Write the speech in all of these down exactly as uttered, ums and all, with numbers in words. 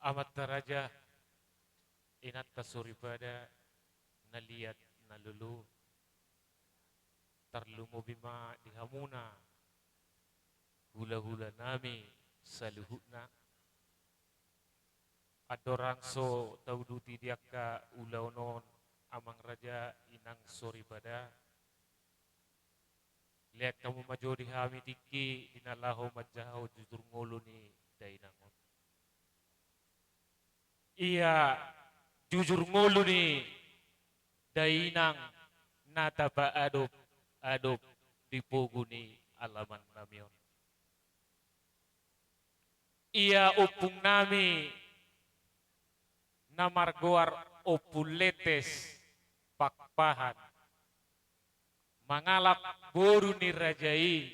Amanta raja, inanta soripada, na liat na lolo, tarlumobi ma di hamuna hulahulanami saluhutna. Andorang so tauduti di angka ulaon on, amang raja, inang soripada, lean hamu ma jo di hami tingki di na laho manjahahon jujur ngolu ni dainang on. Ia jujur ngolu ni dainang na tapaadopadop di pogu ni alamannami on. Ia ompungnami na margoar Ompu Letes Pakpahan, mangalap boru ni raja i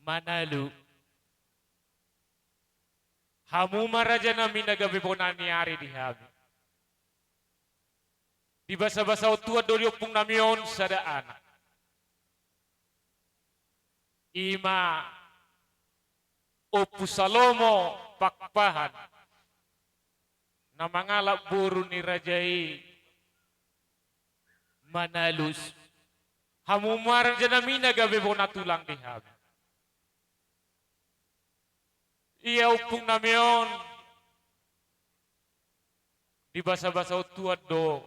Manalu. Hamu ma rajanami na gabe bona ni ari di hami. Di basabasahon Tuhan do di ompungnami on sada anak. I ma Ompu Salomo Pakpahan, na mangalap boru ni raja i Manalu. Hamu ma rajanami na gabe bona tulang di hami. Ia ompungnami on, di basabasahon Tuhan do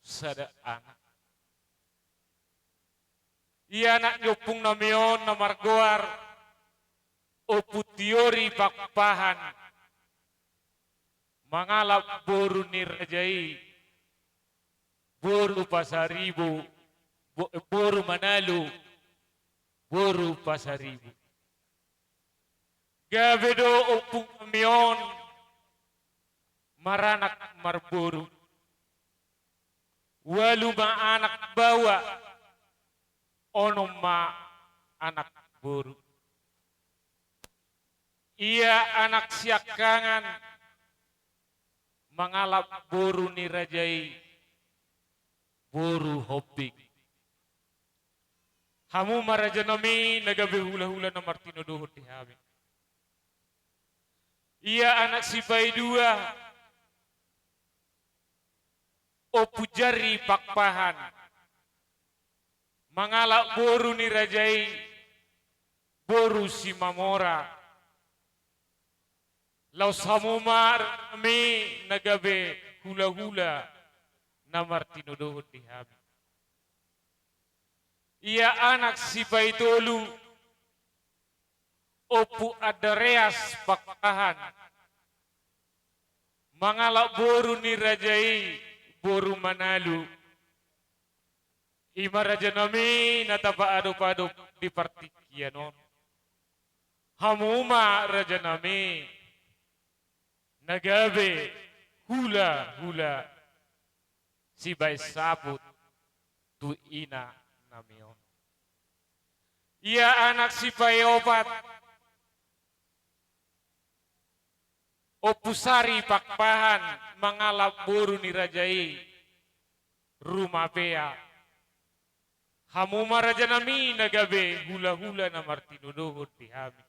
sada anak. Ia anak ni ompungnami on na margoar Ompu Tiori Pakpahan, mangalap boru ni raja i boru Pasaribu, bo-, boru Manalu, boru Pasaribu. Gabe do ompungnami on maranak marboru. Ualu ma anak baoa, onom ma anak boru. Ia anak siangkangan mangalap boru ni raja i boru Hombing. Hamu ma rajanami na gabe hulahula na martinodohon di hami. Ia anak sipaidua Ompu Jarri Pakpahan mangalap boru ni raja i boru Simamora. Laos hamu ma rajanami na gabe hulahula na martinodohon di hami. Ia anak sipaitolu Ompu Andreas Pakpahan mangalap boru ni raja i boru Manalu. I ma rajanami na tapaadopadop di partingkian on. Hamu ma rajanami na gabe hulahula sibaen saput tu inanami on. Ia anak sipaopat Ompu Sari Pakpahan mangalap boru ni raja i Rumapea. Hamu ma rajanami na gabe hulahula na martinodohon di hami.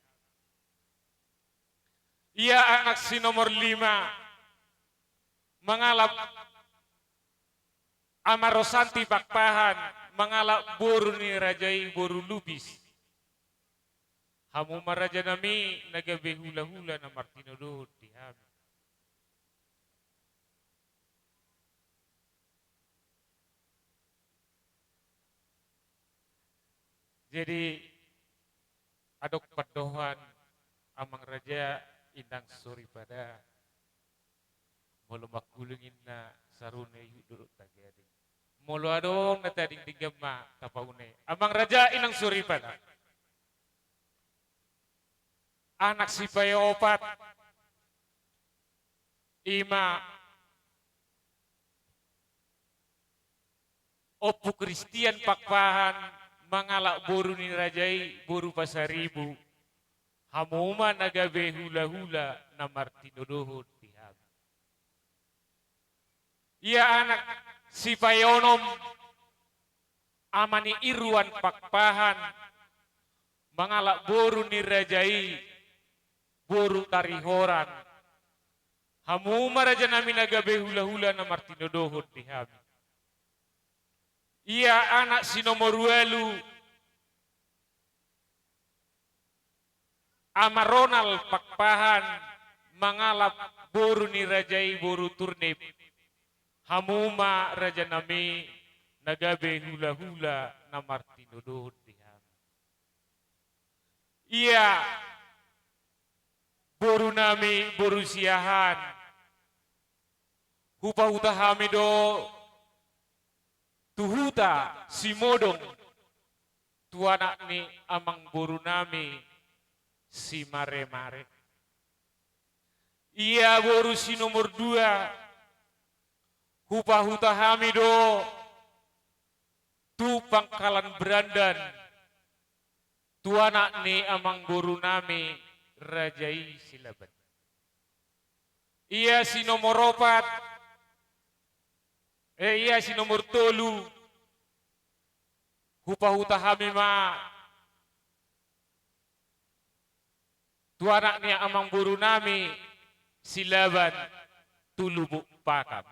Ia anak si nomor lima mangalap Ama Rosanti Pakpahan mangalap boru ni raja i boru Lubis. Hamu ma rajanami na gabe hulahula na martinodohon di hami. Jadi adong pandohan amang raja inang soripada. Molo mangkuling inna sarune ihut do dohot tagade. Molo adong na tadingdinggan ma tapaune. Amang raja inang soripada. Anak sipaopat ima Ompu Kristian Pakpahan mangalap boru ni raja i boru Pasaribu. Hamu ma na gabe hulahula na martinodohon di hami. Ia anak sipaonom ama ni Irwan Pakpahan mangalap boru ni raja i boru Tarihoran. Hamu ma raja nami na gabe hulahula na martinodohon di hami. Ia anak si nomor ualu, Ama Ronald Pakpahan, mangalap boru ni raja i boru Turnip. Hamu ma raja nami na gabe hulahula na martinodohon di hami. Ia boru nami boru Siahaan, hupahuta hami do tu huta Simodong, tu anak ni amangboru nami si Maremare. Ia boru si nomor dua, hupahuta hami do tu Pangkalan Berandan, tu anak ni amangboru nami raja i Silaban. Ia si nomor opat, eh, ia si nomor tolu, hupahuta hami ma tu anak ni amangboru nami Silaban, tu Lubuk Pakam.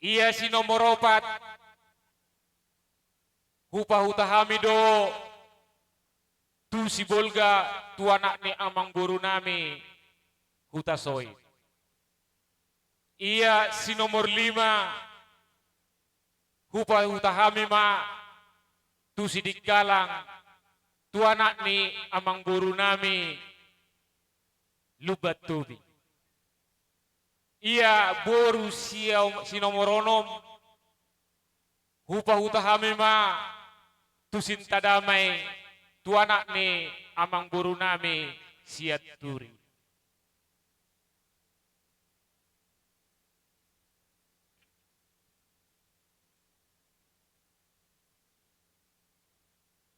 Ia si nomor opat, hupahuta hami do tu Sibolga, tu anak ni amangboru nami Hutasoit. Ia si nomor lima, hupahuta hami ma tu Sidikalang, tu anak ni amangboru nami Lumban Tobing. Ia boru si, si nomor onom, hupahuta hami ma tu Sintadamai, tu anak ni amangboru nami Sianturi.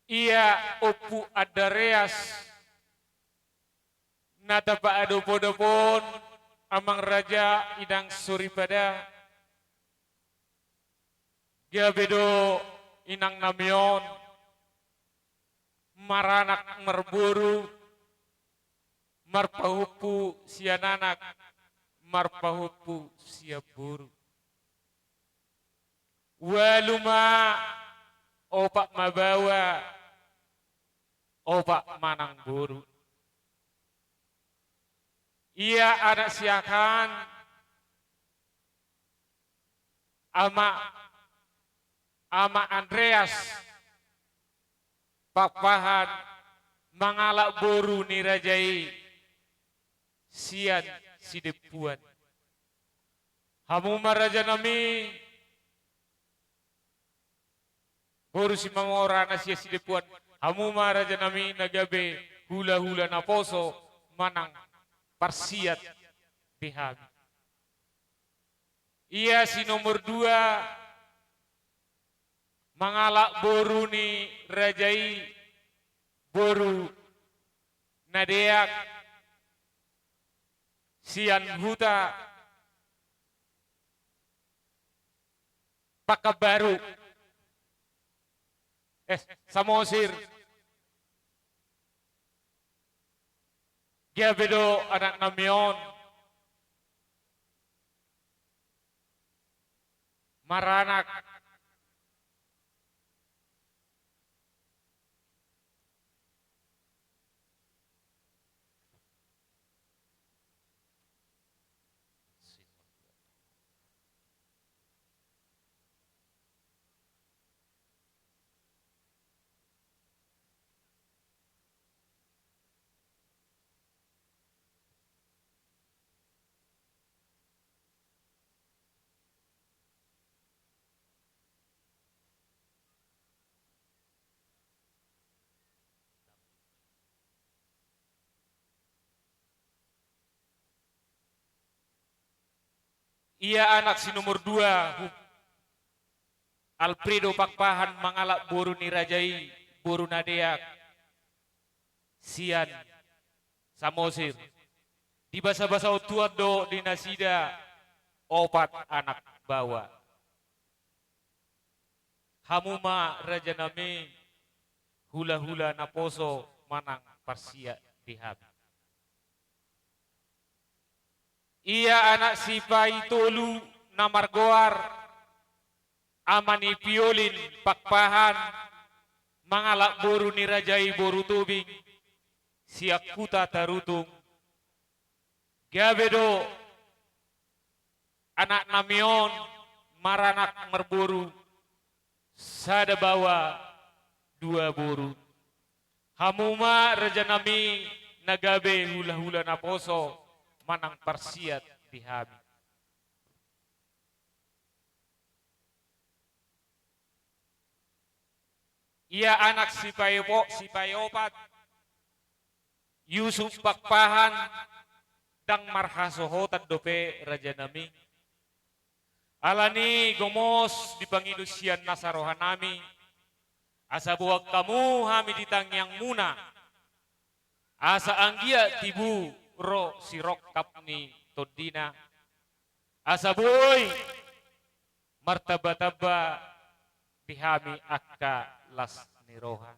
Ia Ompu Andreas, na tapaadopodop on, amang raja, inang soripada, gabe do inang nami on maranak marboru, marpahompu sian anak, marpahompu sian boru. Ualu ma, opat ma baoa, opat ma nang boru. Ia anak Siahaan, ama, ama Andreas Pakpahan, mangalap boru ni raja i sian Sidempuan. Hamu ma raja nami, boru Simamora na sian Sidempuan, hamu ma raja nami na gabe hulahula naposo manang parsiat di hami. Ia si nomor dua, mangalap boru ni raja i, boru na deak, sian huta Pakanbaru. Eh, Samosir. Gabe do anak nami on maranak. Ia anak si nomor dua, Alfredo Pakpahan, mangalap boru ni raja i, boru na deak, sian Samosir. Di basabasa on tuat do di nasida opat anak baoa. Hamu ma raja nami hulahula naposo manang parsiat di hami. Ia anak sipaitolu na margoar ama ni Piolin Pakpahan, mangalap boru ni raja i boru Tobing, sian huta Tarutung. Gabe do anaknami on maranak marboru, sada baoa dua boru. Hamu ma rajanami na gabe hulahula naposo manang parsiat di hami. Ia anak sipaepo-, sipaeopat, Yusuf Pakpahan, ndang marhasohotan dope rajanami. Alani gomos dipangido sian nasa rohanami, asa boan hamu hami di tangiangmuna, asa anggiat tibu ro sirongkap ni tondina, asa boi martambatamba di hami angka las ni roha.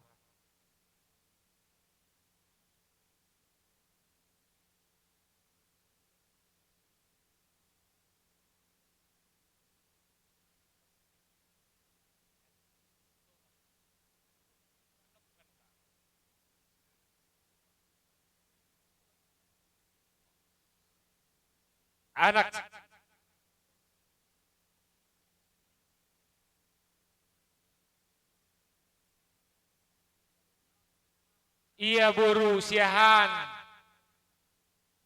Anak ia boru Siahaan,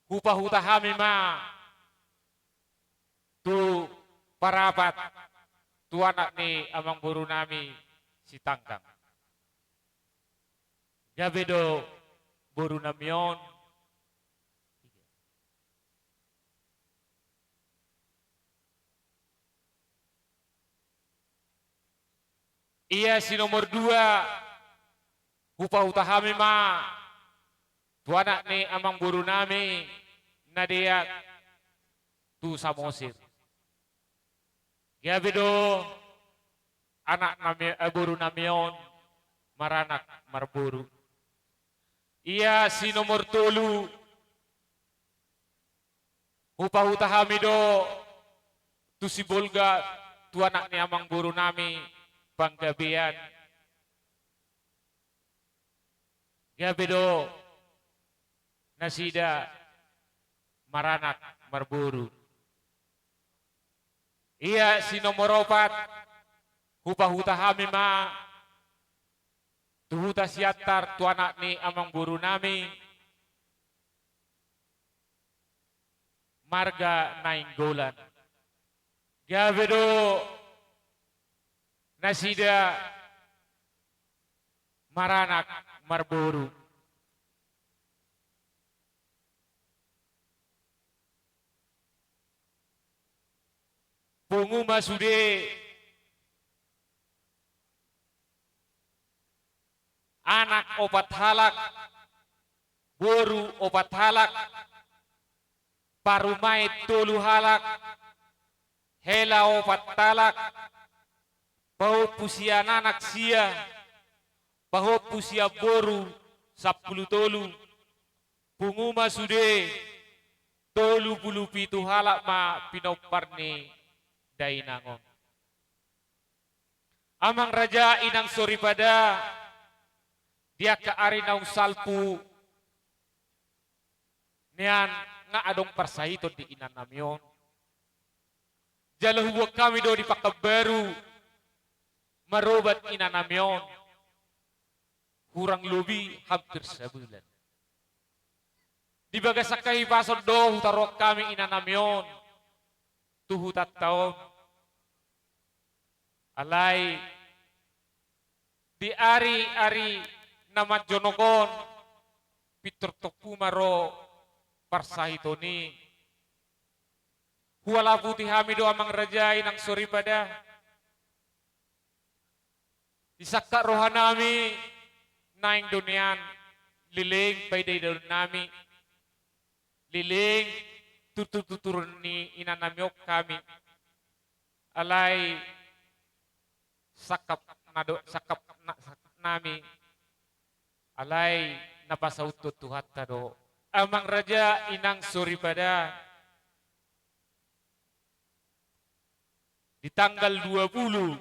hupahuta hami ma tu parapat, tu anak ni amangborunami Sitanggang. Gabe do borunami on. Ia si nomor dua, hupahuta hami ma tu anak ni amangborunami na deak, tu Samosir. Gabe do anaknami, eh, borunami on maranak marboru. Ia si nomor tolu, hupahuta hami do tu Sibolga, tu anak ni amangborunami Panggabean. Gabe do nasida maranak marboru. Ia si nomor opat, hupahuta hami ma tu huta Siantar, tu anak ni amangborunami marga Nainggolan. Gabe do nasida maranak marboru. Pungu ma sude, anak opat halak, boru opat halak, parumaen tolu halak, hela opat halak, pahompu sian anak sia, pahompu sian boru sampulu tolu, pungu ma sude, tolu pulu pitu halak ma pinompar ni dainang on. Amang raja, inang soripada, di angka ari naung salpu nian nga adong parsahiton di inanami on. Jala huboan hami do di Pakanbaru marobat inanami on hurang lobi hampir sabulan. Di bagasan hahipason do hutaruhon hami inanami on tu hutanta on. Alai di ari-ari na manjonok on, pintor tompu ma ro parsahiton i. Hualaputi hami do, amang raja, inang soripada. Di sangkap rohanami naeng do nian leleng paidaidaonnami, leleng tuturtuturon ni inanami on hami. Alai sangkap na do, sangkap na, sangkapnami, alai na pasauthon Tuhanta do. Amang raja, inang soripada, di tanggal dua puluh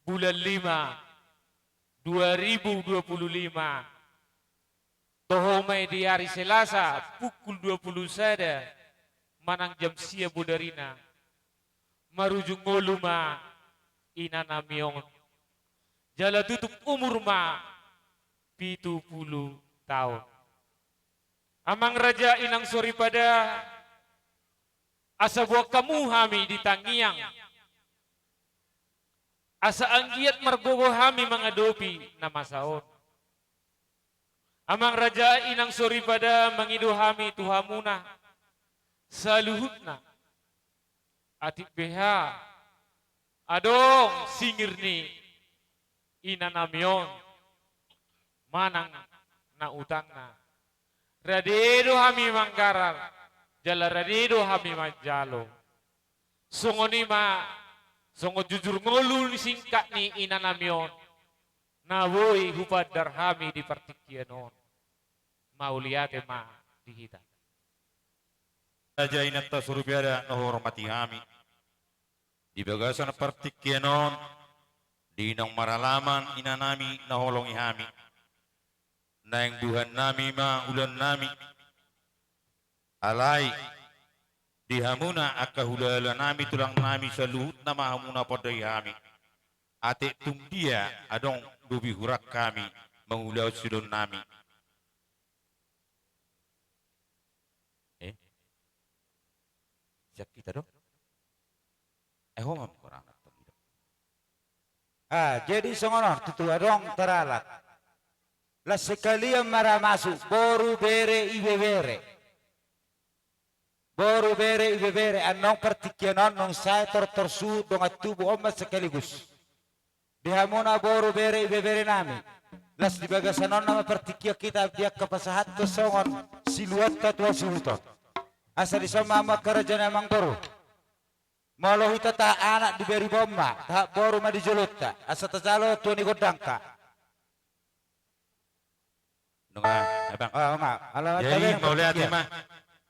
bulan lima dua ribu dua puluh lima, toho ma i di ari Selasa pukul dua puluh sada manang jam sia bodarina, marujung ngolu ma inanami on. Jala tutup umur ma pitu pulu taon. Amang raja, inang soripada, asa boan hamu hami di tangiang, asa anggiat margogo hami mangadopi na masa on. Amang raja, inang soripada, mangido hami tu hamuna saluhutna. Atik beha adong singir ni inanami on manang na utangna, rade do hami manggarar jala rade do hami manjalo. Songon i ma, songon jujur ngolu ni singkat ni inanami on, na boi hupaandar hami di partingkian on. Mauliate ma di hita. Raja, inanta soripada na huhormati hami, di bagasan partingkian on, di naung maralaman inanami na huholongi hami, naeng buhannami ma ulaonnami. Alai di hamuna angka hulahulanami, tulangnami saluhutna ma hamuna pandai hami. Atik tung dia adong lobi hurang hami mangulahon siulaonnami. Eh? Sian hita do? Eh, ho ma mangkorang na tong i do. Ah, jadi songon on tutu adong taralap. Las sekalian ma ra masuk boru, bere, ibebere. Boru, bere, ibebere, annon partingkian on nunga sae tortor suhut dongan tubu on ma sekaligus. Di hamuna boru, bere, ibeberenami, las di bagasan on nama partingkian hita di angka pasahathon songon siluanta tu hasuhuton. Asa dison ma hamu angka raja ni amangboru. Molo hita tahat anak di bere on ma, tahat boru ma di jolonta, asa tajalo tua ni gondangta. Nunga, eh, Bang. Ah, nunga. Jadi, mauliate ma.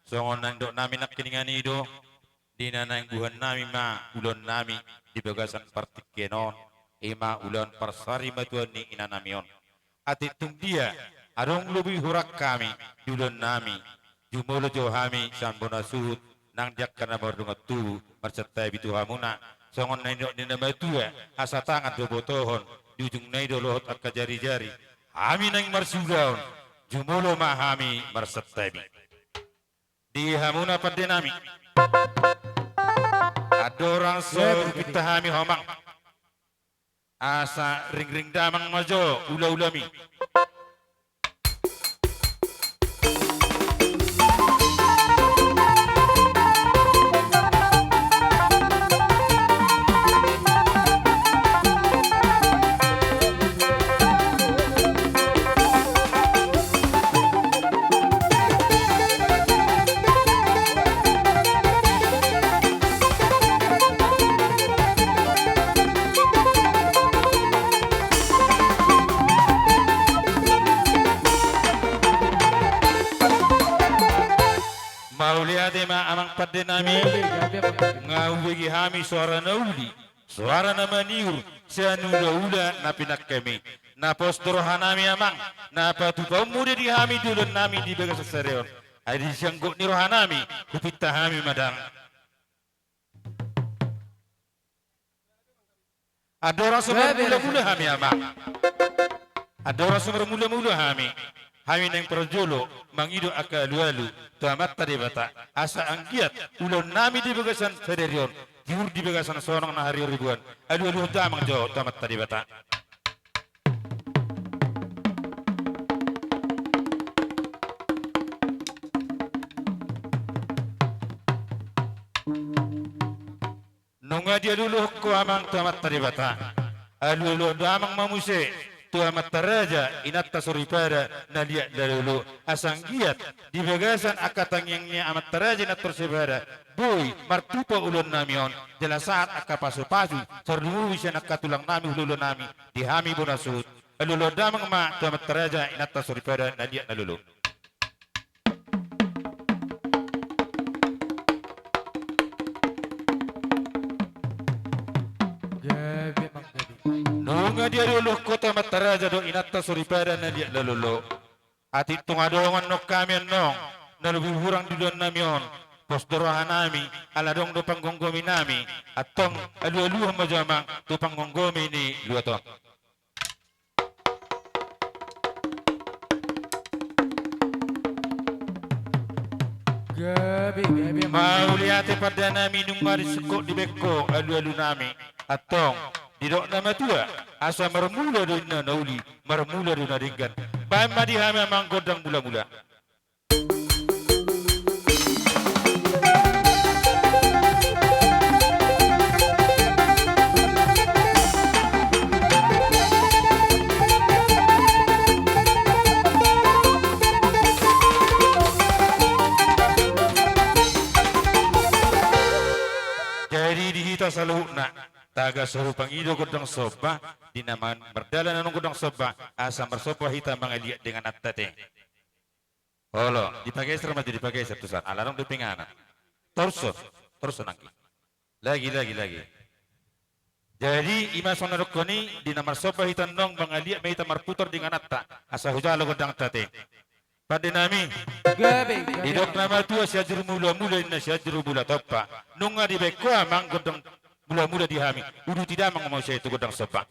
Songon na nidoknami nangkiningan i do, di na naeng buhannami ma ulaonnami di bagasan partingkian on, i ma ulaon parsarimatua ni inanami on. Atik tung dia adong lobi hurang hami di ulaonnami, jumolo jo hami sian bona suhut nang di angka na mardongan tubu marsantabi tu hamuna. Songon na nidok ni na matua, asa tangan do botohon, di ujungna i do lohot angka jarijari. Hami naeng marsiulaon, jumolo ma hami marsantabi. Di hamuna pandenami, andorang so hupinta hami ho amang, asa ringring damang ma jo ulaulami. Mauliate ma amang pandenami, nga hubege hami soara na uli, soara na maniur, sian ulaula na pinangkami. Na pos do rohanami amang, na patupaonmu do di hami di ulaonnami di bagasan sadari on. Ai di sian gok ni rohanami, hupinta hami ma dang. Andorang so marmulamula hami amang. Andorang so marmulamula hami. Hami naeng parjolo mangido angka alualu tu Amanta Debata, asa anggiat ulaonnami di bagasan sadari on, tiur di bagasan sonang na hariori boan. Alualuhon damang jo tu Amanta Debata. Nunga dialualuhon ho amang tu Amanta Debata. Alualuhon damang ma muse tu amanta raja, inanta soripada na liat lalo, asa anggiat di bagasan angka tangiang ni amanta raja, inanta soripada, boi martupa ulaonnami on, jala sahat angka pasupasu, tarlumobi sian angka tulangnami, hulahula nami, di hami bona suhut. alualuhon damang ma tu amanta raja, inanta soripada na liat na lolo. Gabe, Amang, gabe. Nunga dialualuhon ho tu amanta raja dohot inanta soripada na liat na lolo. Atik tung adong annon hami annon, na lobi hurang di ulaon nami on, pos do roha nami, ala adong do panggomgomi nami, antong alualuhon ma jo, Amang, tu panggomgomi ni luat on. Gabe, gabe, Amang. Mauliate pande nami, nunga disungkun dibaen ho alualu nami, antong didok na matua, asa marmula do ninna na uli, marmula do na denggan. Baen ma di hami, Amang, gondang mulamula. Jadi di hita saluhutna, taga so hupangido gondang somba, di na man-, mardalan annon gondang somba, asa marsomba hita mangaliat dengan annon ate. Olo, dipageser ma tu, dipageser tu san, ala adong dope inganan. Torus, torus nangkin. Lagi, lagi, lagi. Jadi, i ma songon na didokkon i, di na marsomba hita annon, mangaliat ma hita marputar di ingananta, asa hujalo gondang annon ate. Pande nami. Gabe, gabe. Didok na matua, Sianjur Mulamula, ninna Sianjur Mulatompa. Nunga dibaen ho, Amang, gondang mulamula di hami. Uduti damang ma muse tu gondang somba.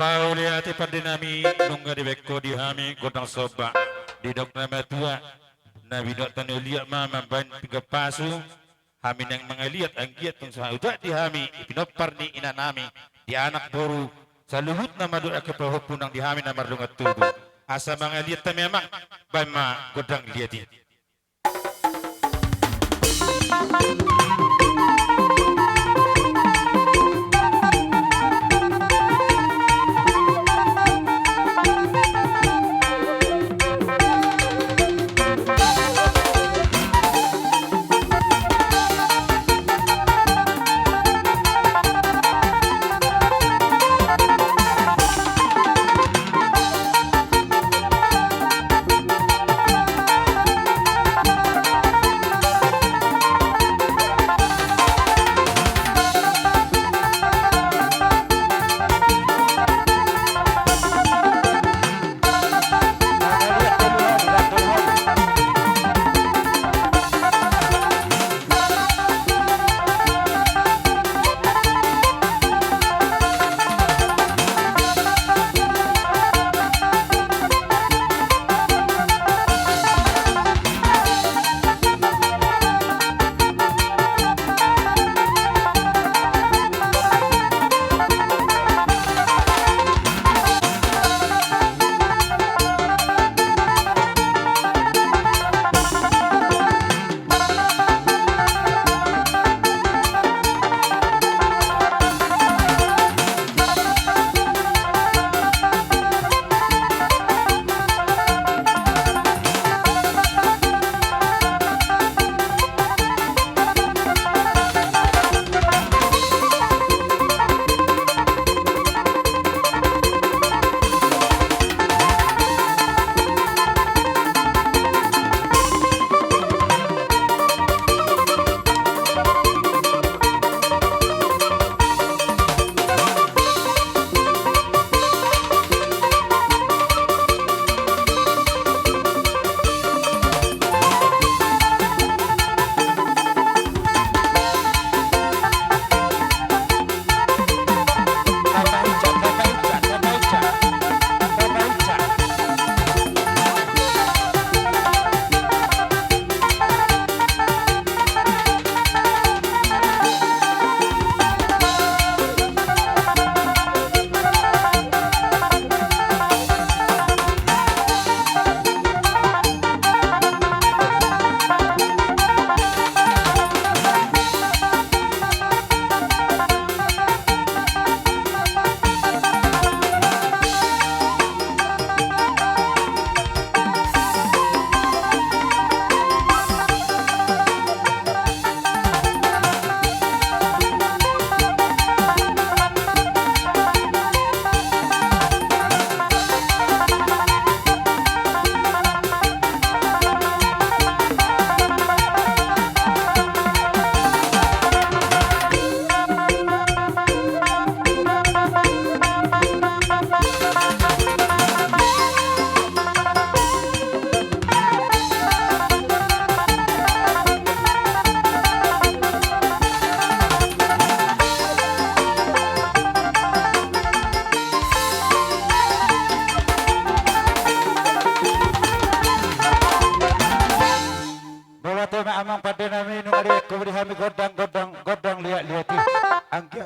Mauliate pande nami, nunga dibaen ho di hami gondang somba. Didok na matua, na binoto ni oliat ma mambaen pinggan pasu. Hami naeng mangaliat, anggiat tung sahat di hami, di pinompar ni ina nami, di anak boru, saluhutna ma dohot angka pahompu nang di hami na mardongan tubu. Asa mangaliat hami, Amang, baen ma gondang liat i.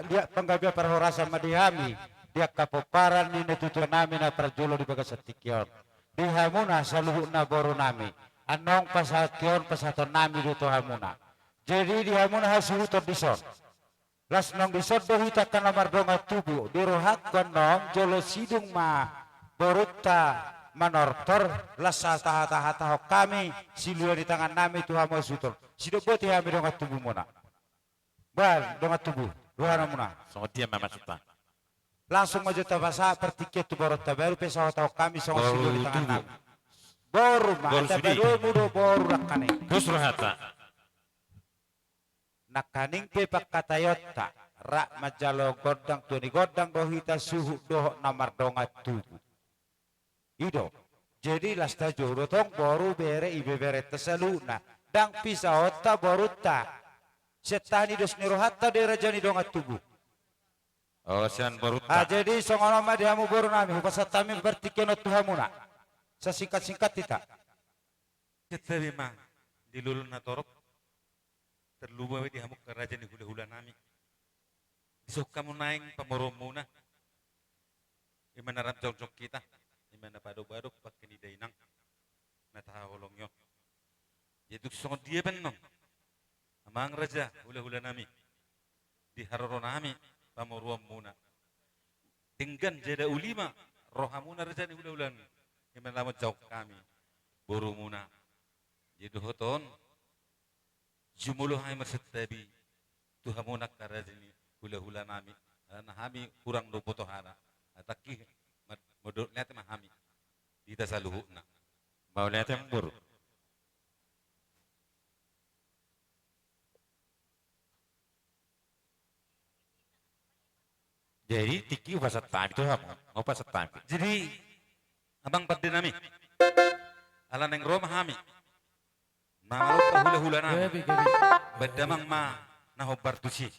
Dia panggabean parhorasan ma di hami di angka pomparan ni natuatua nami na parjolo di bagasan tingki on. Di hamuna saluhutna boru nami, annon pasahaton nami do tu hamuna. Jadi di hamuna hasuhuton dison. Las nang dison do hita angka na mardongan tubu, di rohangku annon jolo sidung ma borunta manortor, las hata-hata hatahon hami, silua ni tangan nami tu hamu hasuhuton. Sidok boti hami dongan tubumuna. Bah, dongan tubu, roha ni hamuna. Songon dia ma maksudta. Langsung ma jo tapasahat partingkian tu borunta, baru pe sahatahon hami songon sidung di tangan nami. Boru ma, boru sudi. Boru do boru nangkaning. Terus rohanta. Nangkaning pe pangkataionta, rap manjalo gondang, tua ni gondang do hita suhut dohot na mardongan tubu. I do. Jadi las ta jo do tong boru bere ibeberenta saluhutna. Ndang pisaonta borunta. Sian tahi ni dos ni rohanta do i raja ni dongan tubu. O, sian borunta. Ah, jadi songon on ma di hamu boru nami, hupasahat hami partingkian on tu hamuna. Sasingkat-singkat hita. Santabi ma di lolo na torop. Tarlumobi di hamu angka raja ni hulahula nami. Dison hamu naeng pamoruonmuna. Ima na rap jongjong hita, ima na padopadop pangke ni dainang na tahaholongi on. Jadi tung songon dia pe annon, amang raja hulahula nami, di haroro nami pamoruonmuna. Denggan jala uli ma rohamuna raja ni hulahula nami, ima na lamon jauh hami borumuna. Jadi dohot on, jumolo hami marsantabi tu hamuna angka raja ni hulahula nami, alana hami hurang do boto hata. Hatangki, ma-, mauliate ma hami di hita saluhutna. Mauliate ma boru. Jadi tingki hupasahat hami tu hamu, hupasahat hami. Jadi amang pande nami, ala naeng ro ma hami mangalompa hulahula nami. Gabe, gabe. Baen damang ma na hombar tusi.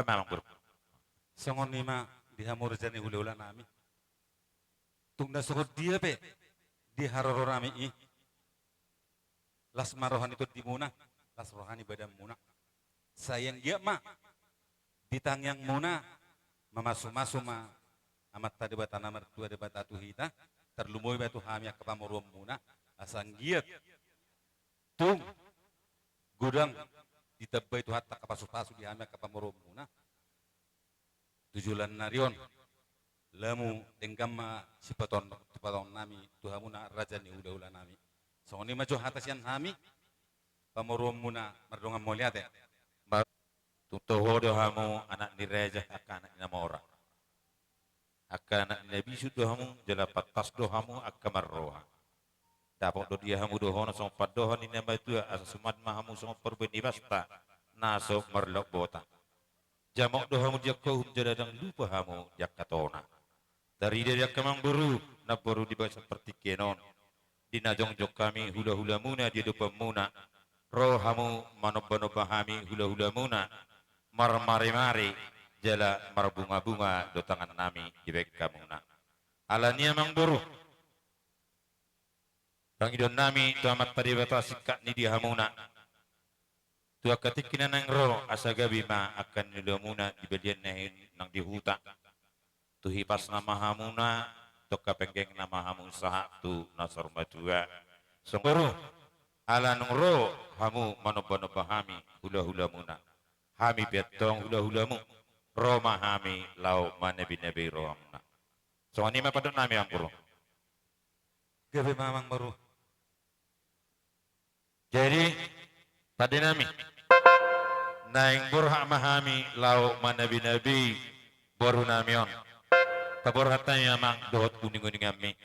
Amang boru. Songon i ma di hamu raja ni hulahulanami. Tung na songon dia pe di haroronami i, las ma roha ni tondimuna, las roha ni badanmuna. Sai anggiat ma di tangiangmuna mamasumasu ma Amanta Debata na martua Debata tu hita, tarlumobi ma tu hami angka pamoruonmuna, asa anggiat tung godang ditambai Tuhanta angka pasupasu di hami angka pamoruonmuna. Tu joloan ni ari on, lamu denggan ma sipatongtongannami tu hamuna raja ni hulahulanami. Songon i ma jo hata sian hami, pamoruonmuna mardongan mauliate. Tung toho do hamu anak ni raja, angka anak ni na mora. Angka anak ni na bisuk do hamu, jala pantas do hamu angka marroha. Dapot do di hamu dohonon songon pandohan ni na matua, asa suman ma hamu songon parbue ni basta na so marlaok bota. Jamot do hamu di angka uhum, jala ndang lupa hamu di angka tona. Tarida di angka amang boru, namboru di bagasan partingkian on, di na jongjong hami hulahulamuna di adopanmuna, ro hamu manombanomba hami hulahulamuna, marmarimari jala marbungabunga do tangannami dibahen hamuna. Alani i amang boru, pangidoannami tu Amanta Debata singkat ni di hamuna. Tu angka tingki na naeng ro, asa gabe ma angka ni ulaonmuna di balian na hi-, nang di huta. Tu hipasna ma hamuna, tu angka penggengna ma hamu sahat tu na saur matua. Songon i, ala nunga ro hamu manombanomba hami hulahulamuna, hami pe antong hulahulamu, ro ma hami laho manabinabei rohamuna. Songon i ma pandohannami amang boru. Gabe ma amang boru. Jadi, pandenami, naeng borhat ma hami laho manabinabei borunami on. Taborhat hami amang dohot uninguninganmi.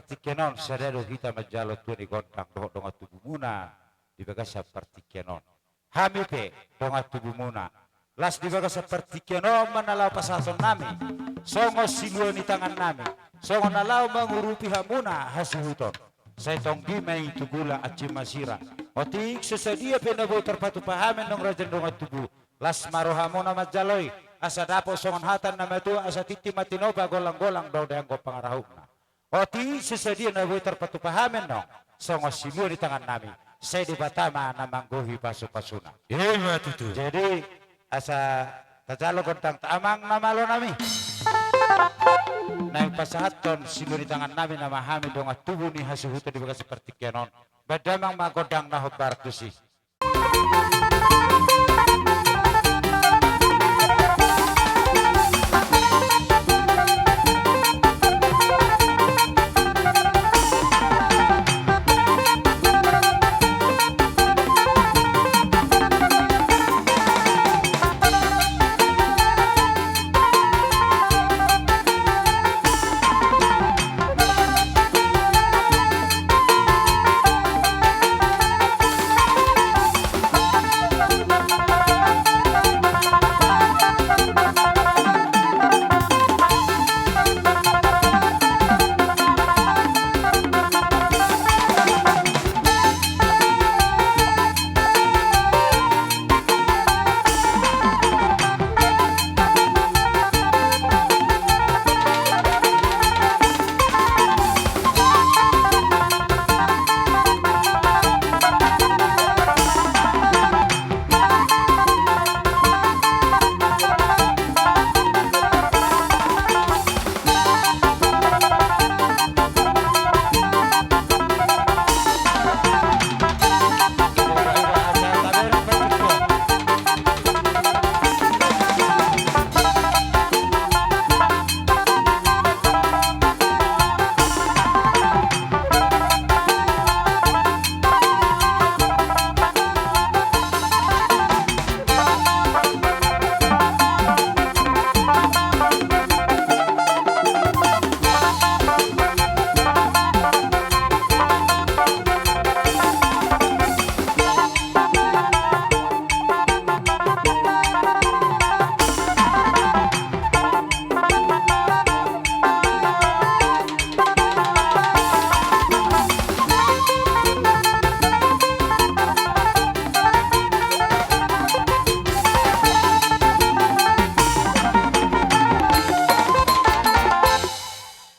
partingkian on sada do hita manjalo tua ni gondang dohot dongan tubumuna di bagasan partingkian on. Hami pe dongan tubumuna, las di bagasan partingkian on ma na laho pasahatonnami songon silua ni tangannami, songon na laho mangurupi hamuna hasuhuton. Sai tonggi ma i tu gula, ansi ma sira. Otik so sadia pe na boi tarpatupa hami annon raja ni dongan tubu, las ma rohamuna manjalo i, asa dapot songon hata ni na matua, asa tintin ma tinopa, golanggolang do denggo pangarahutna. Otik so sadia na boi tarpatupa hami annon songon silua ni tangannami, sai Debata ma na manggohi pasupasuna. Ima tutu. Jadi, asa tajalo gondangta, amang na malonami. Naeng pasahathon silua ni tangannami nama hami dongan tubu ni hasuhuton di bagasan partingkian on. Bahen damang ma gondang na hombar tusi.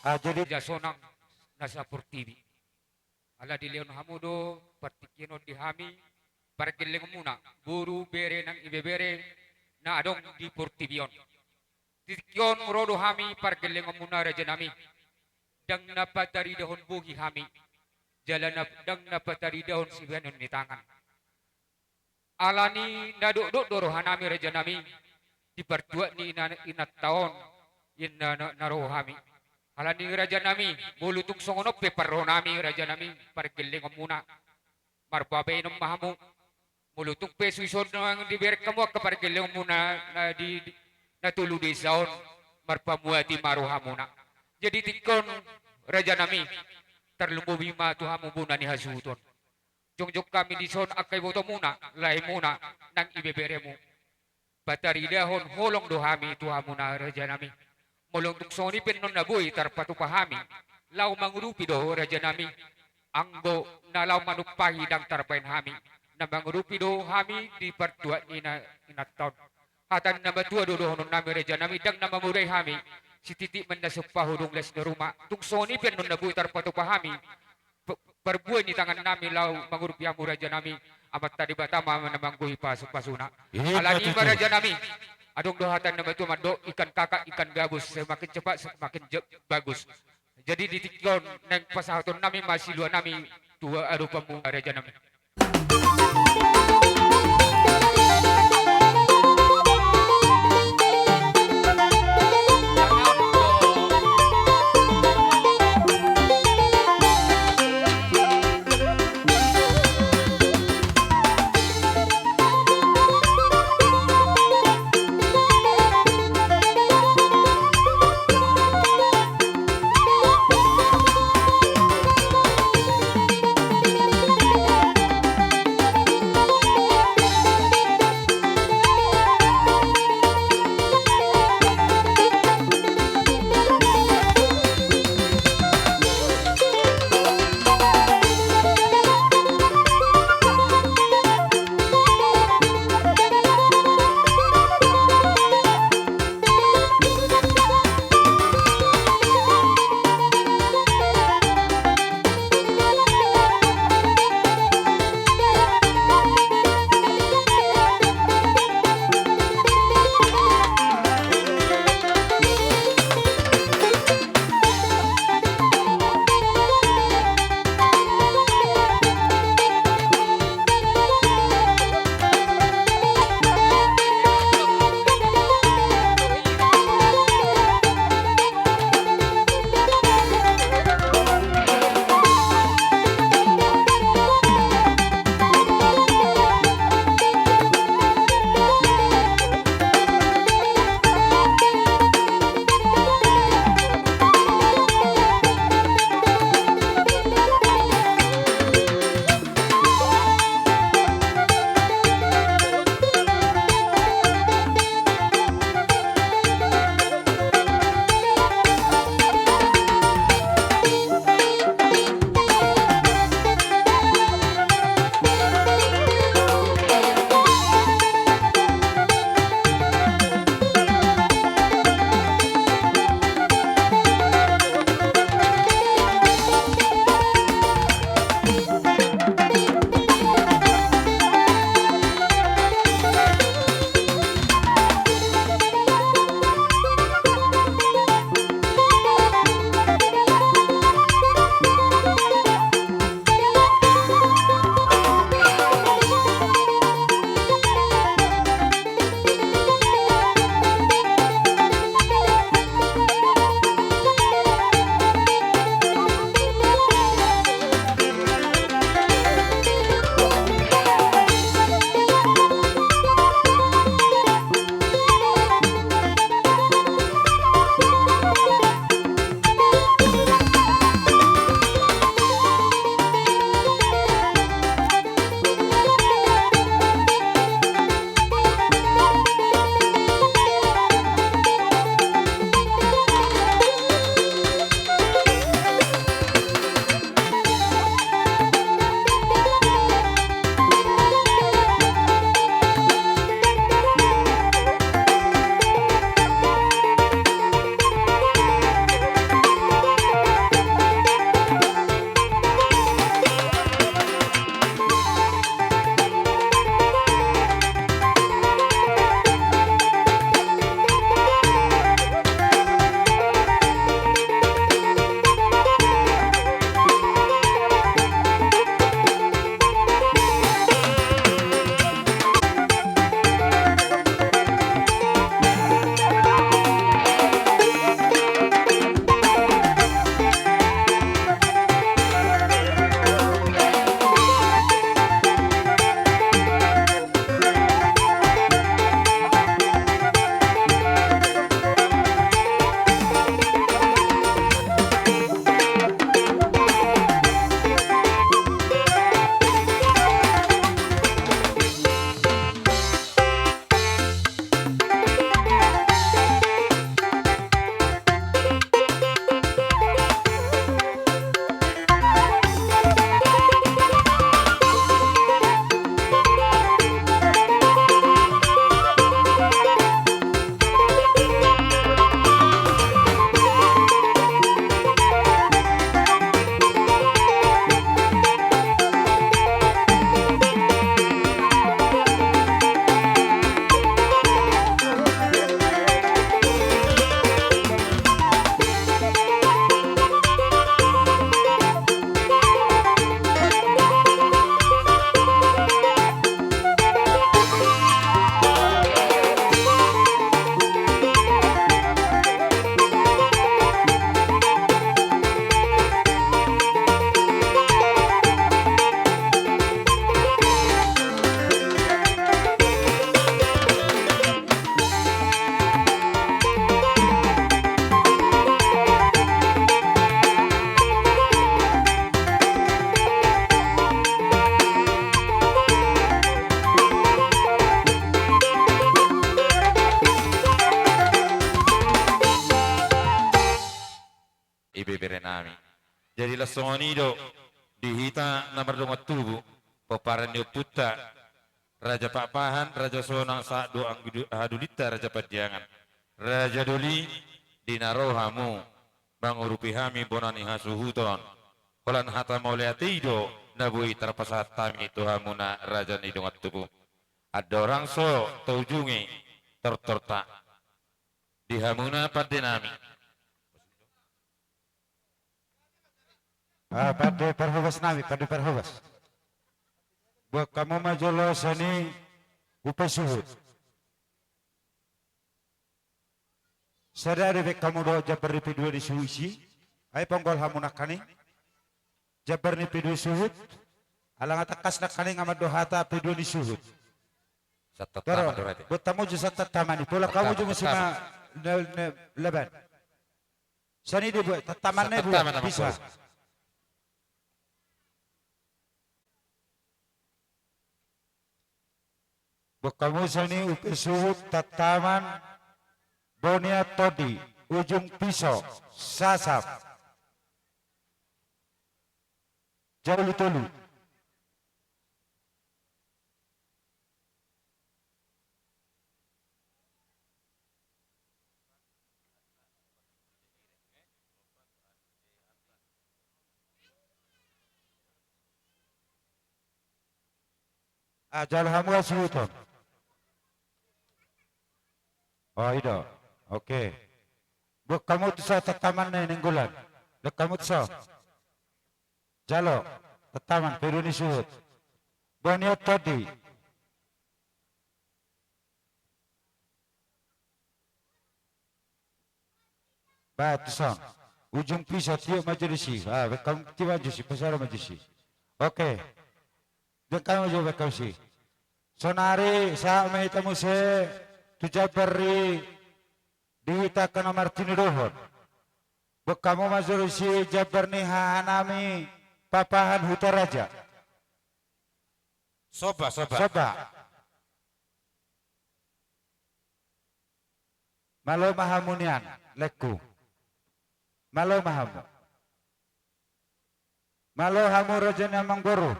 Ah, jadi jasonang na saportibi. Ala dilehon hamu do partingkian on di hami, pargellengonmuna, boru, bere nang ibebere na adong di portibi on. Di tingki on ro do hami pargellengonmuna rajanami, ndang na pataridahon bohi hami, jala na, ndang na pataridahon sibahenon ni tangan. Alani na dokdok do rohanami rajanami, di partuat ni ina, inanta on, inna na, na ro hami. Alani rajanami, molo tung songon on pe parrohanami rajanami, pargellengonmuna, marbabaenon ma hamu. Molo tung pe so ison nang dibereng hamu angka pargellengonmuna na di, di, na tolu desa on, marpamuati ma rohamuna. Jadi tingki on rajanami, tarlumobi ma tu hamu bona ni hasuhuton. Jongjong hami dison angka ibotomuna, lahemuna, nang ibeberemu. Pataridahon holong do hami tu hamuna rajanami. Molo tung songon i pe annon na boi tarpatupa hami, laho mangurupi do rajanami. Anggo na laho manumpahi ndang tarbaen hami, na mangurupi do hami di partuat ni ina, inanta on. Hata ni na matua do dohononnami rajanami, ndang na mamodai hami. Sititi ma na sumpa hudung las ni ruma. Tung songon i pe annon na boi tarpatupa hami, pe-, parbue ni tangannami laho mangurupi hamu rajanami, Amanta Debata ma na manggohi pasupasuna. Ima tutu. Alani i ma rajanami, adong do hata ni na matua mandok, ikan kakap ikan gabus, semakin cepat semakin je-, bagus. Jadi di tingki on naeng pasahatonnami ma siluanami tu adopanmu rajanami. Songon i do di hita na mardongan tubu, pomparan ni ompunta Raja Pakpahan, Raja Sonang, sahat do anggi-, hadulinta Raja Pandiangan. Raja Doli, di na ro hamu mangurupi hami bona ni hasuhuton, holan hata mauliate i do na boi tarpasahat hami tu hamuna raja ni dongan tubu. Andorang so taujungi tortorta, di hamuna pande nami. Ah, pande parhobas nami, pande parhobas. Boan hamu ma jolo sian i upa suhut. Sada do baen hamu dohot jambar ni P dua ni suhut i. Ai ponggol hamu nangkaning jambar ni P dua suhut. Ala nga tangkas nangkaning nga mandok hata P dua ni suhut. Satattaman do rate. Boan hamu jo satattaman i. Pola hamu jo musim na, na, laban. Sian i do boan, tattaman na i boan, bisa. Boan hamu sian i upa suhut, tattaman, bonian tondi, ujung piso, sasam. Jaulu tolu. Ah, jalo hamu hasuhuton. Oh, i do. Oke. Boan hamu tuson tattaman na i Nainggolan. Boan hamu tuson. Jalo tattaman P dua ni suhut. Bonian tondi. Ba tuson. Ujung piso, tiop ma jo disi. Ah, baen hamu, tiop ma jo disi, pasada ma jo disi. Oke. Baen hamu jo, baen hamu disi. Sonari sahat ma hita muse tu jambar ni di hita angka na martinodohon. Boan hamu ma jolo disi jambar ni hahanami Pakpahan Hutaraja. Somba, somba. Somba. Malo ma hamu nian, laengku. Malo ma hamu. Malo hamu raja ni amangboru.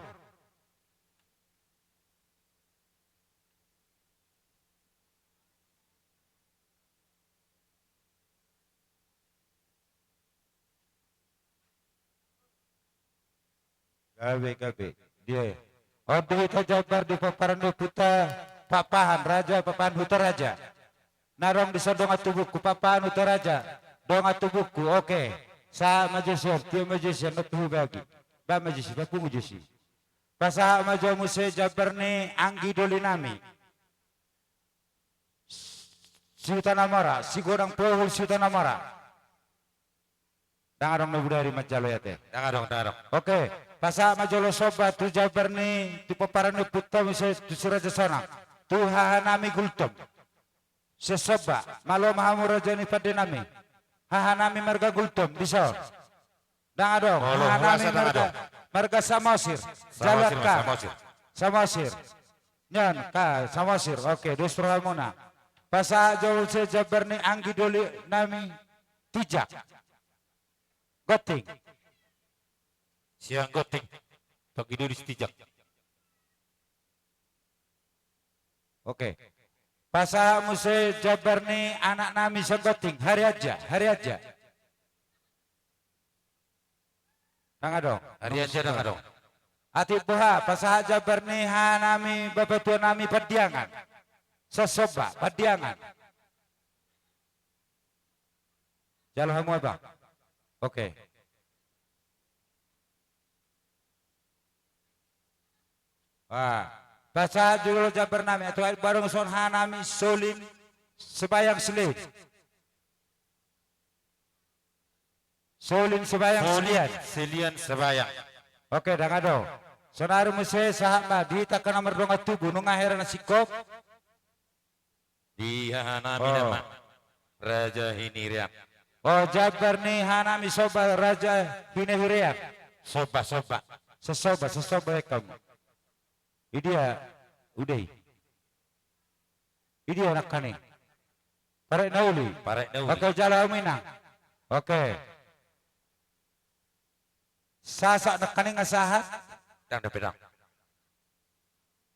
Gabe, gabe. Dia. On do hita jambar di pomparan ni ompunta Pakpahan, Raja Pakpahan Hutaraja. Na adong dison dongan tubungku, Pakpahan Hutaraja. Dongan tubungku, oke. Sahat ma jo sian, tiop ma jo sian, nunga hubagi. Baen ma jo disi, papungu jo disi. Pasahat ma jo muse jambar ni anggi doli nami. Sihuta na mora, sigodang pohul sihuta na mora. Ndang adong na bodari manjalo i ate. Ndang adong, ndang adong. Oke, pasahat ma jolo somba tu jambar ni, tu pomparan ni ompunta muse tu si Raja Sonang. Tu hahanami Gultom. Sian somba, malo ma hamu raja ni pande nami. Hahanami marga Gultom, dison. Ndang adong, hahanami marga, marga Samosir. Jalo angka. Samosir, Samosir. Nian, ka, Samosir. Oke, dos rohamuna. Pasahat jolo muse jambar ni anggi doli nami Tijak. Gonting. Sian Gonting. Anggi doli si Tijak. Oke. Pasahat muse jambar ni anak nami sian Gonting. Harianja, Harianja. Ndang adong. Harianja ndang adong. Atik boha, pasahat jambar ni hahanami bapatua nami Pandiangan. Sian somba, Pandiangan. Jalo hamu abang. Oke. Ah, pasahat jolo jambar nami, atik boha adong dison hahanami Solin Sebayang Selian. Solin Sebayang Selian. Selian Sebayang. Oke, ndang adong. Sonari muse sahat ma di hita angka na mardongan tubu, nunga hera na singkop. Di hahanami nama Raja Hinirean. Oh, jambar ni hahanami somba Raja Hinirean. Somba, somba. Sian somba, sian somba, ya kamu. Idia, udah i. Idia nangkaning. Parek na uli. Parek na uli. Oke, jalo hamu inang. Oke. Sasak nangkaning sahat. Ndang dope, ndang.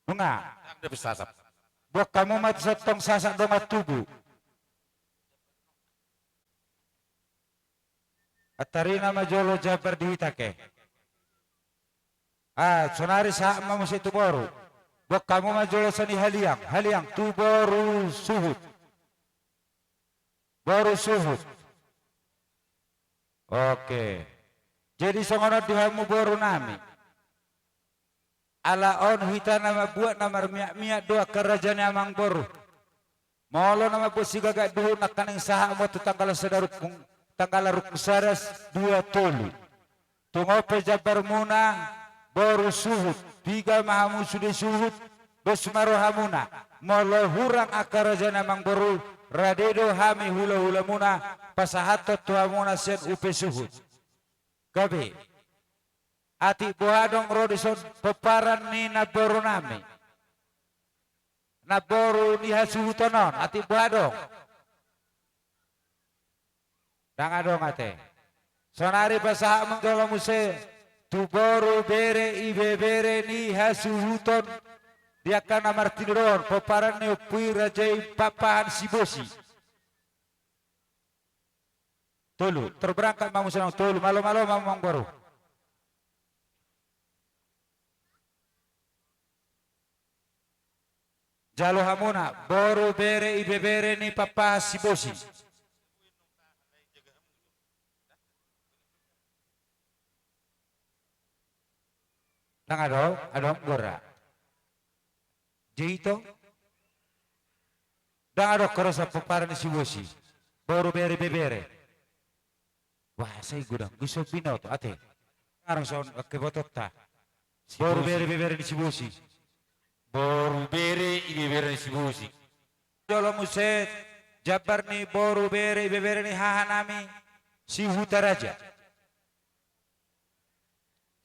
Nunga. Ndang dope sasak. Boan hamu ma tu santong sasak dongan tubu. Antarina ma jolo jambar di hita ke. Ah, sonari sahat ma muse tu boru. Boan hamu ma jolo sian i haliang, haliang tu boru Suhut. Boru Suhut. Oke. Jadi songon on di hamu boru nami. Ala on hita na mambuat na marmiak-miak do angka raja ni amangboru. Molo na mambuat sigagak duhut nangkaning sahat ma tu tanggal sada rukun, tanggal rukun sada dua tolu. Tung on pe jambar muna boru Suhut, piga ma hamu sude Suhut, dos ma rohamuna. Molo hurang angka raja ni amangboru, rade do hami hula-hula muna pasahathon tu hamuna sian upa Suhut. Gabe. Atik boha adong ro dison pomparan ni namboru nami. Namboru ni hasuhuton on, atik boha adong. Ndang adong ate. Sonari pasahat ma jolo muse tu boru, bere, ibebere ni hasuhuton di angka na martinodohon, pomparan ni Ompu i Raja i Pakpahan Sibosi. Tolu, tor berangkat ma muse naung tolu, malo-malo ma amangboru. Jalo hamuna, boru, bere, ibebere ni Pakpahan Sibosi. Ndang adong, adong gora. Jadi ito. Ndang adong, koro sa pomparan ni Sibosi. Boru, bere, ibebere. Wah, sai godang. Gusop binoto, ate. Ngarang son, oke, bototta. Boru, bere, ibebere ni Sibosi. Boru, bere, ibebere ni Sibosi. Jolo muse jambar ni boru, bere, ibebere ni haha nami Sihutaraja.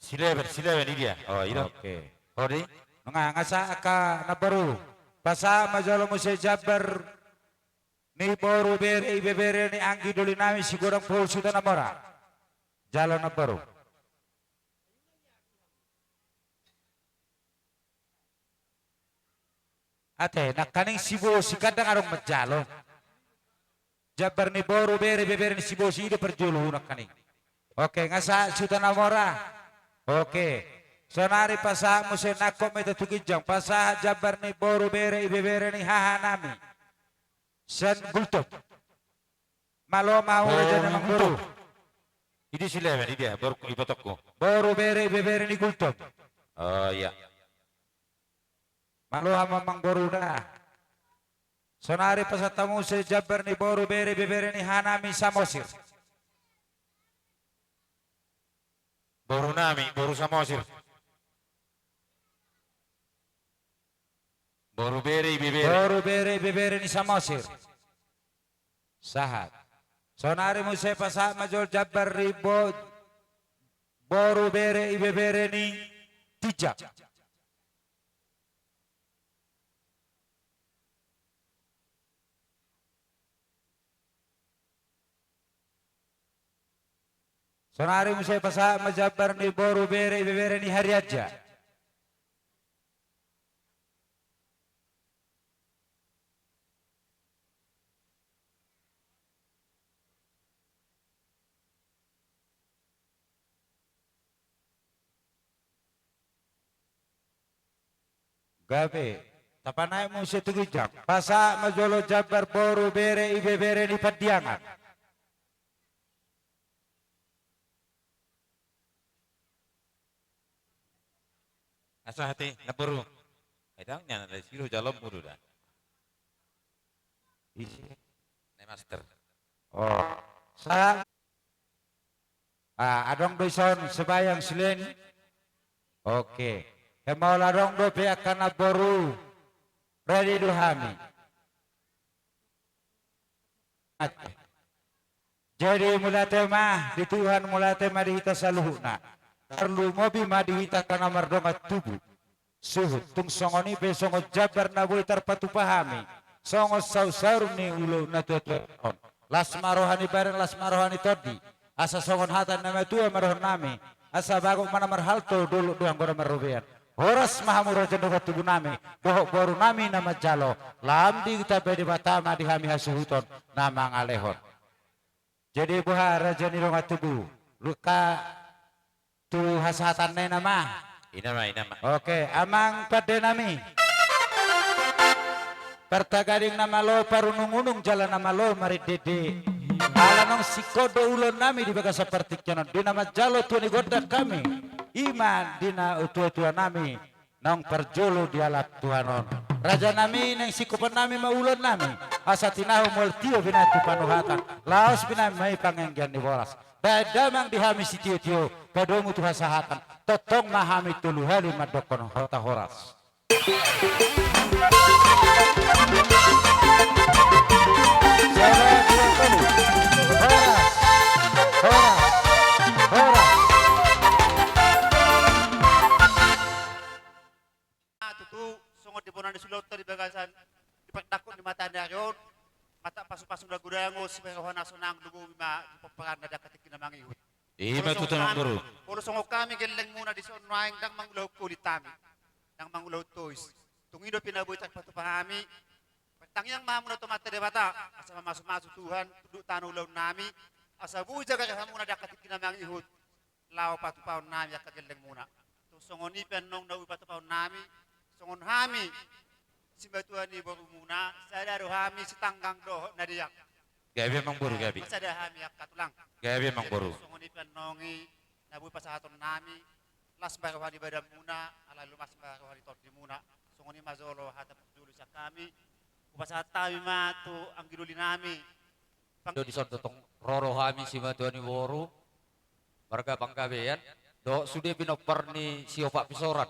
Sileban, sileban, i dia. Oh, i do. Oke. Odi. Nunga, nga sahat angka namboru. Pasahat ma jolo muse jambar ni boru, bere, ibebere ni anggi doli nami Sigodang Pahul Sutan Amora. Jalo namboru. Ate, nangkaning Sibosi kan ndang adong manjalo. Jambar ni boru, bere, ibebere ni Sibosi i do parjolo nangkaning. Oke, nga sahat Sutan Amora. Oke. Sonari pasahat muse, nangkok ma hita tu ginjang, pasahat jambar ni boru, bere, ibebere ni haha nami sian Gultom. Malo ma hamu raja ni amangboru. Gultom. I dia sileban, i dia, boru, ibotongku. Boru, bere, ibebere ni Gultom. Oh, iya. Malo hamu amangboru da. Sonari pasahat hamu muse jambar ni boru, bere, ibebere ni haha nami Samosir. Boru nami, boru Samosir. Boru, bere, ibebere. Boru, bere, ibebere ni Samosir. Sahat. Sonari muse pasahat ma jolo jambar ni bo-, boru, bere, ibebere ni Tijak. Sonari muse pasahat ma jambar ni boru, bere, ibebere ni Harianja. Gabe, tapanaek muse tu ginjang. Pasahat ma jolo jambar boru, bere, ibebere ni Pandiangan. Asa hate, namboru. Ai dang nian, ada siro jalommu do da. Isi. Nai master. Oh. Sa-, ah, adong do dison sebayang silean. Oke. Hemol adong dope angka namboru. Ready do hami. Jadi mauliate ma di Tuhan, mauliate ma di hita saluhutna. Tarlumobi ma di hita angka na mardongan tubu. Suhut, tung songon i pe songon jambar na boi tarpatupa hami. Songon saur-saur ni ulaon na tua-tua on. Las ma roha ni badan, las ma roha ni tondi. Asa songon hata ni na matua ma dohonon nami. Asa bagot ma na marhalto, dolok do anggo na marrobean. Horas ma hamu raja ni dongan tubu nami dohot boru nami na manjalo. Lam ditambai Debata ma di hami hasuhuton na mangalehon. Jadi boha raja ni dongan tubu, luka tu hasahatan na i nama? I nama, i nama. Oke, amang pande nami. Partagading na malo parunung-unung jala na malo marindindi. Ala naung singkop do ulaon nami di bagasan partingkian on. Di na manjalo tua ni gondang hami, i ma di na tua-tua nami naung parjolo dialap Tuhan on. Raja nami, naeng singkopan nami ma ulaon nami, asa tinahu mual tio binahen tu panuhatan, laos binahen ma i panganggian ni boras. Baen damang di hami sitio-tio, padomu tu hasahatan, tongtong ma hami tolu hali mandokkon hata horas. Sada, dua, tolu. Horas. Horas. Horas. Ah, tutu, songon di bona ni sulaonta di bagasan, di pardangkon ni mata ni ari on, mata pasu-pasu na godang on, sibaen roha na sonang, lumobi ma di pomparan na dangka tingki na mangihut. I ma tutu, amang boru. Molo songon hami gellengmuna dison nuaeng, ndang mangulahon holit hami, ndang mangulahon tois. Tung i dope na boi tarpatupa hami. Martangiang ma hamuna tu Amanta Debata, asa mamasu-masu Tuhan tunduk tano ulaon nami, asa boi jagar hamuna dangka tingki na mangihut laho patupaon nami angka gellengmuna. Tung songon i pe annon na boi patupaon nami, songon hami simatua ni borumuna, sada do hami sitanggang dohot na deak. Gabe, amang boru, gabe. Sada hami angka tulang. Gabe, amang boru. Songon i pe annon i na boi pasahaton nami, las ma roha ni badanmuna, alai lomo ma roha ni tondimuna. Songon i ma jolo hata parjolo sian hami. Hupasahat hami ma tu anggi doli nami. Pang- Dison do tong ro do hami simatua ni boru, marga Panggabean, dohot sude pinompar ni si Opak Pisoran,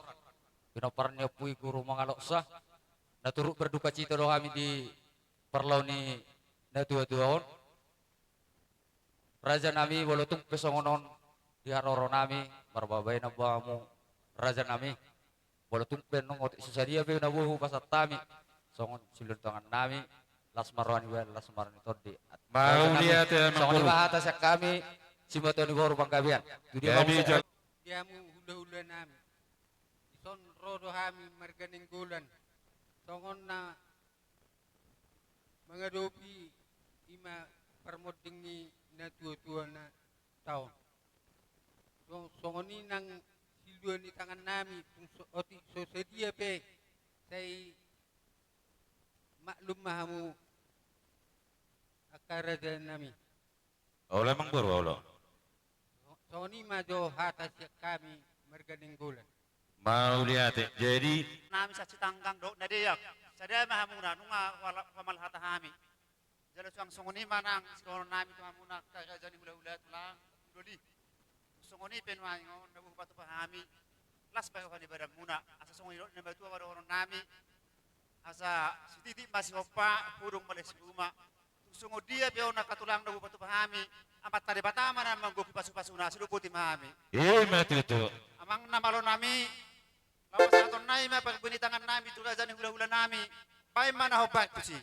pinompar ni ompu i Guru Mangaloksa, na turut berdukacita do hami di parlao ni na tua-tua on. Raja nami, molo tung pe songon on di haroro nami, marbabaen ma hamu raja nami. Molo tung pe annon otik so sadia pe na boi hupasahat hami, songon siulahon tangan nami, las ma roha ni badan, las ma roha ni tondi. Mauliate, amang boru. Songon i ma hata sian hami simatua ni boru Panggabean. Tu dia, gabe, amang boru. Di hamu hula-hula nami, dison ro do hami marga Nainggolan, songon na mangadopi i ma parmonding ni na tua-tua na taon. Songon i nang silua ni tangan nami, tung so, otik so sadia pe, sai maklum ma hamu angka raja nami. Olo, amang boru, olo. Songon i ma jo hata sian hami marga Nainggolan. Mauliate. Jadi nami sasitanggang dohot na deak. Sada ma hamuna, nunga huala-, huamal hata hami. Jala suang songon i ma nang sidohonon nami tu hamuna angka raja ni hula-hula, tulang, doli. Songon i pe nuaeng on na boi hupatupa hami, las ma roha ni badanmuna. Asa songon i dohot ni na matua ma dohonon nami. Asa sititik ma sihompa, hudung ma les ni uma. Tung songon dia pe on angka tulang na boi hupatupa hami, Amanta Debata ma na manggohi pasu-pasuna, sidok boti ma hami. I ma tutu. Amang na malo nami, laho pasahaton nami ma parbue ni tangan nami tu raja ni hula-hula nami. Baen ma na hombar tusi.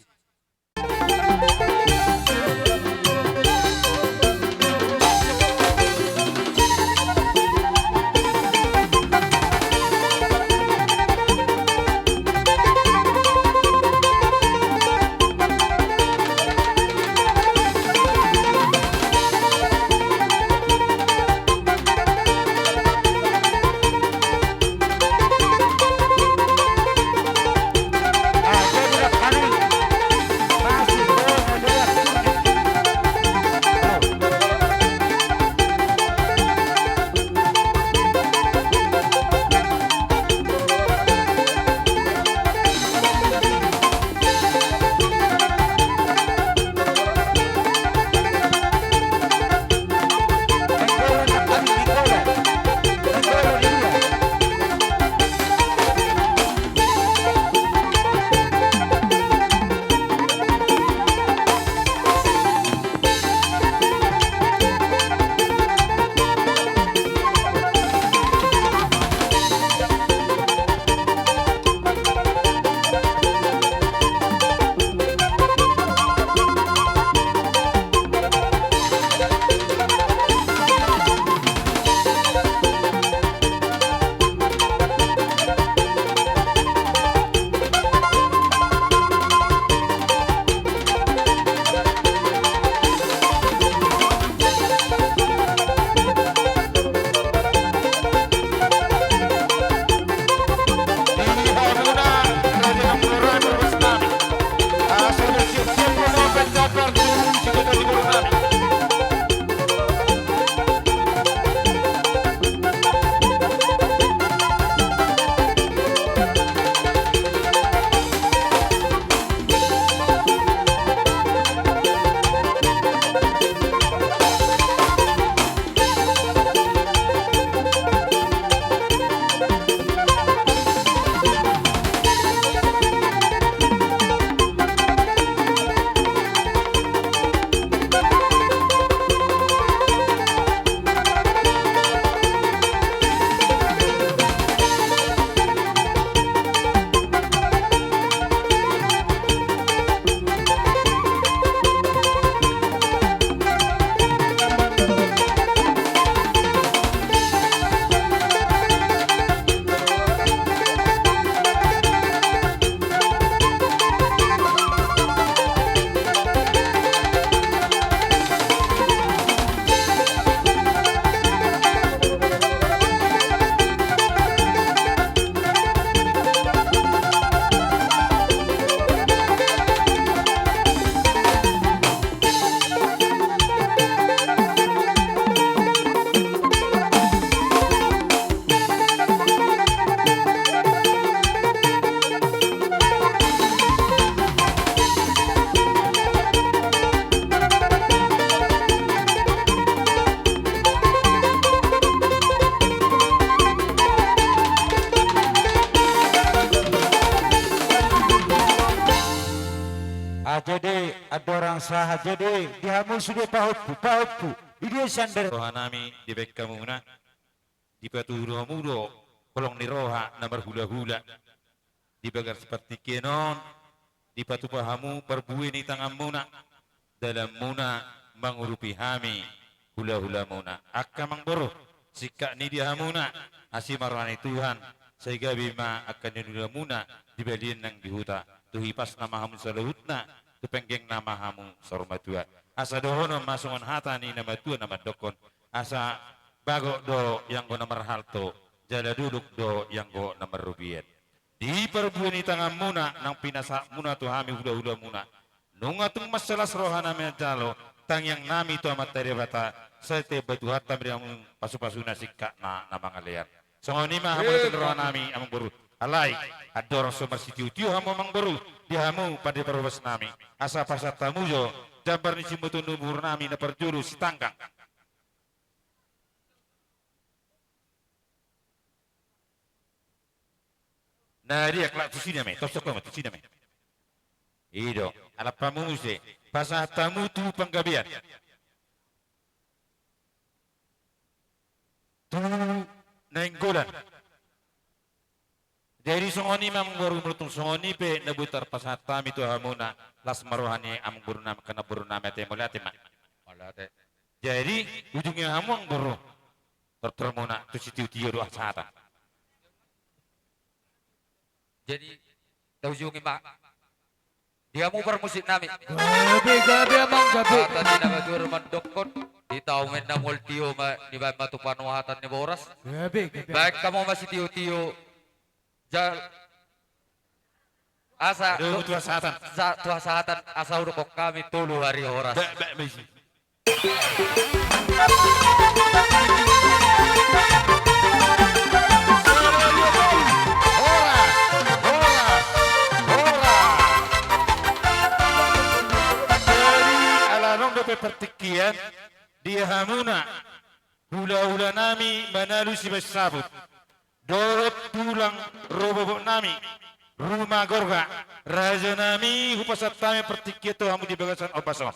Andorang sahat jo do i, di hamu sude pahompu, pahompu. Idia sandar. Rohanami dibaen hamuna, dipatudu hamu do holong ni roha na marhulahula. Di bagasan partingkian on, dipatupa hamu parbue ni tanganmuna, dalanmuna mangurupi hami hulahulamuna. Angka amangboru, singkat ni di hamuna, asi ma roha ni Tuhan, sai gabe ma angka ni hulamuna di balian nang di huta, tu hipasna ma hamu saluhutna, tu penggengna ma hamu saur matua. Asa dohonon ma songon hata ni na matua na mandokkon, asa bagot do ianggo na marhalto, jala dolok do ianggo na marrupian. Di parbue ni tanganmuna nang pinasahatmuna tu hami hulahulamuna, nunga tung mansai las rohanami manjalo tangiangnami tu Amanta Debata, sai taimba Tuhanta ma di hamu pasupasuna singkatna na mangalean. Songon i ma hamu. Iya, na tung rohanami, amangboru. Alai andorang so marsitiotio hamu, amangboru, di hamu pande parhobasnami, asa pasahat hamu jo jambar ni simutuon ni umurnami na parjolo Sitanggang. Na dia, kelak tu sini me, tosok ma tu sini me. I do, alap hamu muse, pasahat hamu tu Panggabean, tu Nainggolan. Jadi songon i ma, amangboru, molo tung songon i pe na boi tarpasahat hami tu hamuna, las ma roha ni amangborunami, angka namborunami, ate, mauliate ma. Mauliate. Jadi ujungna hamu, amangboru, tortormuna tu sitiotio do hasahatan. Jadi taujungi ma di hamu parmusiknami. Gabe, gabe, amang, gabe. Hata ni na matua mandokkon, di taon na mual tio ma, dibaen ma tu panuhatan ni boras. Gabe, gabe. Baen hamu ma sitiotio. Jal-, asa. Aduh, tu hasahatan. Sa-, tu hasahatan, asa hudokkon hami tolu ari horas. Ba, ba, ba, isi. Horas, horas, horas. Jadi, ala adong dope partingkian, di hamuna hulahulanami Manalu Sibaen Sabut, dohot tulang rorobotnami Rumagorga, rajanami, hupasahat hami partingkian tu hamu di bagasan ombas on.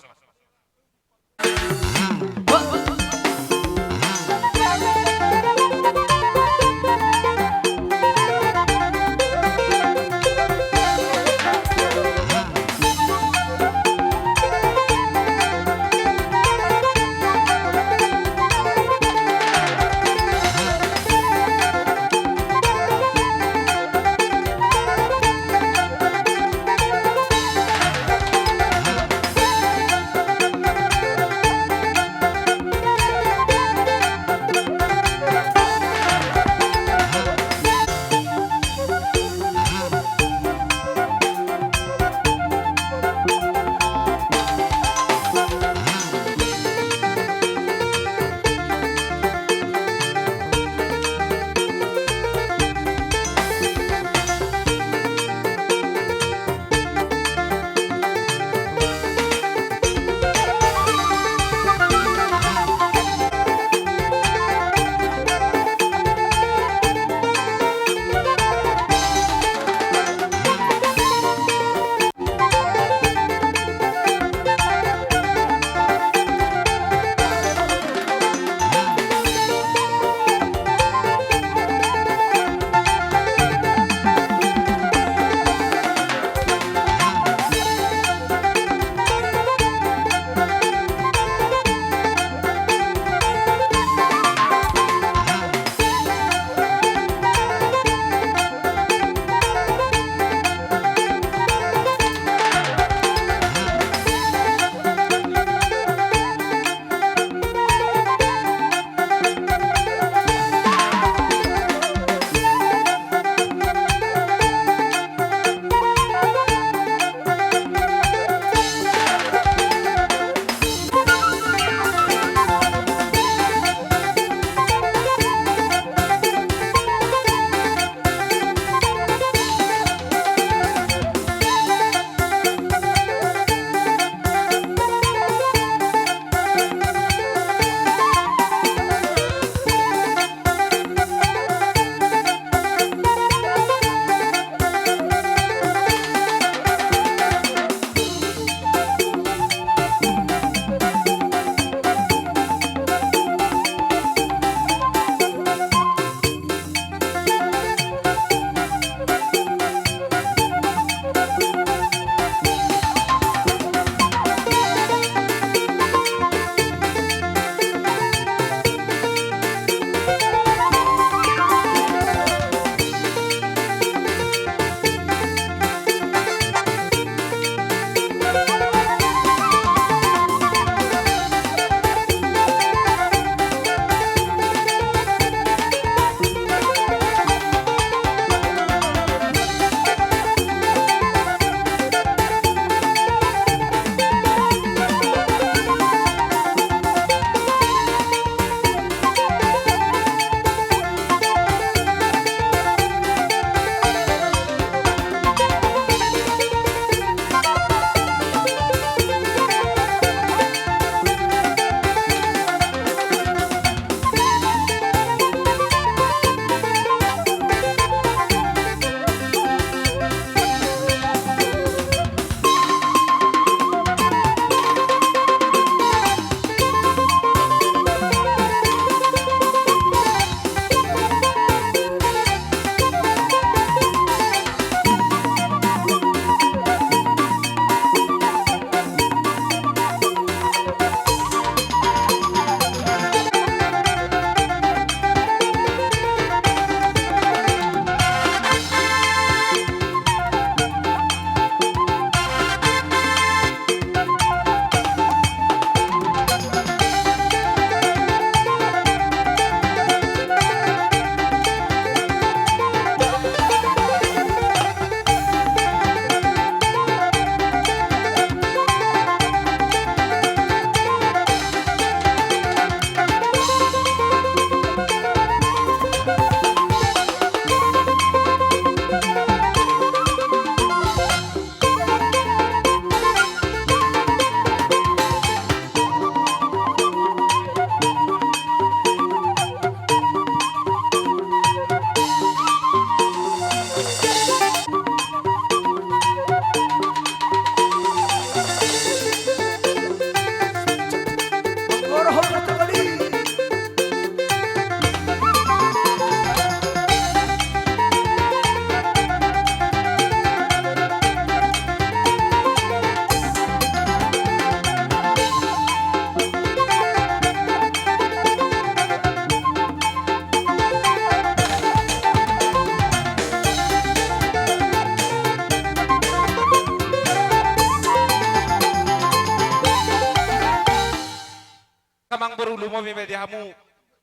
Lumobi ma di hamu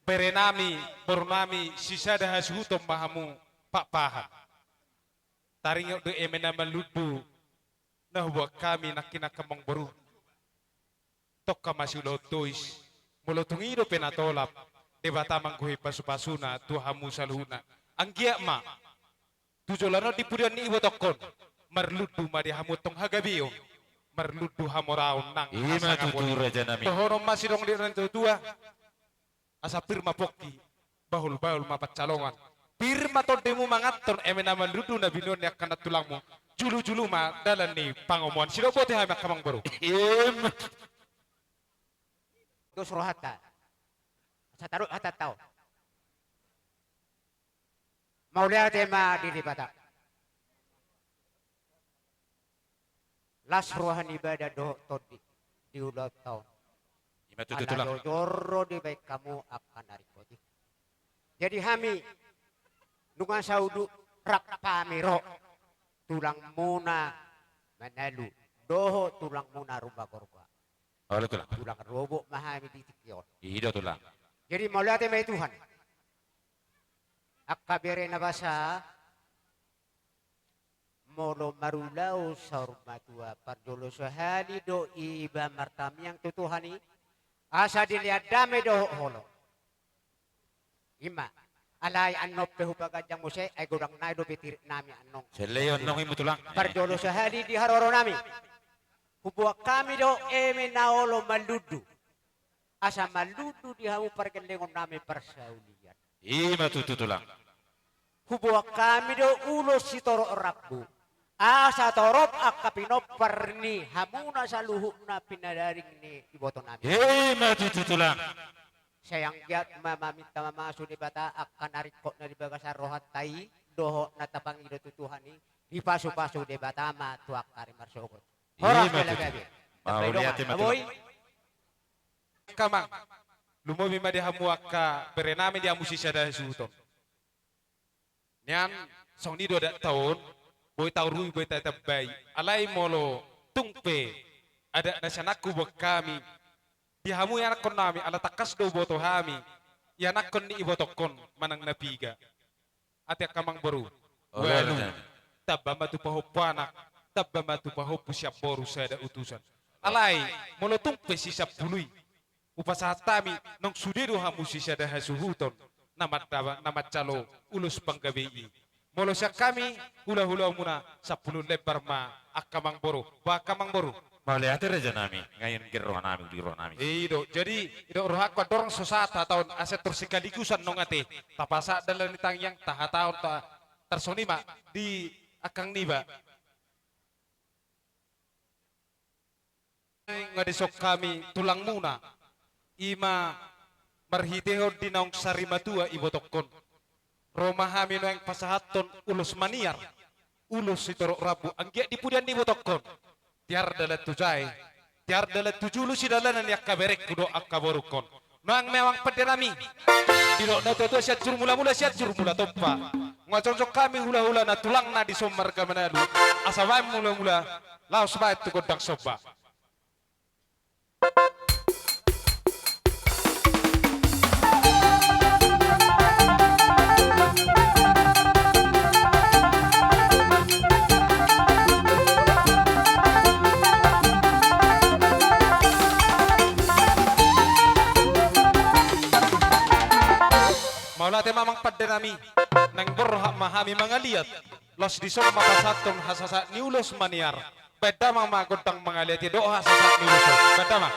berenami, borunami, sisada hasuhuton ma hamu pakpahan. Taringot do eme na marlundu na huboan hami nangkin angka amangboru. Tongka ma siulahon tois, molo tung i dope na tolap, Debata manggohi pasupasuna tu hamu saluhutna. Anggiat ma tu joloan on di pudian ni ibotongkon, marlundu ma di hamu tong hagabeon, marlundu hamoraon nang. I ma tutu, rajanami. Dohonon ma sidong ni natuatua. Asa pir ma pongki, bahulbahul ma pansalongan. Pir ma tondemu manganhon eme na marlundu na binoan ni angka nantulangmu. Julujulu ma dalan ni pangomoan. Sidok botima hami angka amangboru. Em. Dos rohanta. Asa taruhon hatanta on. Mauliate ma di Debata. Las roha ni badan dohot tondi di ulaonta on. I ma tutu, tulang. Ala jojor do dibaen hamu angka na ringkot i. Jadi hami nunga saudut rap hami ro tulangmuna Manalu dohot tulangmuna Rumbagorga. Olo, tulang. Tulang rorobot ma hami di tingki on. I do, tulang. Jadi mauliate ma di Tuhan. Angka bere na basa, molo marulaon saur matua, parjolo sahali do iba martamiang tu Tuhan i, asa dilean dame dohot holong. I ma, alai annon pe hupaganjang muse, ai godang nai dope tirik nami annon. Seleon nong i ma, tulang. Parjolo sahali di haroro nami, huboan hami do eme na olo marlundu. Asa marlundu di hamu pargellengon nami parsaulian. I ma tutu, tulang. Huboan hami do ulos sitorop rambu. Asa torop angka pinompar ni hamuna saluhutna pinadaring ni iboto nami. I ma tutu, tulang. Sai anggiat ma maminta mamasu Debata angka na ringkot na di bagasan rohanta i, dohot na tapangido tu Tuhan i, dipasupasu Debata ma tu angka ari marsogot. Horas. I ma tutu. Mauliate ma, tulang. Angka amang, lumobi ma di hamu angka berenami, di hamu sisada hasuhuton. Nian, songon i do adat taon, boi taurui, boi tatambai. Alai molo tung pe adat na sian angka huboan hami, di hamu ianakkon nami, ala tangkas do huboto hami ianakkon ni ibotongkon manang na piga. Ate angka amangboru. Olo, ualu. Tamba ma tu pahompu anak, tamba ma tu pahompu sian boru sada utusan. Alai molo tung pe sisampulu i, hupasahat hami, nang sude do hamu sisada hasuhuton na mandaba, na manjalo ulos panggabean i. Molo sian hami hulahula muna, sampulu lembar ma angka amangboru. Ba angka amangboru. Mauliate rajanami, nga ianggo rohanami, uli rohanami. I do, jadi i do rohangku andorang so sahat hatahon, asa tor sikaligusan nang ate, tapasahat dalan ni tangiang, tahatahon ta, tarsongon i ma di angkang niba. Nga dison hami tulangmuna, i ma marhitehon di naung sarimatua ibotongkon. Ro ma hami nuaeng pasahathon ulos maniar, ulos sitorop rambu, anggiat di pudian ni ibotongkon. Tiar dalan tu jae, tiar dalan tu julu, sidalanan ni angka berengku dohot angka borungkon. Nuaeng ma amang pandenami, didok natuatua, Sianjur Mulamula, Sianjur Mulatompa. Nga jongjong hami hulahula na tulangna dison marga Manalu, asa baen mulamula, laos baen tu gondang somba. Mauliate ma amang pandenami, naeng borhat ma hami mangaliat. Laos dison ma pasahathon hasasahat ni ulos maniar. Baen damang ma gondang mangaliat i dohot hasasahat ni ulos on. Baen damang.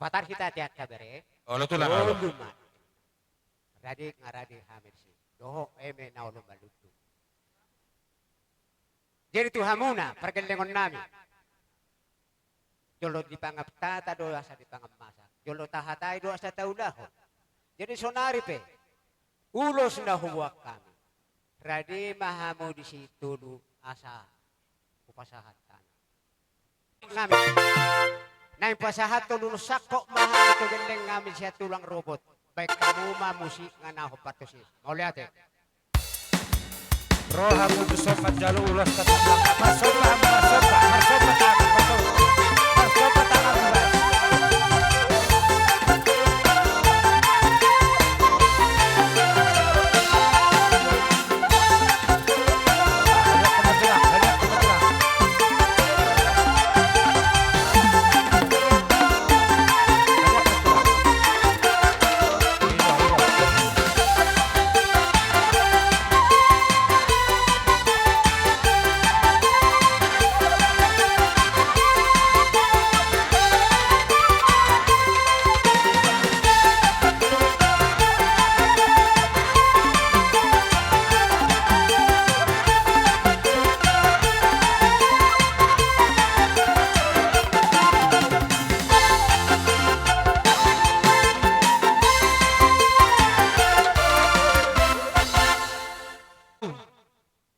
Patar hita ate angka bere. Olo tulang, olo. Olo ma. Rade nga rade hami disi. Dohot eme na olo malundu. Jadi tu hamuna pargellengon nami. Jolo dipangan tata do asa dipangan masak. Jolo tahatai do asa taulahon. Jadi sonari pe ulos na huboan hami. Rade ma hamu disi tolu asa hupasahat hami. Nami. Naeng pasahat tolu sangkop ma hami tu gelleng nami sian tulang robot. Baen hamu ma musik nga na hombar tusi. Mauliate. Ro hamu tu son manjalo ulos tatap. Marsomba hamu, marsomba, marsomba tangan, marsomba. Marsomba tangan, Mas.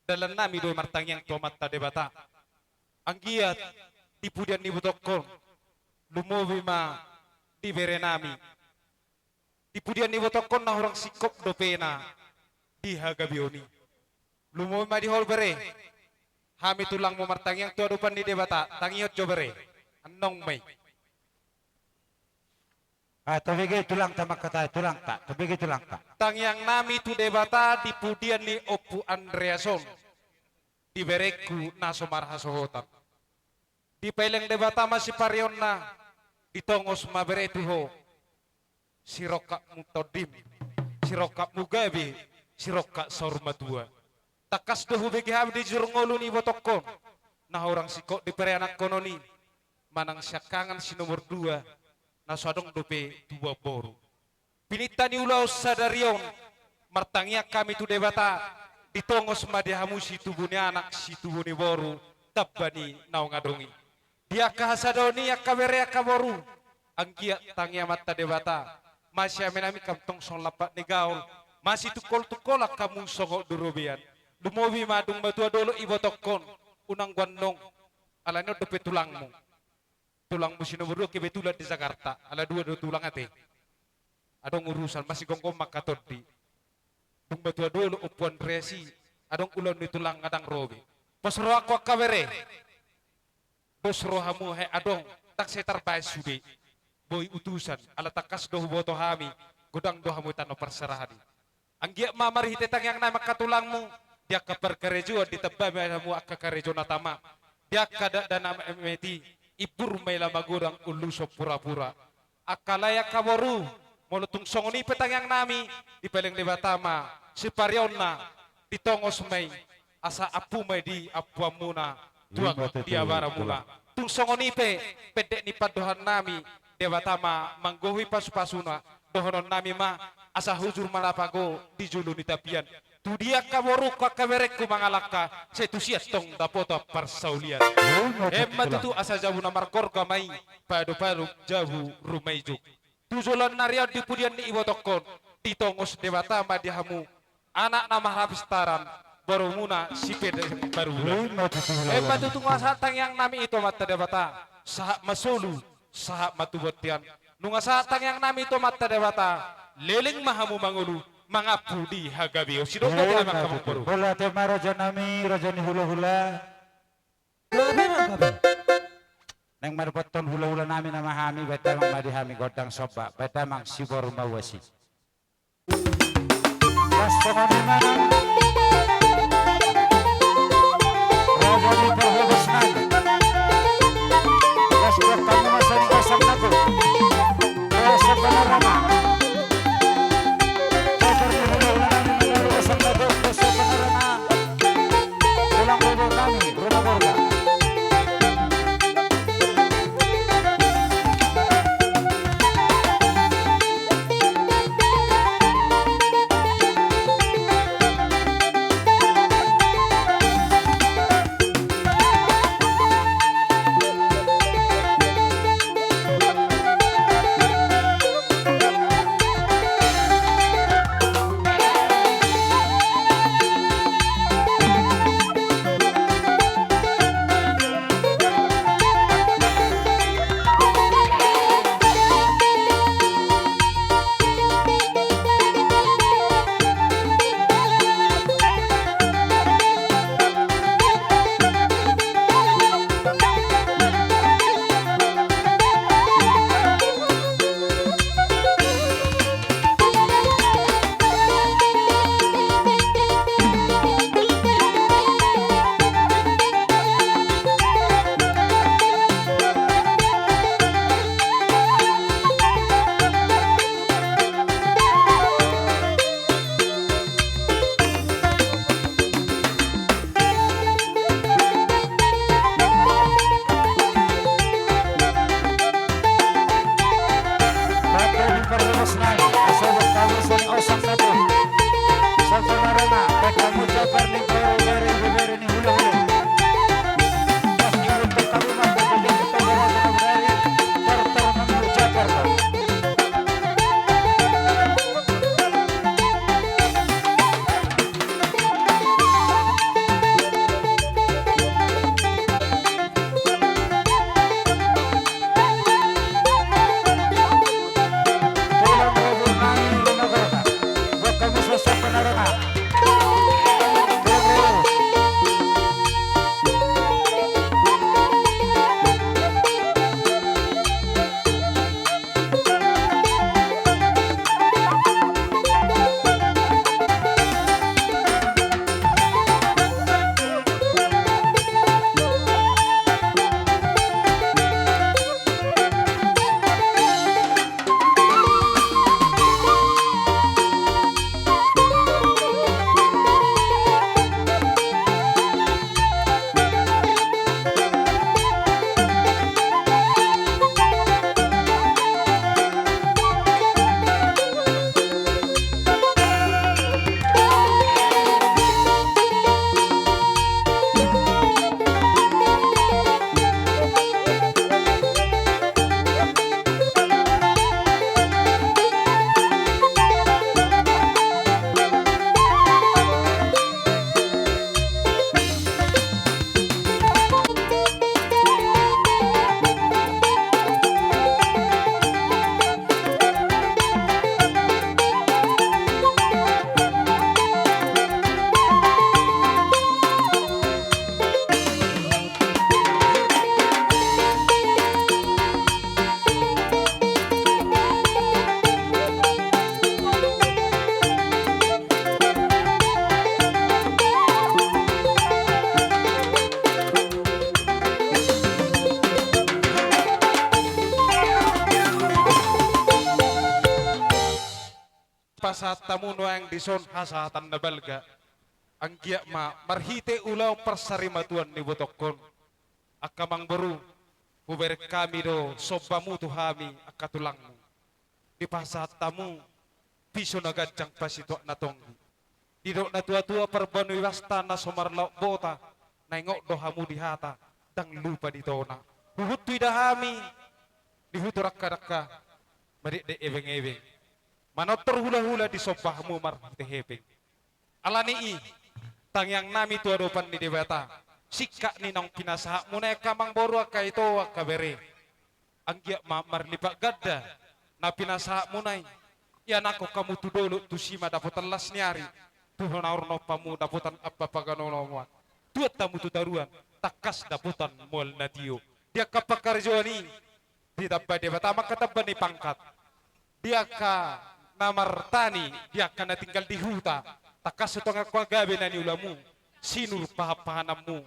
Dalan nami do i martangiang tu Amanta Debata. Anggiat di pudian ni ibotongkon, lumobi ma di bere nami. Di pudian ni ibotongkon na hurang singkop dope na di hagabeon i. Lumobi ma di ho bere. Hami tulangmu martangiang tu adopan ni Debata, tangihon jo bere. Annon ma i. Ah, tabege tulangta mangkatai, tulangta, tabege tulangta. Tangiang nami tu Debata di pudian ni Ompu Andreas on, di berengku na so marhasohotan. Dipaeleng Debata ma siparionna, ditongos ma bere tu ho sirongkapmu tondim, sirongkapmu gabe, sirongkap saur matua. Tangkas do hubege hami di juru ngolu ni ibotongkon na hurang singkop di pereanakkonon i, manang siangkangan si nomor dua na so adong dope tubuan boru. Pinangido ni ulaon sadari on, martangiang hami tu Debata, ditongos ma di hamu situbu ni anak, situbu ni boru, tamba ni naung adong i. Di angka hasadaon i angka bere angka boru, anggiat tangi Amanta Debata, masiame nami kam tong songon lampak ni gaol, masitungkoltungkolan hamu songon di robean. Lumobi ma dung matua dolok ibotongkon, unang guannong, alani on dope tulangmu. Tulangmu si nomor dua kebetulan di Jakarta, ala dua do tulang ate. Adong urusan, masigomgom ma angka tondi. Dung matua dolok Ompu Andreas i, adong ulaon ni tulang nga ndang ro be. Pos rohangku angka bere. Dos rohamu he adong, ndang sai tarbaen sude. Boi utusan, ala tangkas do huboto hami, godang do hamu i tano parserahan i. Anggiat ma marhite tangiang nami angka tulangmu, di angka parkarejoan ditamba ma hamu angka karejo na tama, di angka dakdanak na mate i, imbur ma i la magodang, uluson purapura. Angka lae angka boru, molo tung songon i pe tangiang nami, dipaeleng Debata ma siparionna, ditongos ma i, asa ampu ma i di ampuanmuna, tuak di abaramuna. Tung songon i pe, pendek ni pandohan nami, Debata ma manggohi pasupasuna, dohonon nami ma, asa hujur ma lapago di julu ni tapian. Tu dia angka borungku angka berengku mangalangka, sai tusi antong dapotan parsaulian. Emma tutu, asa jabu na margorga ma i, padopadopan jabu rumaijuk. Tu joloan ni ari on di pudian ni ibotongkon, ditongos Debata ma di hamu anak na marhapistaran, borumuna si Pede Barulan. Emma tutu, nunga sahat tangiang nami i tu Amanta Debata, sahat ma solu, sahat ma tu bontean. Nunga sahat tangiang nami i tu Amanta Debata, leleng ma hamu mangolu, mangampu di hagabeon. Sidok ma di hami angka boru. Mauliate ma raja nami, raja ni hulahula. Gabe ma, gabe. Naeng mandapothon hulahula nami nama hami, baen damang ma di hami gondang somba, baen damang siboru mauas i. Las songon i ma. Raja ni parhobas nami. Las buat kami masa ni kosong naku. Kosong panorama. Kotor ni hulahula nami, kosong naku, kosong panorama. Tulang robot nami, rumah borga. dipasahat hamu nuaeng dison hasahatan na balga. Anggiat ma marhite ulaon parsarimatuan ni ibotongkon. Angka amangboru, hubereng hami do sombamu tu hami angka tulangmu. Dipasahat hamu piso na ganjang, pasituak na tonggi. Didok natuatua, parbanua ibasta na so marlaok bota, na ingot do hamu di hata, ndang lupa di tona. Huhut huida hami di huta Dangkadangka, madekdek ebengebeng, manortor hulahula, disomba hamu marhite hepeng. Alani i, tangiangnami tu adopan ni Debata, singkat ni naung pinasahatmuna i angka amangboru, angka ito, angka bere. Anggiat ma marlipat ganda na pinasahatmuna i. Ianakhon hamu tu dolok, tusi ma dapotan las ni ari, tu na hornop hamu dapotan paganongonoman. Tuat hamu tu toruan, tangkas dapotan mual na tio. Di angka pangkarejoan i, ditamba Debata ma angka tamba ni pangkat. Di angka na martani, di angka na tinggal di huta, tangkas tu angka gabe na niulamu, sinur pahanpahananmu.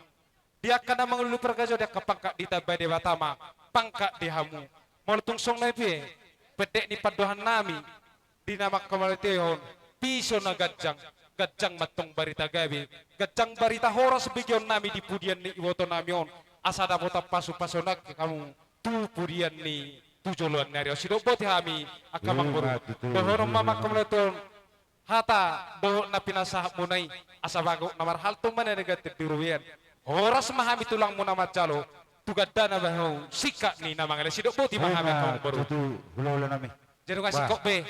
Di angka na mangulului pargajo, di angka pangkat, ditamba Debata ma pangkat di hamu. Molo tung songon i pe, pendek ni pandohannami di na mangkamatehon, piso na ganjang, ganjang ma antong barita gabe, ganjang barita horas begeonnami di pudian ni ibotonami on, asa dapotan pasupasu nangkin hamu tu pudian ni tu joloan ni ari on. Sidok boti hami angka amangboru. Ima tutu. Dohonon ma mangkamatehon hata dohot na pinasahatmuna i, asa bagot na marhalto ma na ganjang di robean. Horas ma hami tulangmuna manjalo, tu gandana bahen hamu singkat ni na mangalehon. Sidok boti ma hami angka amangboru. Ima tutu, hulahulanami. Jadi nunga singkop be.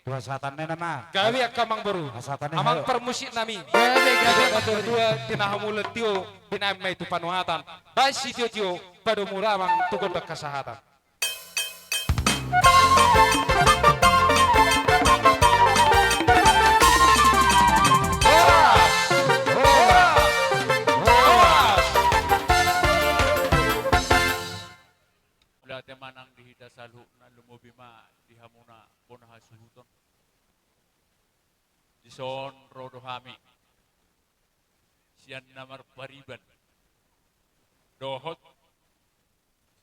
Tu hasahatanna nama. Gabe angka amangboru. Hasahatanna, amang parmusiknami. Gabe, gabe. Natuatua, tinahamulan tio, binaen ma i tu panuhatan. Baen sitiotio, padomu damang tu gondang hasahatan. Horas! Horas! Horas! Mauliate ma nang di hita saluhutna, lumobi ma di hamuna bona hasuhuton. Dison ro do hami sian na marpariban dohot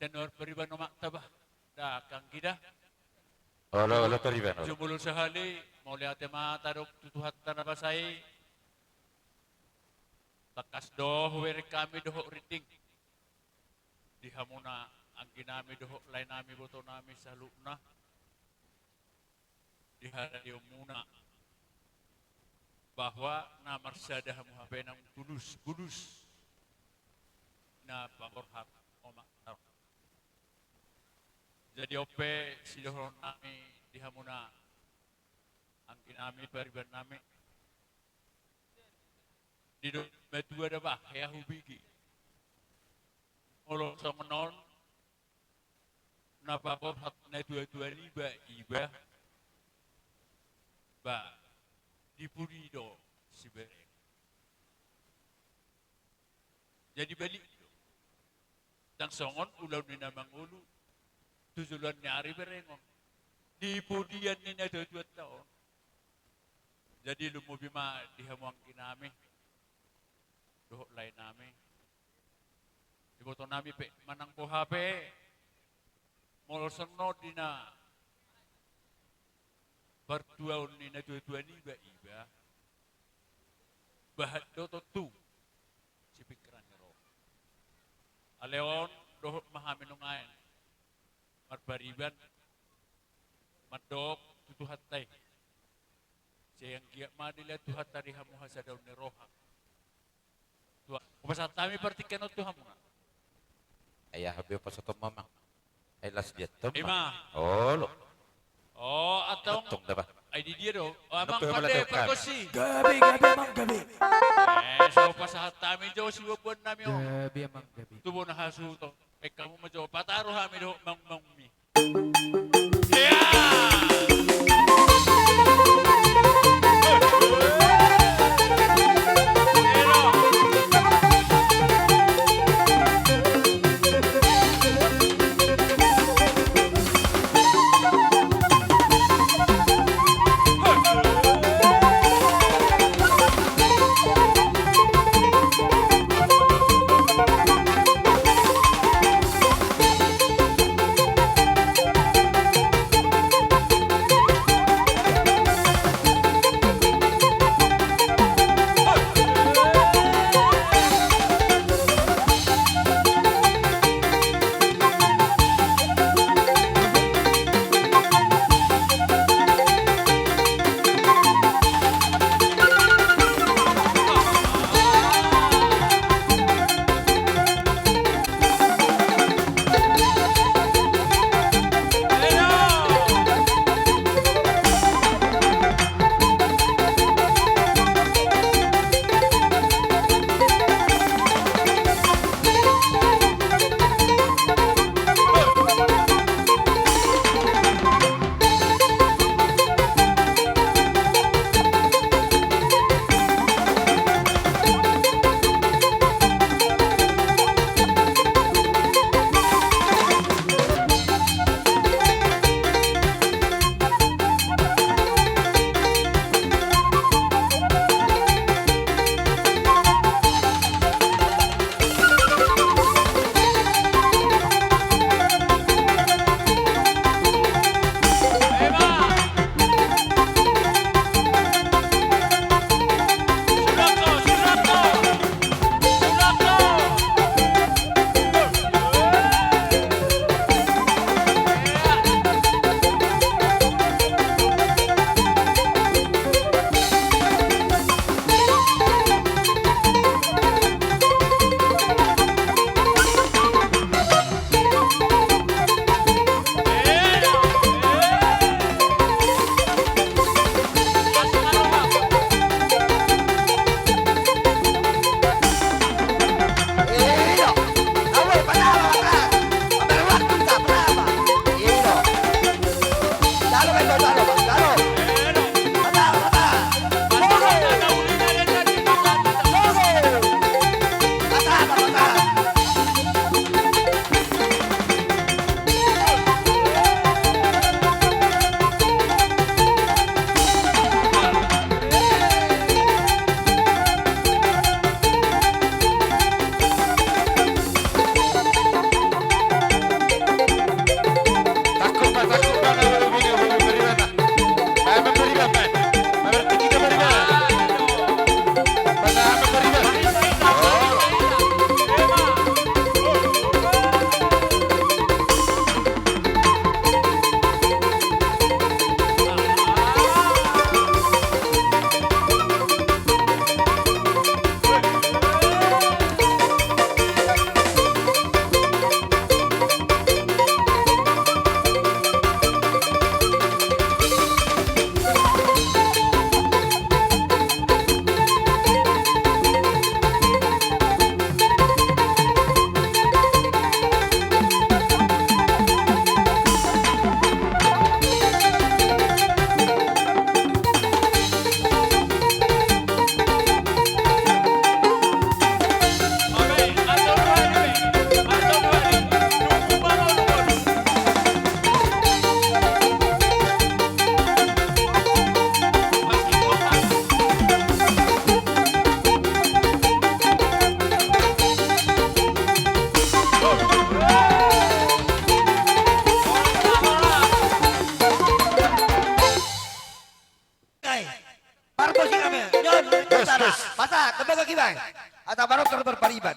sian na marpariban omakta bah. Da, anggi da. Olo, olo, pariban, olo. Jumolo sahali, mauliate ma tadok tu Tuhanta na basa i. Tangkas do hubereng hami dohot rinding di hamuna angginami dohot laenami, ibotonami saluhutna, di haradeonmuna, bahwa na marsada hamu hape naung tulus bulus na paborhat omakta. Jadi on pe sidohononnami di hamuna angginami, paribannami. Didok matua da bah, hea hubege. Molo songon on, na paborhat natuatua niba iba, ba di pudi do sibereng. Jadi balik do. Ndang songon ulaon ni na mangolu tu joloan ni ari berengon. Di pudian ni natuatuanta on. Jadi lumobi ma di hamu angginami dohot laenami. Ibotonami pe manang boha pe, molo songon on di na partuaon ni natuatua niba iba, bahat do tontu sipingkiran ni roha. Alai on dohot ma hami nuaeng marpariban mandok tu Tuhanta i. Sai anggiat ma dilehon Tuhanta di hamu hasadaon ni roha. Tua, hupasahat hami partingkian on tu hamuna. Ai aha be pasahaton mamang. Ai las dia tong. Ima. Olo. O, antong. Antong da bah. Ai di dia do. O, amang pande pargonsi. Gabe, gabe, amang, gabe. E, so pasahat hami jo siboanboannami on. Gabe, amang, gabe. Tu bona hasuhuton. Baen hamu ma jo, pataru hami dohot maungmaungmi. Kosirame, nyon, yes, tara. Yes. Masa, tembak kaki bang. Asa baru terus berpariban.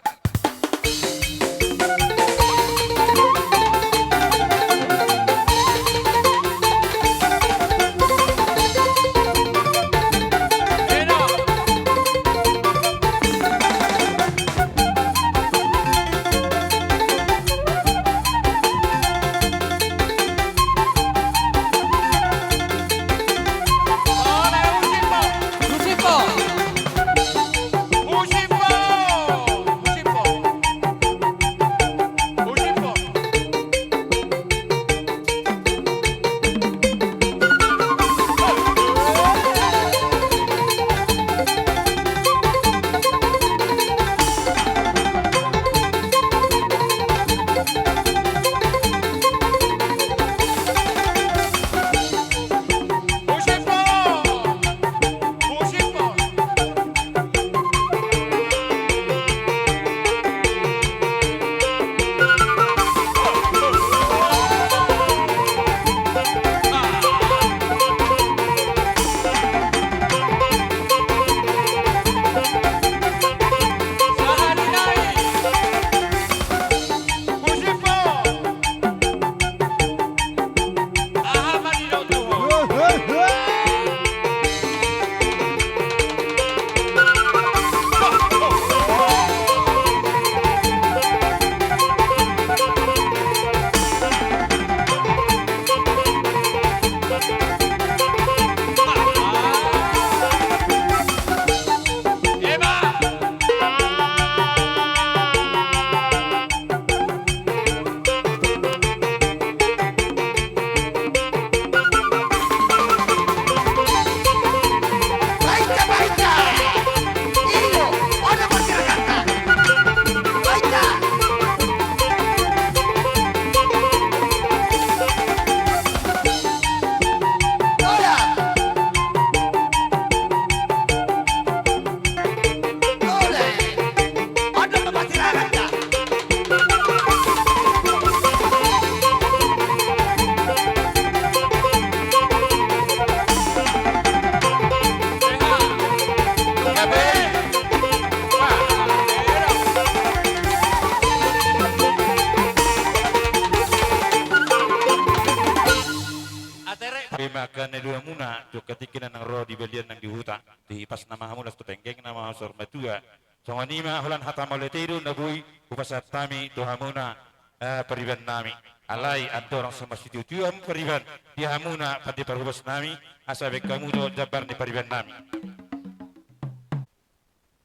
Atere. Ima angka na nidokmuna tu angka tingki na naeng ro di balian nang di huta, di hipasna ma hamu laos tu penggengna ma hamu saur matua. Songon i ma holan hata mauliate do na boi hupasahat hami tu hamuna, eh, pariban nami. Alai andorang so masitio-tio hamu pariban di hamuna pande parhobas nami, asa baen hamu do jambar ni pariban nami.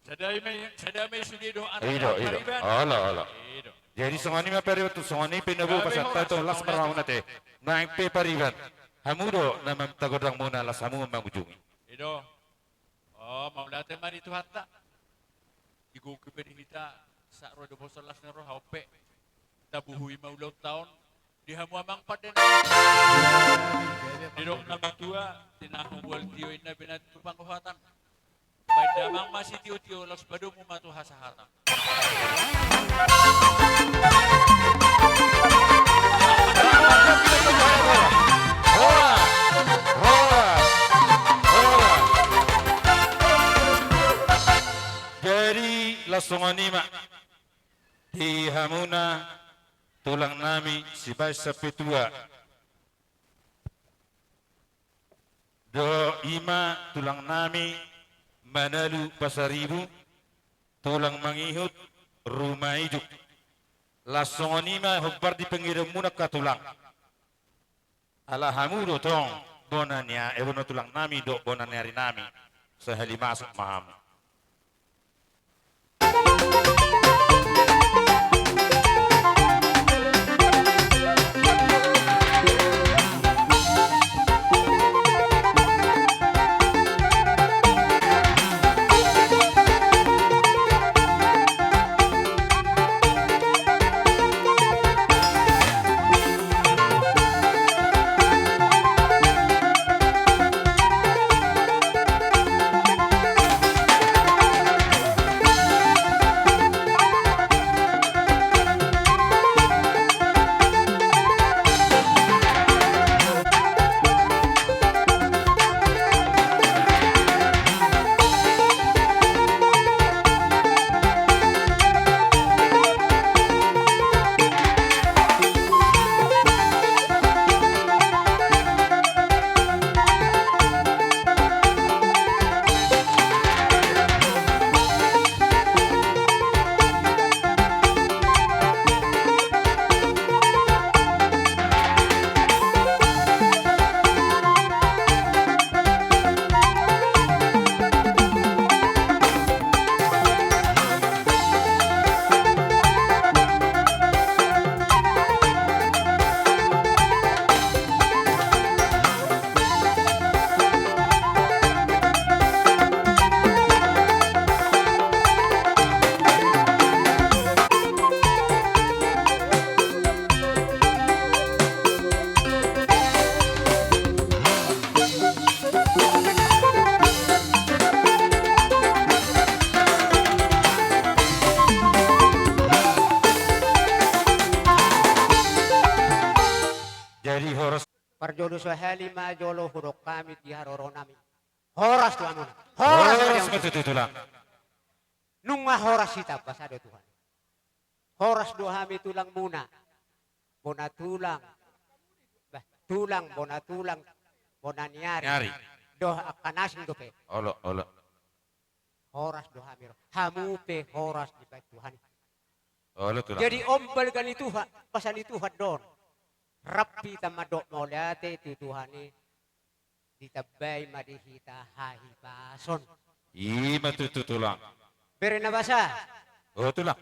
Sada i ma, sada i ma sude do. I do, i do. Olo, olo. I do. Jadi songon i ma pariban tu, songon i pe na boi hupasahat hami tu las ma hamu na te. Naeng pe pariban, hamu do na maminta gondangmuna, las hamu mangujungi. I do. O, mauliate ma di Tuhanta. Digokhon pe di hita sahat ro di boso las ni roha on pe. Tabuhui ma ulaonta on. Di hamu amang pande nami. Didok na matua, tinahu mual tio, inna binahen tu pangohatan. Baen damang ma sitio-tio, laos padomu ma tu hasahatan. Horas, horas, horas. Jadi, laos songon i ma di hamuna tulang nami sibaen sampe tua. Do i ma tulang nami Manalu Pasaribu, tulang mangihut, ruma ijuk. Laos songon i ma hombar di pangidoanmuna angka tulang. Ala hamu do tong bona ni a-, eh, bona tulang nami dohot bona ni ari nami. Sahali masuk ma hamu. Jolo sahali ma jolo hudok hami di haroronami. Horas tu hamuna. Horas. Horas ma tutu tulang. Nunga horas hita, basa do Tuhan. Horas do hami tulangmuna. Bona tulang. Bah, tulang, bona tulang. Bona ni ari. Ni ari. Dohot angka na asing dope. Olo, olo. Horas do hami ro. Hamu pe horas dibahen Tuhan i. Olo, tulang. Jadi on balga ni Tuhan, basa ni Tuhan do on. Rap hita mandok mauliate tu Tuhan i, ditambai ma di hita hahipason. I ma tutu tulang. Bere na basa. O tulang.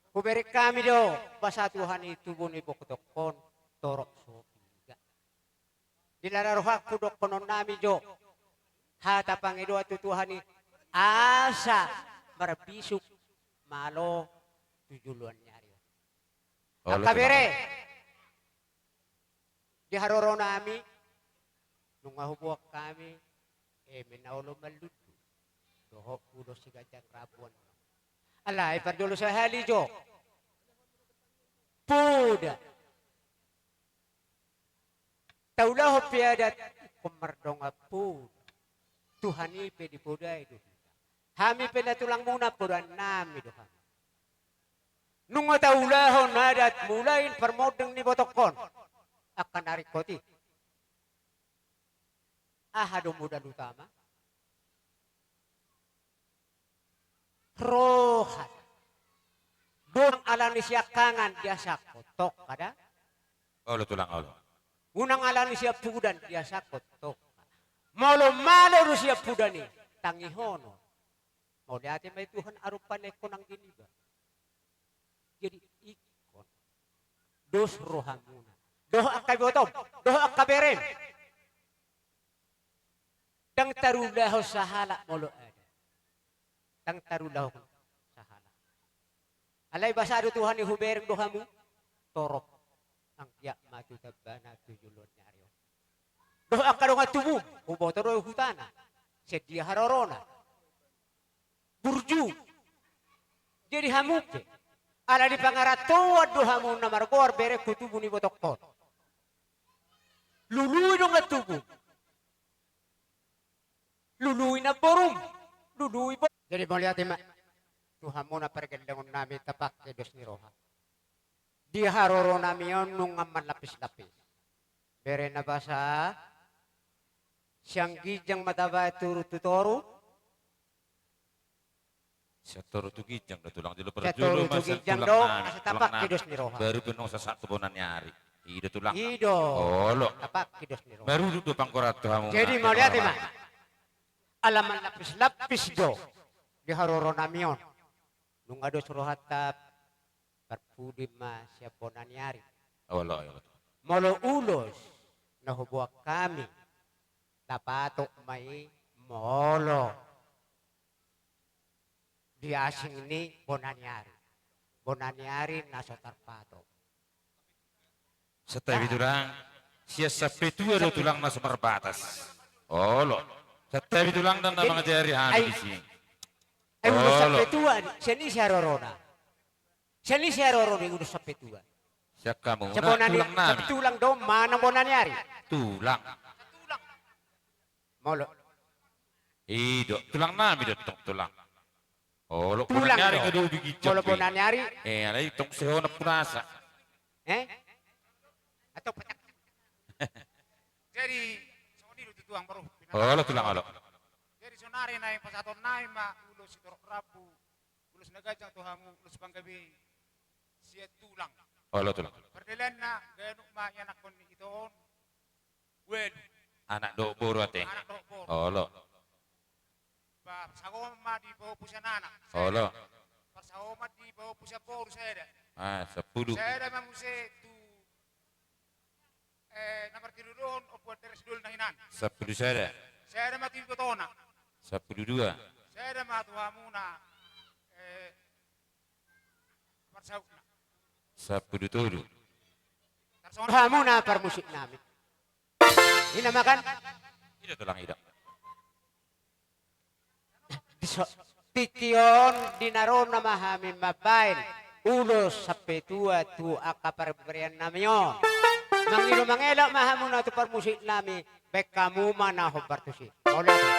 Hubereng hami do basa Tuhan i tubu ni botokkon torop so piga. Dilala rohangku dohononnami jo hata pangidoan tu Tuhan i, asa marbisuk malo tu joloan ni ari on. Olo, angka tulang. Bere, di haroronami nunga huboan hami eme na olo mallundu dohot ulos siganjang rambu on. Alai parjolo sahali jo poda. Taulahon pe adat ingkon mardongan poda. Tuhan i pe dipodai do hita. Hami pe na tulangmuna, podaannami do hami. Nunga taulahon adat mulai parmonding ni botokkon angka na ringkot i. Aha do modal utama? Roha. Unang alani siangkangan diasangkon tongka da. Olo tulang, olo. Unang alani siampudan diasangkon tongka. Molo malo do siampudan i, tangihonon. Mauliate ma i Tuhan arupa na ingkon anggi niba. Jadi ingkon dos rohamuna. Dohot angka ibotom, dohot angka berem. Ndang tarulahon sahalak molo adat. Ndang tarulahon sahalak. Alai basa do Tuhan i, hubereng do hamu torop anggiat ma tu tambana tu joloan ni ari on. Dohot angka dongan tubum, huboto do hutana. Sian dia harorona. Burju. Jadi hamu pe ala dipangarantoan do hamu na margoar berengku tubu ni botokkon. Lului dongan tubum. Lului namborum. Lului bo-, jadi mauliate ma tu hamuna pargellengonnami, tapangke dos ni roha. Di haroronami on nunga manlapislapis. Bere na basa, sian ginjang ma tabaen turun tu toru. Sian toru tu ginjang do tulang, jolo parjolo ma sian tulang do, nami, asa tapangke dos ni roha. Baru pe nunga sahat tu bona ni ari. I do tulang. I do. Olo. Tapangke dos ni roha. Baru do panggora tu hamu. Jadi mauliate ma. Ala manlapislapis do di haroronami on. Nunga dos rohanta parpudi ma sian bona ni ari. Olo, olo. Molo ulos na huboan hami, na patok ma i molo di asing ni bona ni ari. Bona ni ari na so tarpatok. Santabi tulang, sian sampetua do tulang na so marbatas. Olo. Santabi tulang, ndang na mangajari hami disi. Ai ulos sampetua, sian ise harorona? Sian ise haroro ni ulos sampetua? Sian hamu, sian bona ni, tulang nami. Sian tulang do manang bona ni ari? Tulang. Molo. I do, tulang nami do tong tulang. Olo, tulang bona ni ari do. Molo bona ni ari. Eh, alai tong sehona punasa. Eh? Atau petak. Jadi, songon i do tu tulang baru. Olo, tulang, olo. Jadi, sonari naeng pasahatonnami ma ulos sitorop rambu. Ulos na ganjang tu hamu, ulos panggabean sian tulang. Olo, tulang. Pardalaanna, ganup ma ianakhon ni ito on ualu. Anak dohot boru ate. Anak dohot boru. Olo. Parsaulian ma dipahompu sian anak. Olo. Parsaulian ma dipahompu sian boru sada. Ah, sampulu. Sada ma muse tu Eh, na martinodohon Ompu Andreas Doli na hinan. Sampulu sada. Sada ma tu ibotona. Sampulu dua. Sada ma tu hamuna, eh, parsautna. Sampulu tolu. Tarsongon hamuna parmusiknami. Ina makan. Ida tulang ida. Di so-, tingki on di na ro nama hami mambaen ulos sampetua tu angka parbariannami on. Mangido mangelek ma hamuna tu parmusik nami, baen hamu ma na hombar tusi. Mauliate.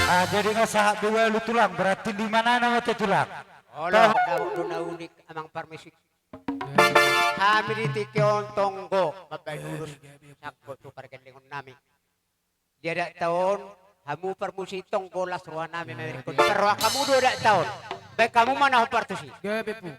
Ah, jadi nunga sahat be ualu tulang, berarti lima nai nama te tulang. Olo, dapot do na unik amang parmusik. Hami di tingki on tonggo mambaen ulos sangkot tu pargellengon nami. Di adat ta on, hamu parmusik tonggo las roha nami mamerengkon. Parrohahon hamu do adat ta on. Baen hamu ma na hombar tusi. Gabe pung.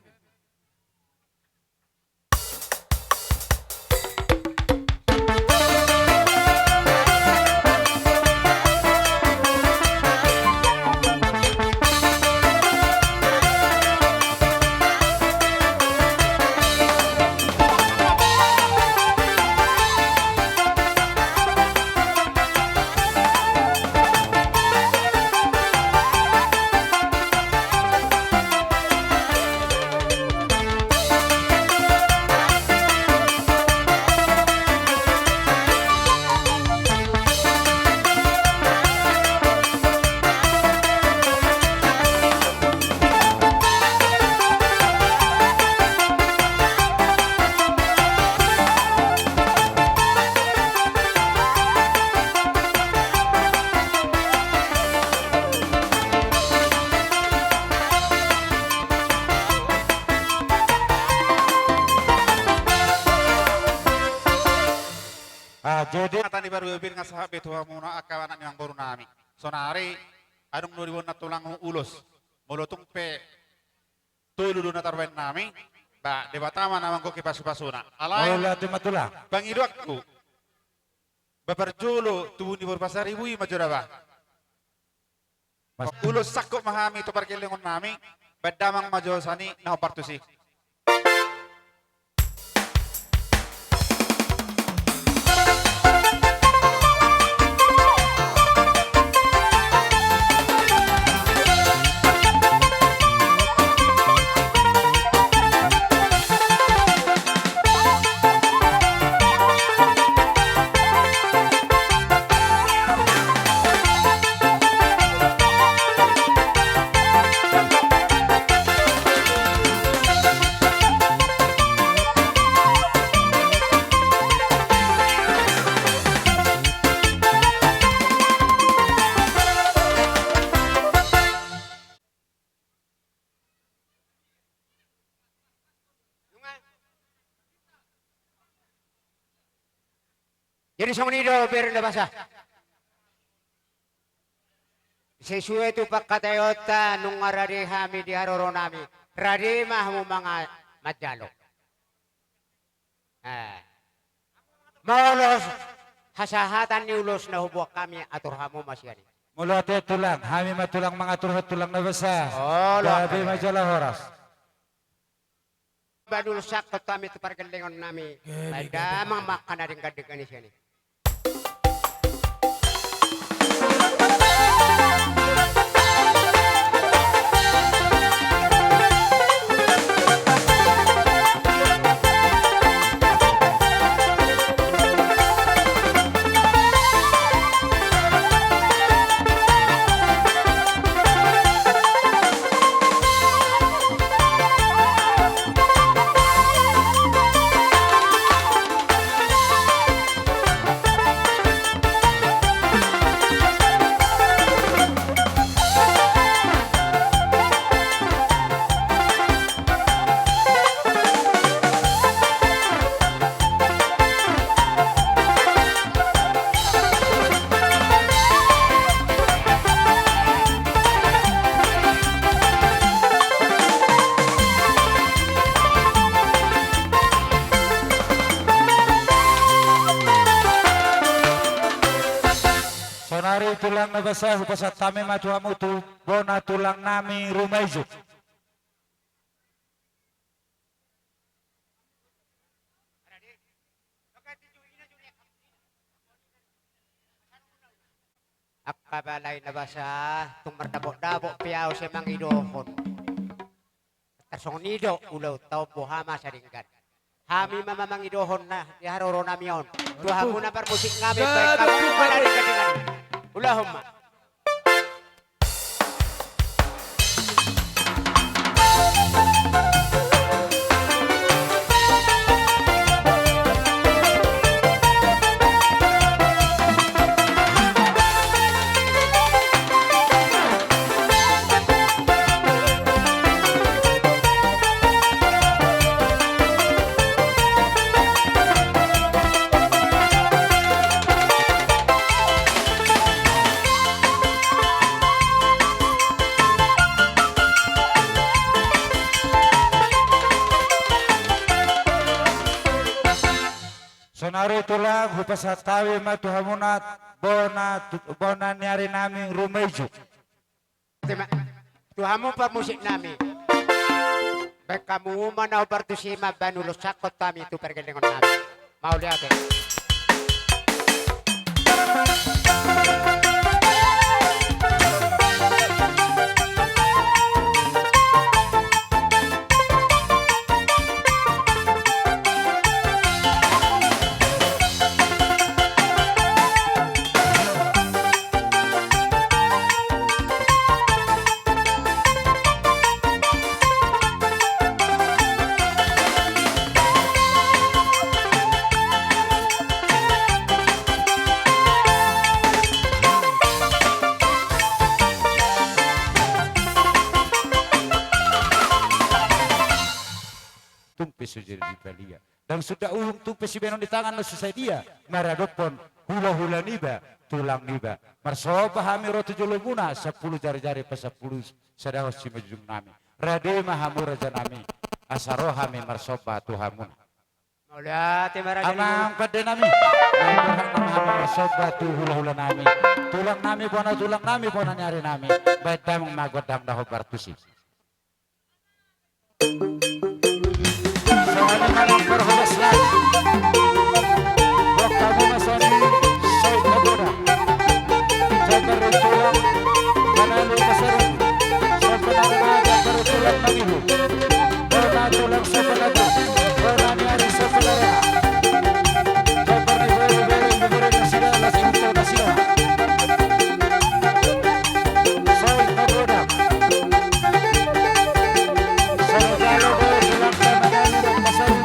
Ah, jadi hata ni baru bebir nga sahat be tu hamuna angka anak ni amangboru nami. Sonari adong do di bona tulang ulos. Molo tung pe tolu do na tarbaen nami, ba Debata ma na manggohi pasupasuna. Alai mauliate ma tulang. Pangidoanku, ba parjolo tubu ni boru Pasaribu i ma jo da ba. Mas- Ulos sangkot ma hami tu pargellengon nami, baen damang ma jo sian i na hombar tusi. Jadi songon i do bere na basa. Sesuai tu pangkataionta nunga rade hami di haroro nami. Rade ma hamu manga manjalo. Eh. Molo hasahatan ni ulos na huboan hami atur hamu ma sian i. Mauliate tulang, hami ma tulang mangaturhon tulang na basa. Olo. Gabe ma jala horas. Baen ulos sangkot hami tu pargellengon nami. Gabe, gabe. Baen damang ma angka na denggan-denggan i sian i. Tulang na basa, hupasahat hami ma tu hamu tu bona tulang nami Rumaijo. Angka bala i na basa, tung mardapotdapot pe ahu sai mangidohon. Tarsongon i do ulaonta on, boha ma asa denggan. Hami ma mangidohon na di haroro nami on tu hamu na parmusik nami, baen hamu ma na denggan-denggan. Ulahon ma. Saonari tulang, hupasahat hami ma tu hamuna bona, bona ni ari nami Rumaijo. Terima. Tu hamu parmusik nami. Baen hamu ma na hombar tusi mambahen ulos sangkot hami tu pargellengon nami. Mauliate. Tung pe so jadi dipalia. Ndang suda uhum tung pe sibahenon ni tangan na so sadia maradophon hulahula niba, tulang niba. Marsomba hami ro tu jolomuna, sampulu jarijari pasampulu sadahon simanjujung nami. Rade ma hamu raja nami, asa ro hami marsomba tu hamuna. Mauliate ma raja nami. Amang pande nami, naeng borhat nama hami marsomba tu hulahula nami, tulang nami, bona tulang nami, bona ni ari nami. Baen damang ma gondang na hombar tusi. Sahali manang parhoras lai. Bokka muna soni, sai na boda. Jambar tulang, manalu pasarung. Sopa na rana, jambar tulang mangihu. Bona tulang sopa na tu. Bona ni ari sopa na rana. Jambar ni boru, boru, boru, nasida, nasi unto, nasida. Sai na boda. Sai jalo do, tulang na manalu, na pasarung.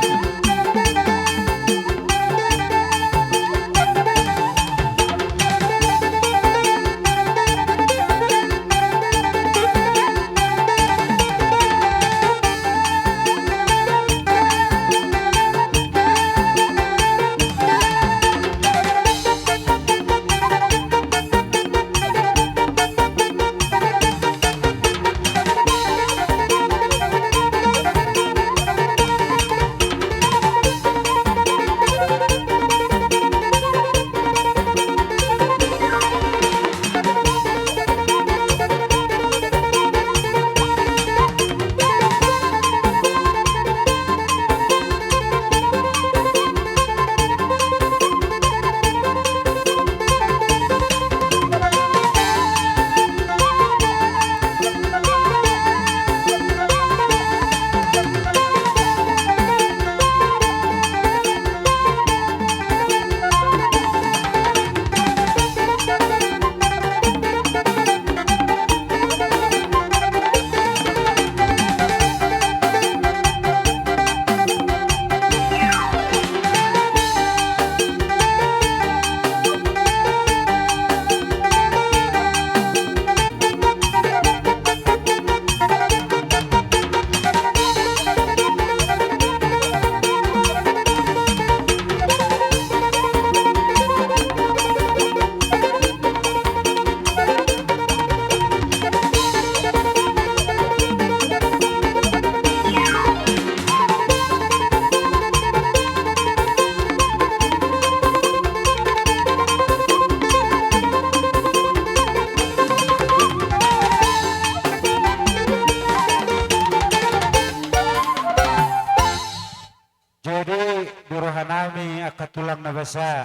tulang na basa.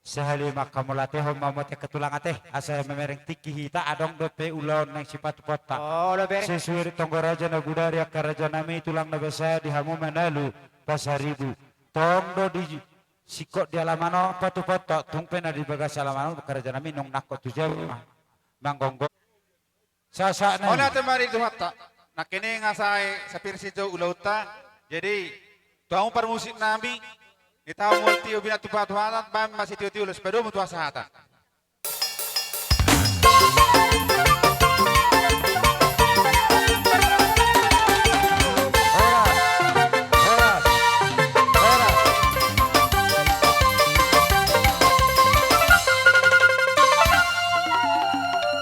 Sahali ma hamu latehon ma mate ke tulang ate, asa mamereng tingki hita adong dope ulaon naeng sipatupaonta. Olo bereng. Sesuai tonggo raja na gudari angka raja nami tulang na basa di hamu Manalu Pasaribu. Tong do di singkop di alaman on patupaonta, tung pe na di bagas alaman on angka raja nami nunga nangkok tu jabu ma manggonggo. Sasaat nai. Olo ate ma di Tuhanta. Nangkin nga sae sapir si jo ulaonta. Jadi tu hamu parmusik nami, di tahu multi ubina tu patuhatan, bam masih tio-tio los padomu tu hasahatan. Horas, horas, horas.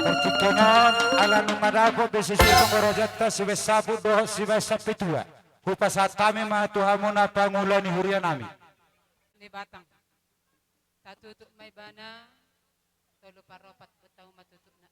Partingkian on ala nunga dapot be sisitong gorojanta sibaen saput dohot sibaen sampetua. Hupasahat hami ma tu hamu na pangula ni huria nami. Ni batang. Tatutup ma ibana, tolu paropat betau ma tutupna.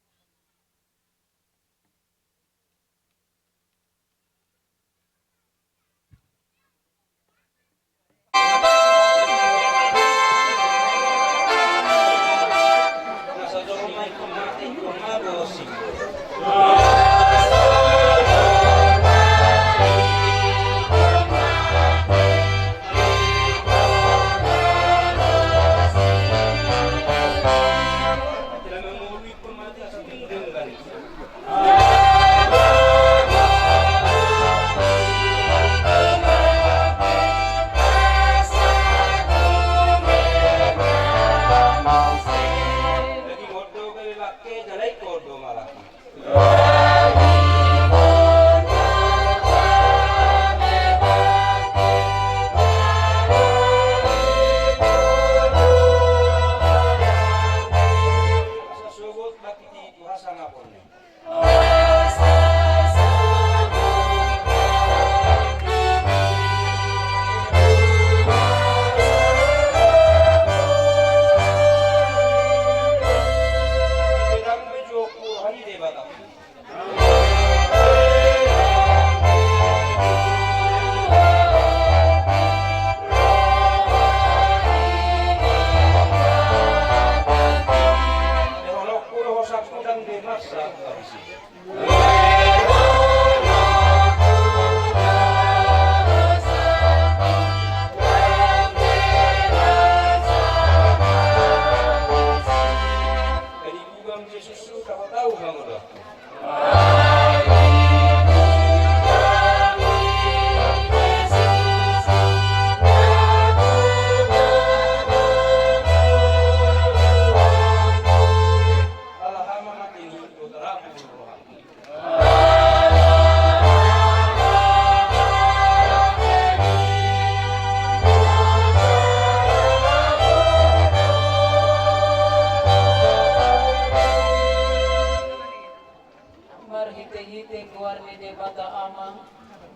Marhitehite goar ni Debata Ama,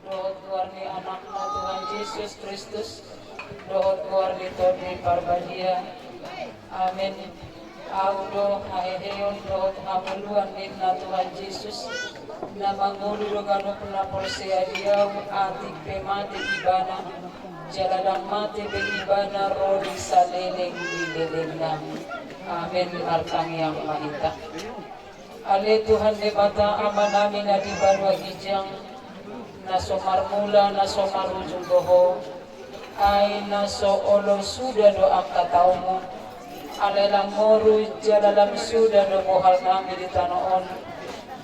dohot goar ni Anakna Tuhan Jesus Kristus, dohot goar ni Tondi Parbadia. Amen. Ahu do haheheon dohot hangoluan ninna Tuhan Jesus, na mangolu do ganup na porsea di Ahu, atik pe mate ibana, jala ndang mate be ibana ro di saleleng ni lelengna. Amen. Martangiang ma hita. Ale Tuhan Debata Amanami na di banua ginjang, na so marmula na so marujung do Ho, ai na so olo suda do angka taoMu. Alai lam moru jala lam suda do bohalnami di tano on,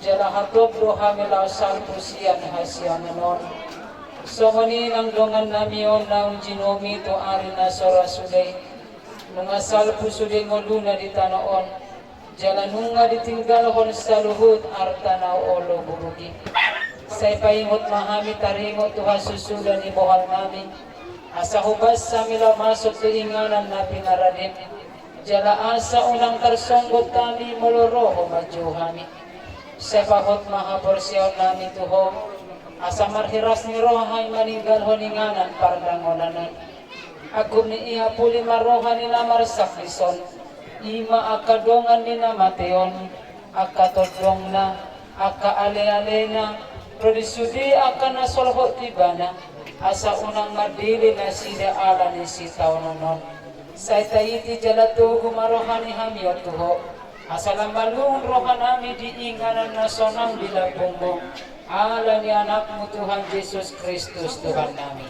jala hatop do hami laho salpu sian hasiangan on. Songon i nang dongannami on naung jinomi tu ari na so ra sude i, nunga salpu sude ngoluna di tano on, jala nunga ditinggalhon saluhut arta na olo buruk i. Sai paingot ma hami taringot tu hasusuda ni bohalnami, asa hobas hami laho masuk tu inganan na pinaradem, jala asa unang tarsonggot hami molo ro Ho manjou hami. Sai pahot ma haporseaonnami tu Ho, asa marhiras ni roha hami maninggalhon inganan pardangonan on. Angkup ni i hapuli ma roha ni na marsangkis on, i ma angka dongan ni na mate on, angka tondongna, angka alealena, ro di sude angka na solhot tu ibana, asa unang mandele nasida ala ni sitaonon on. Sai taiti jala togu ma roha ni hami on tu Ho, asa lam malungun roha nami di inganan na sonang di lambungMu, ala ni AnakMu Tuhan Jesus Kristus Tuhan nami.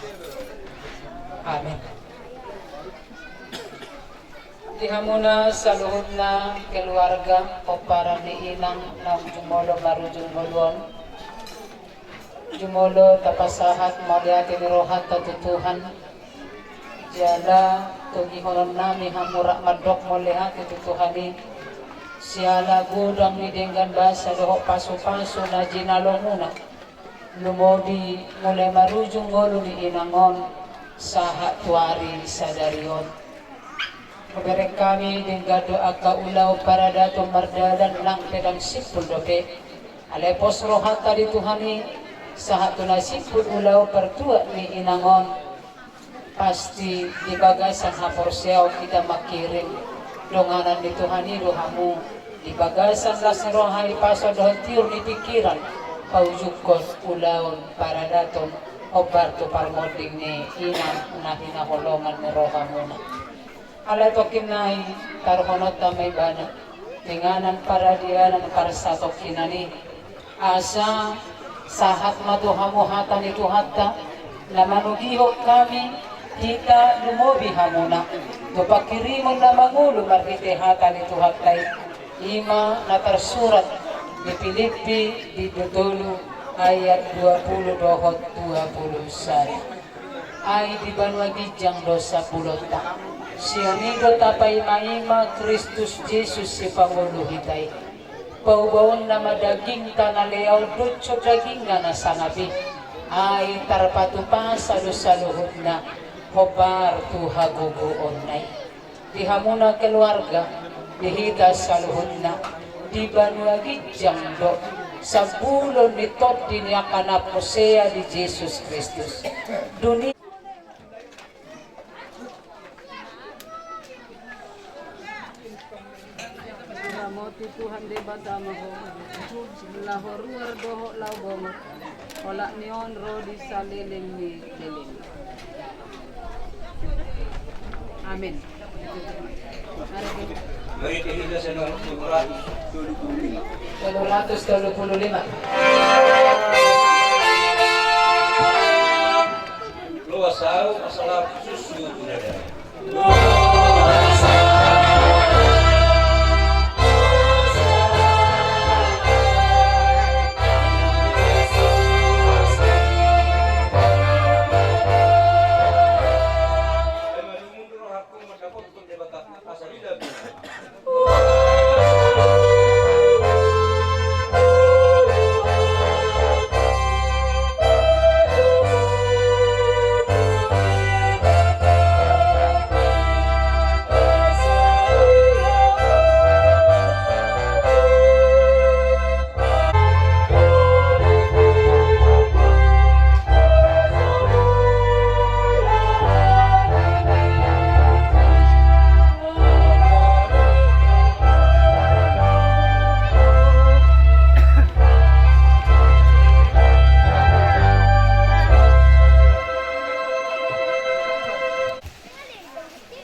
Amin. Di hamuna saluhutna keluarga pomparan ni inang naung jumolo marujung ngolu on, jumolo tapasahat mauliate ni rohanta tu Tuhan. Jala togihononnami hamu rap mandok mauliate tu Tuhan i, siala godang ni denggan basa dohot pasupasu na jinalomuna, lumobi mulai marujung ngolu ni inang on sahat tu ari sadari on. Hubereng hami denggan do angka ulaon paradaton mardalan, nang pe ndang simpul dope. Alai pos rohanta di Tuhan i, sahat tu na simpul ulaon partuat ni inang on. Pasti di bagasan haporseaon hita mangkirim, donganan ni Tuhan i do hamu. Di bagasan las ni roha, hipason dohot tiur ni pingkiran, paujungkon ulaon paradaton hombar tu parmonding ni inang na hinaholongan ni rohamuna. Alai tongkin nai taruhononta ma ibana tu inganan paradianan parsatongkinan i, asa sahat ma tu hamu hata ni Tuhanta na manogihon hami hita lumobi hamuna tu pangkirimon na mangolu marhite hata ni Tuhanta i. I ma na tarsurat di Pilippi bindu tolu ayat dua pulu dohot dua pulu sada. Ai di banua ginjang do sambulonta. Sian i do tapaimaima Kristus Jesus sipangolu hita i. Paubaonna ma dagingta na leaon dohot dagingna na sangap i. Ai tarpatupasa do saluhutna hombar tu hagogoonna i. Di hamuna keluarga, di hita saluhutna, di banua ginjang do sambulon ni tondi ni angka na porsea di Jesus Kristus. Dunia. Diramoti Tuhan Debata ma ho, laho ruar dohot laho bongot, olat ni on ro di saleleng ni leleng. Amin. Mari kita, tolu ratus tolu puluh lima. Loas au, asa lam susu tu dada.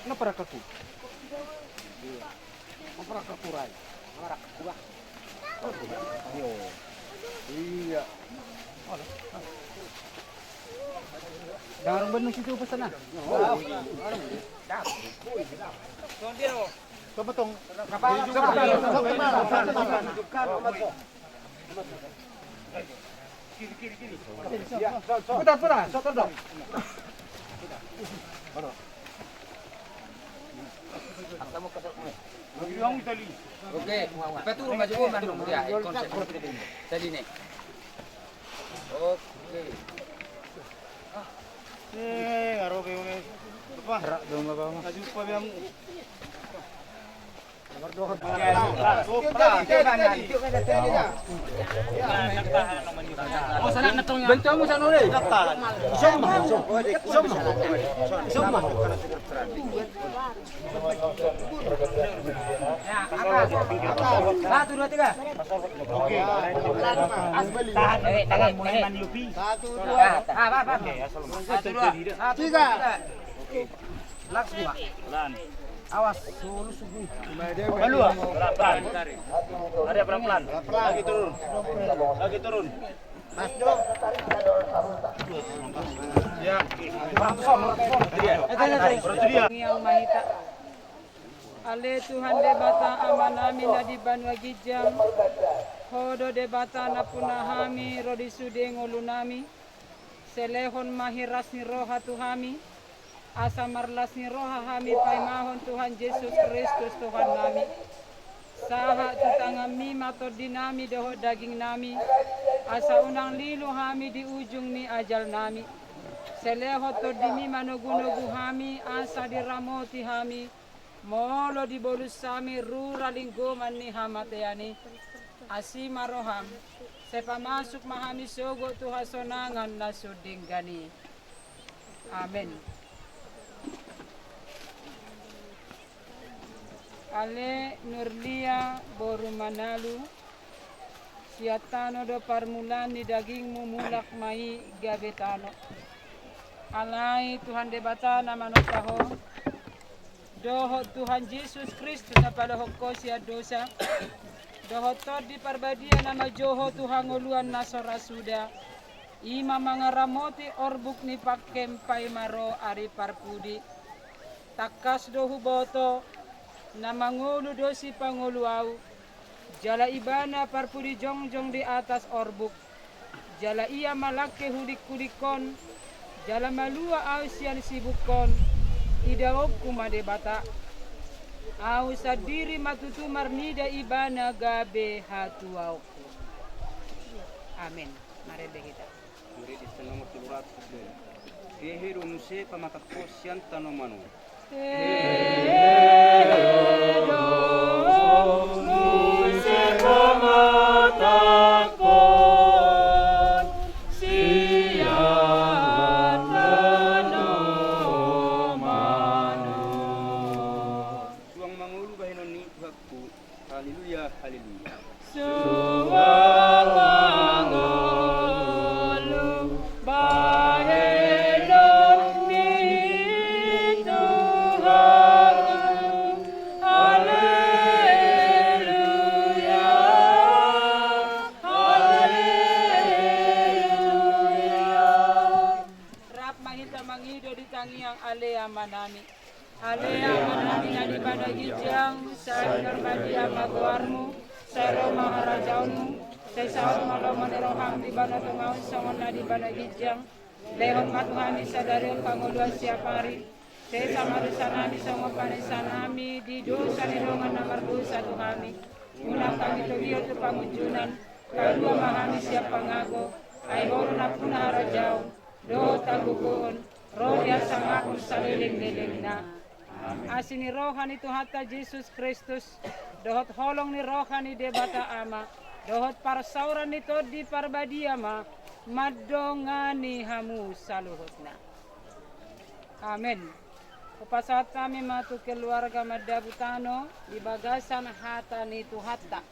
Ngapa rakaku? Ngapa rakaku rai? Iya. Darung benar situ pesan ah. Coba tong. Putar, putar, so tondong. Oke, paturun maju, maju, ya, konsep. Tadi nih. Oke. Eh, aro be, be. Apa? Rak dong, apa, apa? Maju, apa, be, kamu? Satu, dua, tiga. Oke. Tahan, tahan, tahan. Satu, dua. Ah, apa, apa? Satu, dua. Satu, tiga. Tiga. Oke. Langsung, Pak. Pelan. Awas, solo suku. Pelan. Ada pelan-pelan. Lagi turun. Lagi turun. Mas, dong. Ya. Yang mahita. Ale Tuhan Debata Amanami na di banua ginjang, Ho do Debata nampuna hami ro di sude ngolunami. Silehon ma hiras ni roha tu hami, asa marlas ni roha hami paimahon Tuhan Jesus Kristus Tuhannami. Sahat tu tanganmi ma tondinami dohot dagingnami, asa unang lilu hami di ujung ni ajalnami. Silehon tondimi manogunogu hami, asa diramoti hami, molo dibolus hami rura linggoman ni hamatean i. Asi ma roham, sai pamasuk ma hami sogot tu hasonangan na so denggan i. Amen. Ale Nurlia boru Manalu, sian tano do parmulaan ni dagingmu, mulak ma i gabe tano. Alai Tuhan Debata na manompa ho, dohot Tuhan Jesus Kristus na paluahon ho sian dosa, dohot Tondi Parbadia na manjou ho tu hangoluan na so ra suda, i ma mangaramoti orbuk ni pangkeon paima ro ari parpudi. Tangkas do huboto, na mangolu do Sipangolu ahu, jala Ibana parpudi jongjong di atas orbuk, jala Ia malangke hulinghuling on, jala malua ahu sian sibuk on, idaonku ma Debata. Ahu sandiri ma tutu marnida Ibana gabe hatuaonku. Amen. Marende hita. Marende hita nomor tolu ratus. Hehe do muse pamatangkon sian tanoman on. Hehe do muse pamatangkon sian tanoman on. Suang mangolu bahenon ni Tuhanku. Haleluya, haleluya. Suang mangolu bahenon ni Tuhanku. Haleluya, haleluya. Rap ma hita mangido di tangiang Ale Amanami. Ale Amanami na di banua ginjang, sai marbadia ma goarmu, sai ro ma harajaonmu, sai saut ma lomo ni roham di banua tonga on songon na di banua ginjang. Lehon ma tu hami sadari on hangoluan siap ari. Sesa ma dosanami songon panesanami di dosa ni dongan na mardosa tu hami. Unang hami togihon tu pangunjunan, palua ma hami sian pangago. Ai Ho do nampuna harajaon, dohot hagogoon, ro di hasangapon saleleng ni lelengna. Amen. Asi ni roha ni Tuhanta Jesus Kristus, dohot holong ni roha ni Debata Ama, dohot parsaoran ni Tondi Parbadia ma mandongani hamu saluhutna. Amen. Hupasahat hami ma tu keluarga mandabu tano di bagasan hata ni Tuhanta.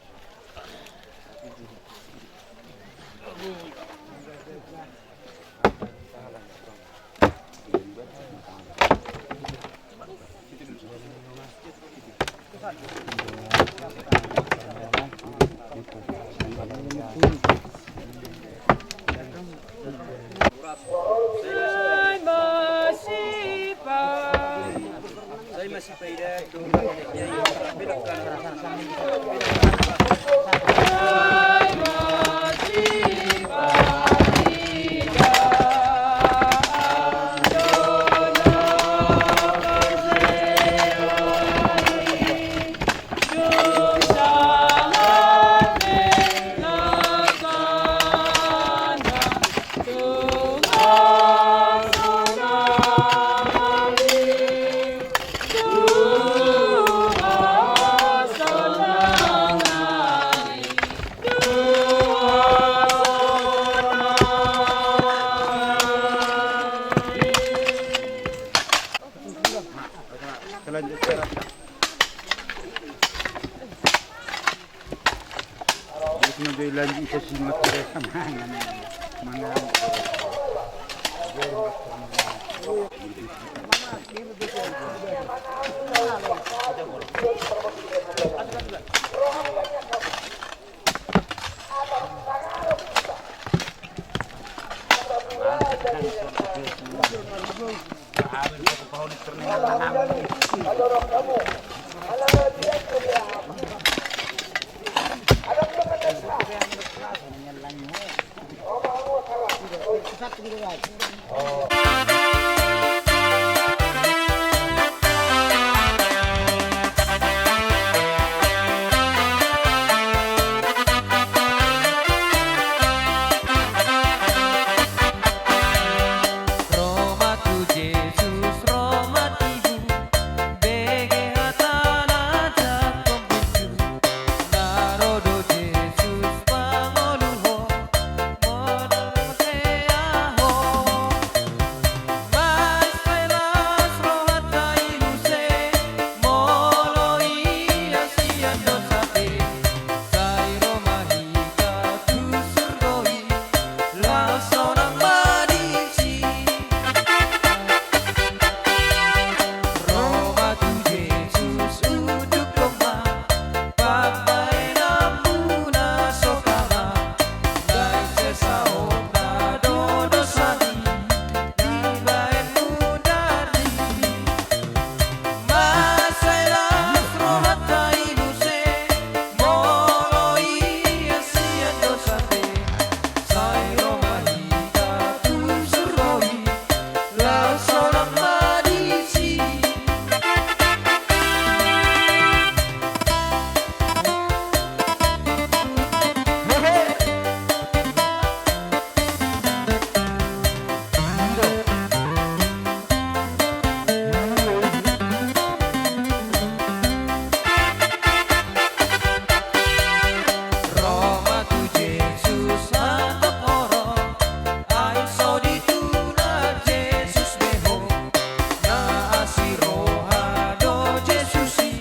Nunga dilanjut isa singot mangan. Ro ma tu Jesus, ro ma tu ibu, bege hatana jangkon burju. Na ro do Jesus mangoluhon, molo tea ho. Mansai las rohanta i muse, molo ia sian dosa be. Sai ro ma hita tu surgo i, laos sonang ma disi. Ro ma tu Jesus unduk domma, pambahenanmuna so tama, dang sesa hona do dosami, dibahen mundani. Mansai las rohanta i muse, molo ia sian dosa be. Sai ro ma hita tu surgo i, laos sonang ma disi. Ro ma tu Jesus hatop horong, ai so dituna Jesus be ho. Na asi roha do Jesus i,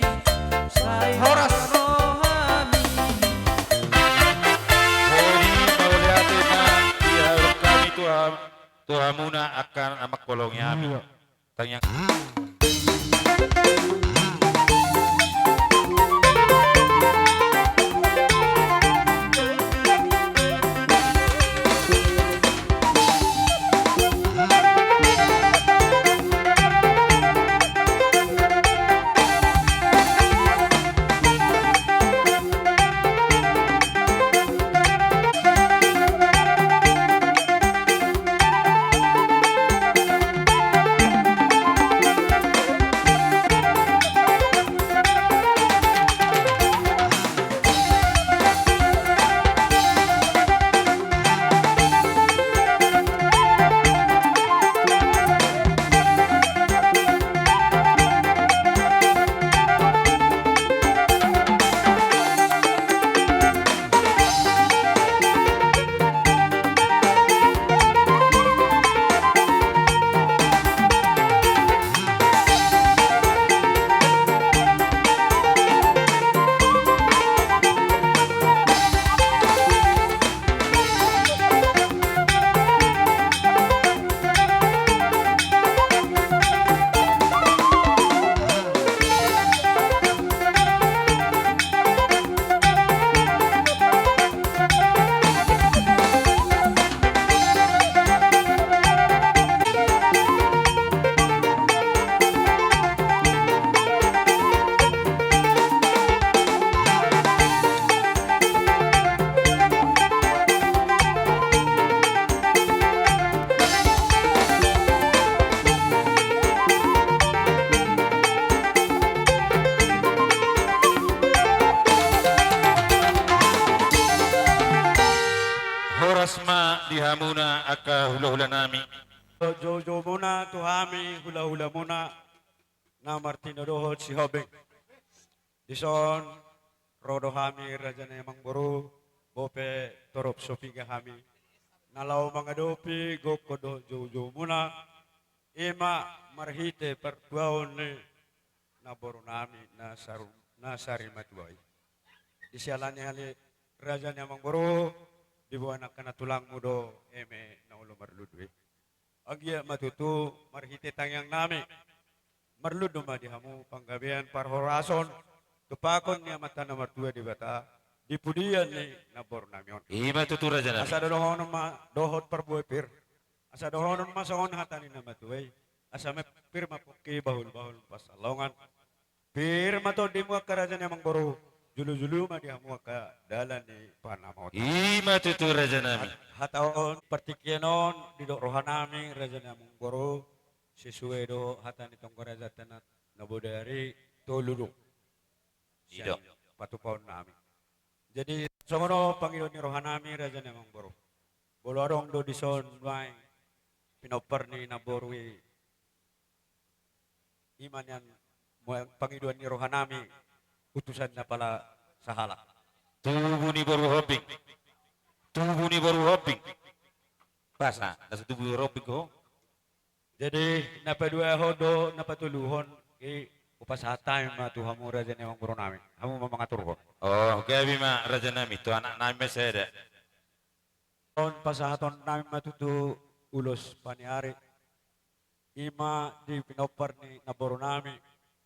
sai horas rohami. Hodi mauliate ma dihaholongi hami tu ha-, tu hamuna angka na mangholongi hami. Tangiang. Horas ma di hamuna angka hulahulanami. Joujoumuna tu hami hulahulamuna na martinodohon Sihombing. Dison ro do hami raja ni amangboru, bope torop so piga hami na laho mangadopi gokhon dohot joujoumuna, i ma marhite partuaon ni namborunami na saru-, na sarimatua i. Disiala ni hali Raja ni amangboru, diboan angka na tulangmu do eme na olo marlundu i. Anggiat ma tutu marhite tangiang nami, marlundu ma di hamu panggabean parhorason, tumpahon ni Amanta na martua Debata, di pudian ni namboru nami on. I ma tutu raja nami. Asa dohonon ma dohot parbue pir. Asa dohonon ma songon hata ni na matua i. Asa ma pir ma pongki, bahul-bahul pansalongan. Pir ma tondimu angka raja ni amangboru, jolo-jolo ma di hamu angka dalan ni panamot. I ma tutu raja nami. Hat-, hata on partingkian on didok roha nami raja ni amangboru, sesuai do hata ni tonggo raja tana na bodari tolu do. I do. Sian patupaon nami. Jadi songon on pangidoan ni roha nami raja ni amangboru. Molo adong do dison nuaeng pinompar ni namboru i, i ma nian pangidoan ni roha nami, utusan na pala sahalak. Tubu ni boru Hombing. Tubu ni boru Hombing. Pasa, na so tubu ni boru Hombing ho. Jadi na paduahon do, na patoluhon i, hupasahat hami ma tu hamu raja ni amangboru nami. Hamu ma mangaturhon. O, gabe ma raja nami, tu anak nami ma sada. On pasahaton nami ma tutu ulos paniari. I ma di pinompar ni namboru nami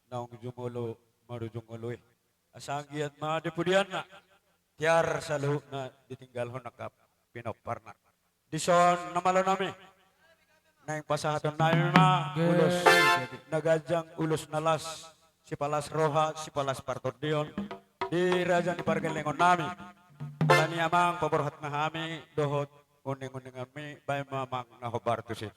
naung jumolo marujung olo i. Asa anggiat ma di pudianna tiar saluhutna ditinggalhon angka pinomparna. Dison na malo nami, naeng pasahaton nami ma ulos na ganjang, ulos na las, sipalas roha, sipalas partondion di raja ni pargellengon nami. Ala ni i amang, paborhat ma hami dohot uning-uninganmi, baen ma amang na hombar tusi.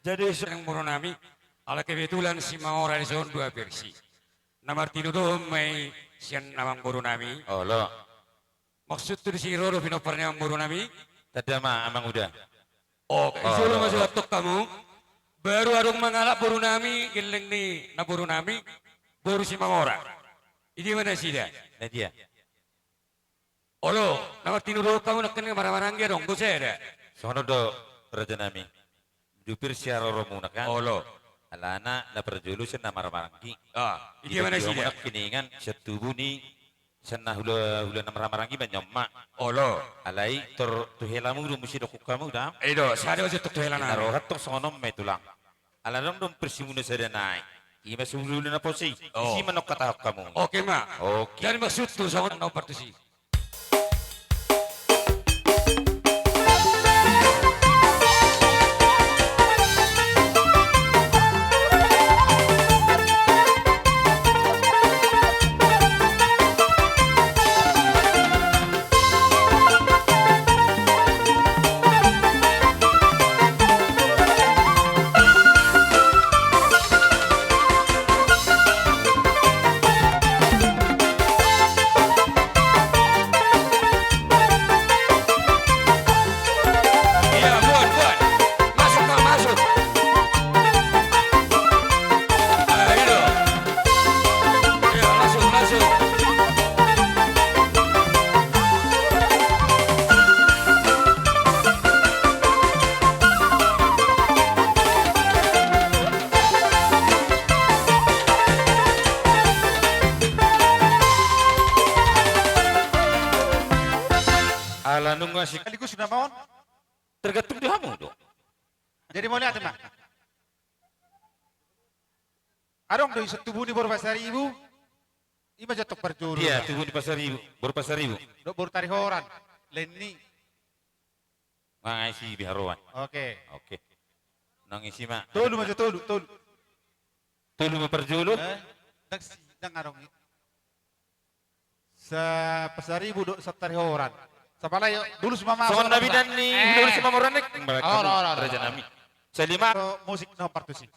Jadi, sian boru nami, ala kebetulan Simangora dison dua versi. Na martinodohon ma i sian amangboru nami. Olo. Maksudhu disi ro do pinompar ni amangboru nami? Tanda ma, amang uda. O, olo. Jolo ma jo antong hamu. Baru adong mangalap boru nami, gelleng ni namboru nami, boru Simangora. Idia ma nasida? Na dia? Olo, na martinodohon hamu nangkin marhahamaranggi adong do sada? Songon on do raja nami. Dupir sian roromuna kan. Olo. Alana na parjolo sian na marhahamaranggi. Ah, idia ma nasida? Nangkiningan sian tubu ni, sian na hula, hula na marhahamaranggi ma nian ma. Olo. Alai tor tu helamu do muse dohonon hamu da. I do, sada jo antong tu hela nami. Na roha tong songon on ma i tulang. Ala adong do versimuna sada nai. I ma so hula-hula na pos i. O. Disi ma naung hatahon hamu. Oke ma. Oke. Jadi maksudhu songon on partusi. Iya, buat, buat. Masuk, Bang, masuk. Ayo. Iya, langsung, langsung. Ala nunga si- Sekaligus nama on. Tergantung di hamu do. Jadi mauliate ma. Adong do i sian tubu ni boru Pasaribu. I ma jo antong parjolo. Iya, tubu ni Pasaribu, boru Pasaribu. Dohot boru Tarihoran. Leni. Mangaisi biharoan. Oke. Oke. Nang isi ma. Tolu ma jo, tolu, tolu. Tolu ma parjolo. Eh, ndang si, ndang adong i. Sipasaribu dohot Santarihoran. Sapalai, bulus ma masuk. Songon na binan ni, eh, bulus ma moranek. Olo, olo, olo. Raja nami. Salima. Musik nomor tujuh.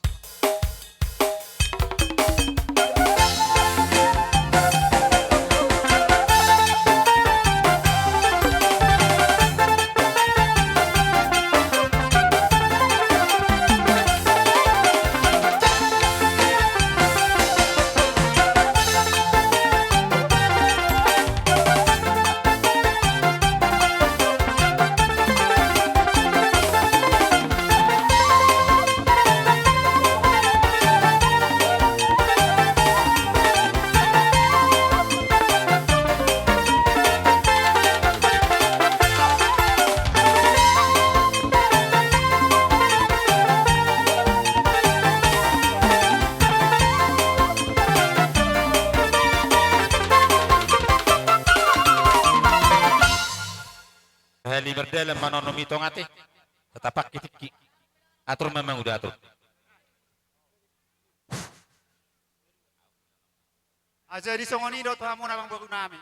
Hali mardalan manonom i tonga te. Tatapakki tingki. Atur ma manguda atur. Jadi songon i do tu hamuna amangboru nami.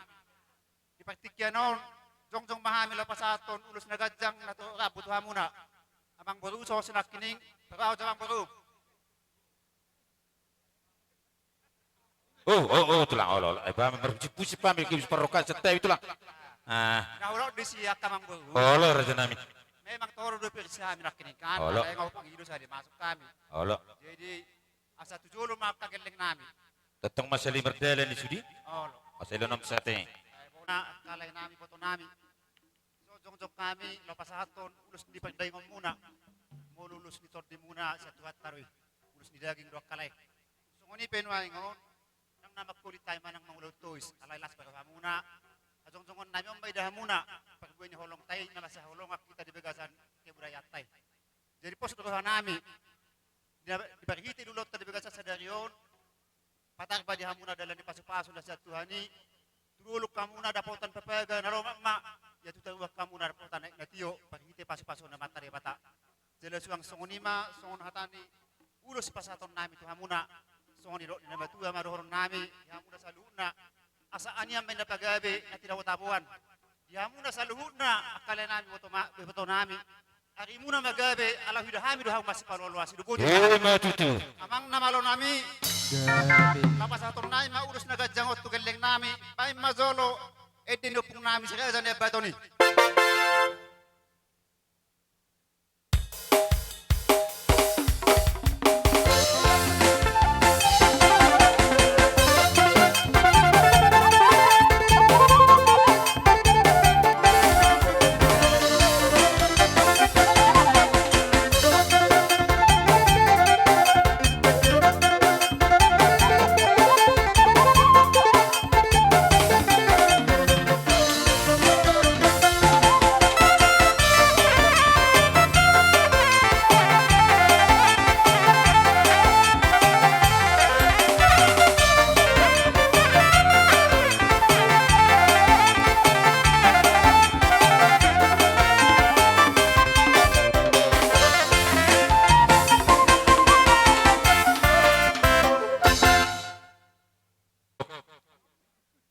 Di partingkian on, jongjong ma hami laho pasahathon ulos na ganjang na torop rambu tu hamuna. Amangboru, songon i nangkining, parbaus amangboru. Oh, oh, oh, tulang, olo, olo. Eh, bah, marpusip-pusip hami, kibus parrokan, santabi tulang. Ah. Na hudok disi angka amangboru. Olo, raja nami. Memang torop do pir si hami nangkining kan. Olo. Alai nga hupangido sadia masuk hami. Olo. Jadi, asa tu jolo ma angka gelleng nami. Tongtong ma sali mardalan i sude. Olo. Asa ilehon hamu sate. Eh, bona angka lae nami, boto nami. Jongjong hami laho pasahathon ulos ni pandaingonmuna. Molo ulos ni tondimuna sian Tuhanta do i. Ulos ni daging do angka lae. Songon i pe nuaeng on, ndang na mangkolit hami manang mangulahon tois, alai las ma rohamuna. Hajongjongon nami on ma ida hamuna, parbue ni holongta i na masihaholongan hita di bagasan kebudayaanta i. Jadi pos do roha nami, di, di parhite ulaonta di bagasan sadari on, patarba di hamuna dalan ni pasupasu na sian Tuhan i, tu dolok hamuna dapotan papaga na lomak ma, ia tu toruan hamuna dapotan aek na tio, parhite pasupasu ni Amanta Debata. Jala suang songon i ma, songon hata ni ulos sipasahaton nami tu hamuna, songon nidok ni na matua ma dohonon nami, di hamuna saluhutna, asa anian ma inna pagabe, na tinabotaboan. Di hamuna saluhutna, angka lae nami, boto ma-, boto nami. Arimuna ma gabe, ala huida hami do hamu masipaloas-loas i do boto. Ima tutu. Amang na malo nami. Gabe. Laho pasahaton nami ma ulos na ganjang on tu gelleng nami. Baen ma jolo, ende ni ompung nami si Raja Naiambaton i.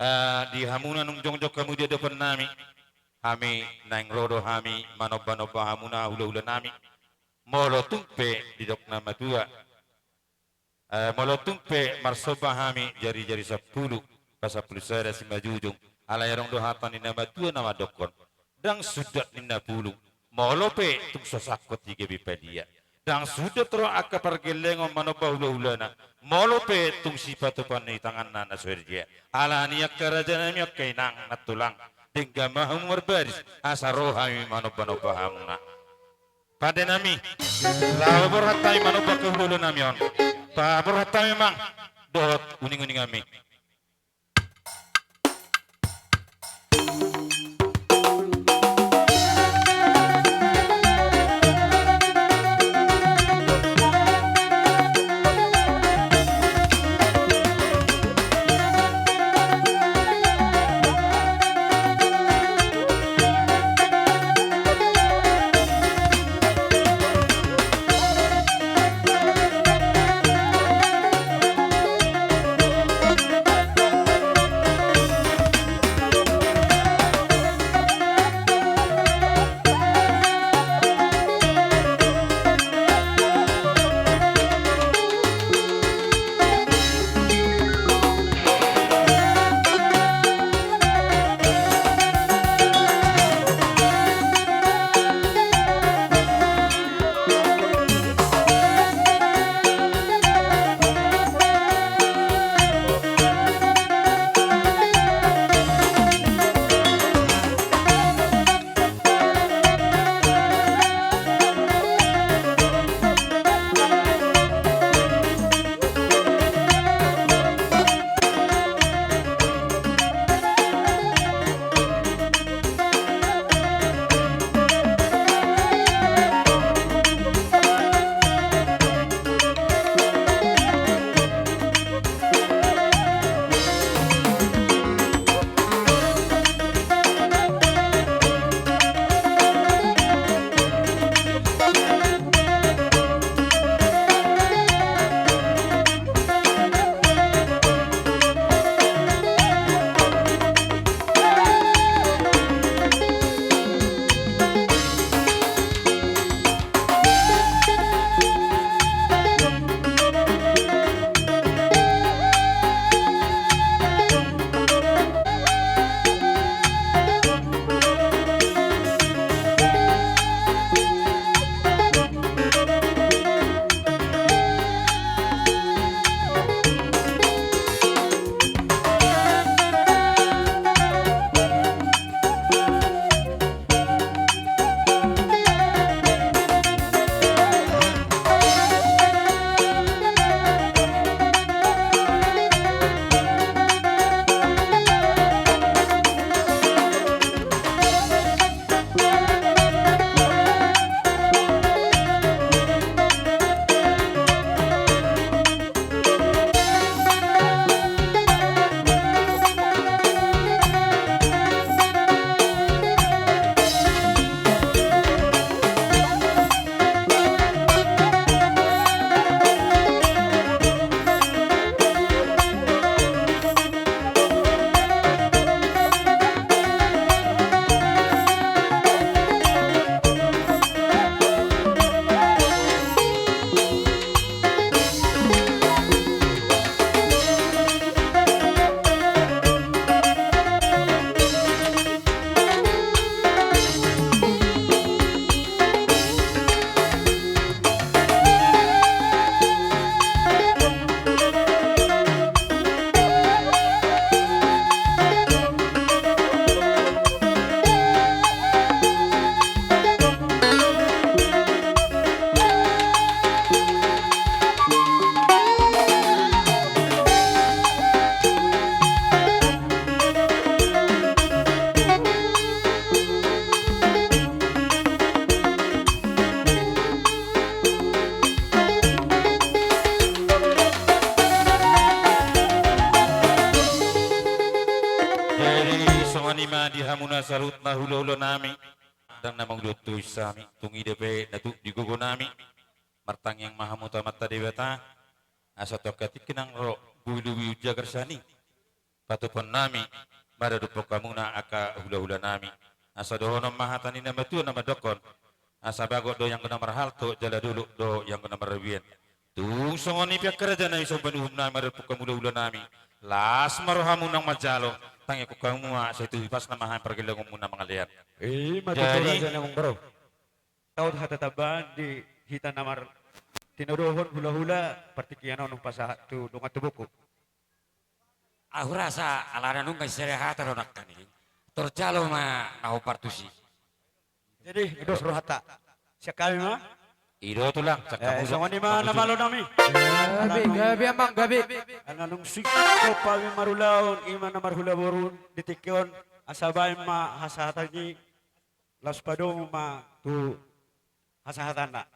Eh, di hamuna nunga jongjong hamu di adopan nami. Hami naeng ro do hami manomba-nomba hamuna hulahula nami. Molo tung pe didok na matua. Eh, molo tung pe marsomba hami jari-jari sampulu, pasampulu sada simanjujung. Alai adong do hata ni na matua na mandokkon. Ndang sundat ninna pulung. Molo pe tung so sangkot i gabe padia. Ndang sundat ro angka pargellengon manomba hulahulana. Molo pe tung sipatupa ni tanganna na so erjea. Alani angka raja nami angka inang nantulang. Denggan ma hamu marbaris. Asa ro hami manomba-nomba hamuna. Pande nami. Laho borhat hami manomba angka hulahula nami on. Paborhat hami amang. Dohot uning-uning nami. Jadi songon i ma di hamuna saluhutna hulahula nami. Ndang na mangulahon tois hami, tung i dope na tuk di gogo nami. Martangiang ma hamu tu Amanta Debata, asa tu angka tingki nang ro, bulu-bulu jagar sani. Patupaon nami, maradophon hamuna angka hulahula nami. Asa dohonon ma hata ni na matua na mandokkon. Asa bagot do ianggo na marhalto, jala dolok do ianggo na marrobean. Tung songon i pe angka raja nami, songon panuhum nami, maradophon hamu hulahula nami. Las ma rohamu naung manjalo, tangiangkon hamu ma, sai tu hipasna ma hami pargellengonmuna mangalean. I ma tutu. Jadi raja nami, amang boru. Saut hata tambahan di hita na martinodohon hulahula partingkian on, hupasahat tu dongan tubuku. Ahu rasa alana nunga sisada hata do nangkaning, tor jalo ma na hombar tusi. Jadi dos rohanta. Sian hami ma. I do tulang, sian hamu do. Songon i ma na malo nami. Gabe, gabe amang, gabe. Alana dung singkop hami marulaon, i ma na marhula boru di tingki on, asa baen ma hasahatan i. Laos padomu ma tu hasahatanna.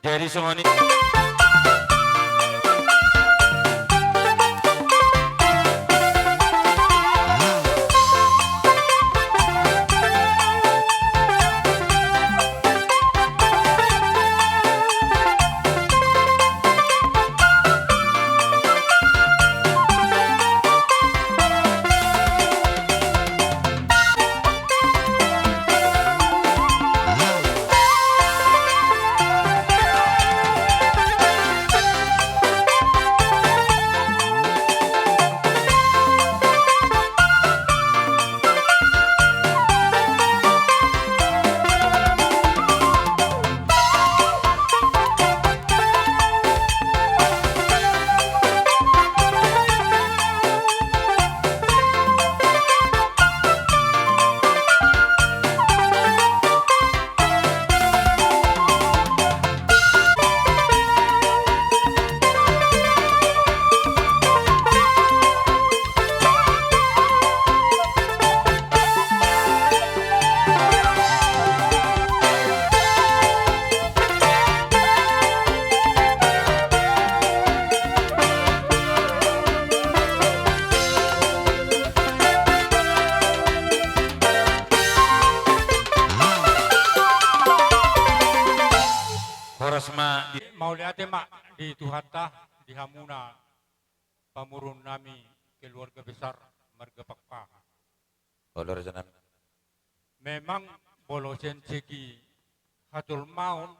Jadi songon i. Horas ma di. Mauliate ma di Tuhanta, di hamuna pamoruon nami keluarga besar marga Pakpahan. Olo raja nami. Memang molo sian segi hajolmaon,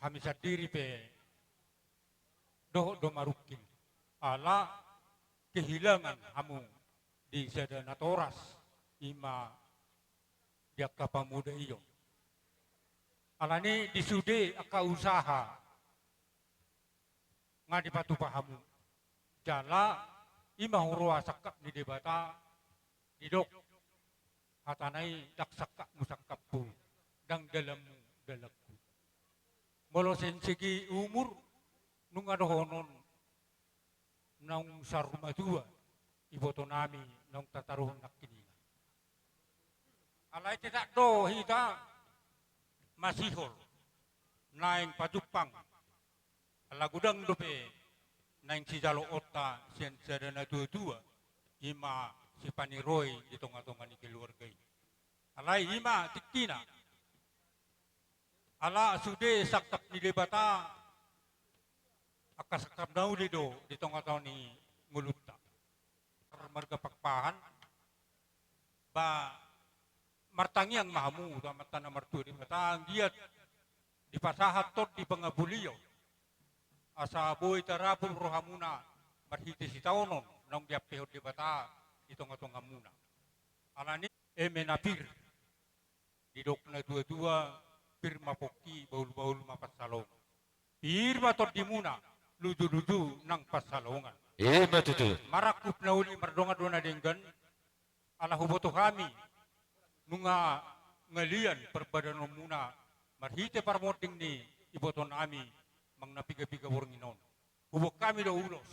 hami sandiri pe dohot do marungkil. Ala kehilangan hamu di sada natoras, i ma di angka pamuda i on. Alani i di sude angka usaha nga dipatupa hamu. Jala i ma huroha sangkap ni Debata, didok hatana i, ndang sangkapmu sangkapku, ndang dalanmu dalanku. Molo sian segi umur, nunga dohonon naung saur matua iboto nami naung tataruhon nangkiningan. Alai tetap do hita masihol naeng pajumpang. Ala godang dope naeng sijaloonta sian sada natuatua, i ma sipaniroi di tongatonga ni keluarga i. Alai i ma tingkina. Ala sude sangkap ni Debata, angka sangkap na uli do di tongatonga ni ngolunta. Marga Pakpahan, ba martangiang ma hamu tu Amanta na martua Debata, anggiat dipasahat tondi pangapulion, asa boi tarapul rohamuna marhite sitaonon naung diampehon Debata di tongatongamuna. Alani i, eme na pir. Didok natuatua, pir ma pongki, bahulbahul ma pansalongan. Pir ma tondimuna, lujuluju nang pansalongan. I ma tutu. Marangkup na uli, mardongan do na denggan. Ala huboto hami nunga ngalian parbadanonmuna marhite parmonding ni iboto nami, amang na pigapiga borngin on. Huboan hami do ulos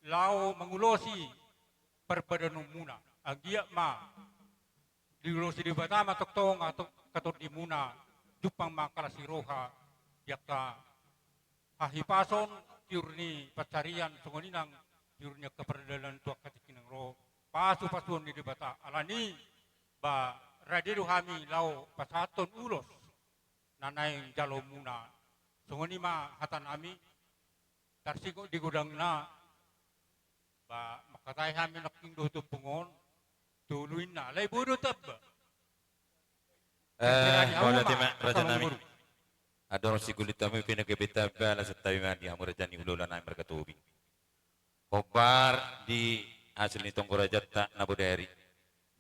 laho mangulosi parbadanonmuna. Anggiat ma diulosi Debata ma tongtong angka tondimuna, jumpang ma angka las ni roha di angka hahipason, tiur ni pansarian, songon i nang tiur ni angka pardalanan tu angka tingki na ro, pasupasuon ni Debata. Alani ba rade do hami laho pasahathon ulos na naeng jaloonmuna. Songon i ma hata nami, tarsingkop di godangna, ba mangkatai hami nangkin dohot ompung on, tolu inna, alai boi do tamba. Eh, mauliate ma, raja nami. Adong sigulit hamu pe na gabe tamba, laos santabi ma di hamu raja ni hulahula nami marga Tobing. Hombar di hasil ni tonggo rajanta na bodari.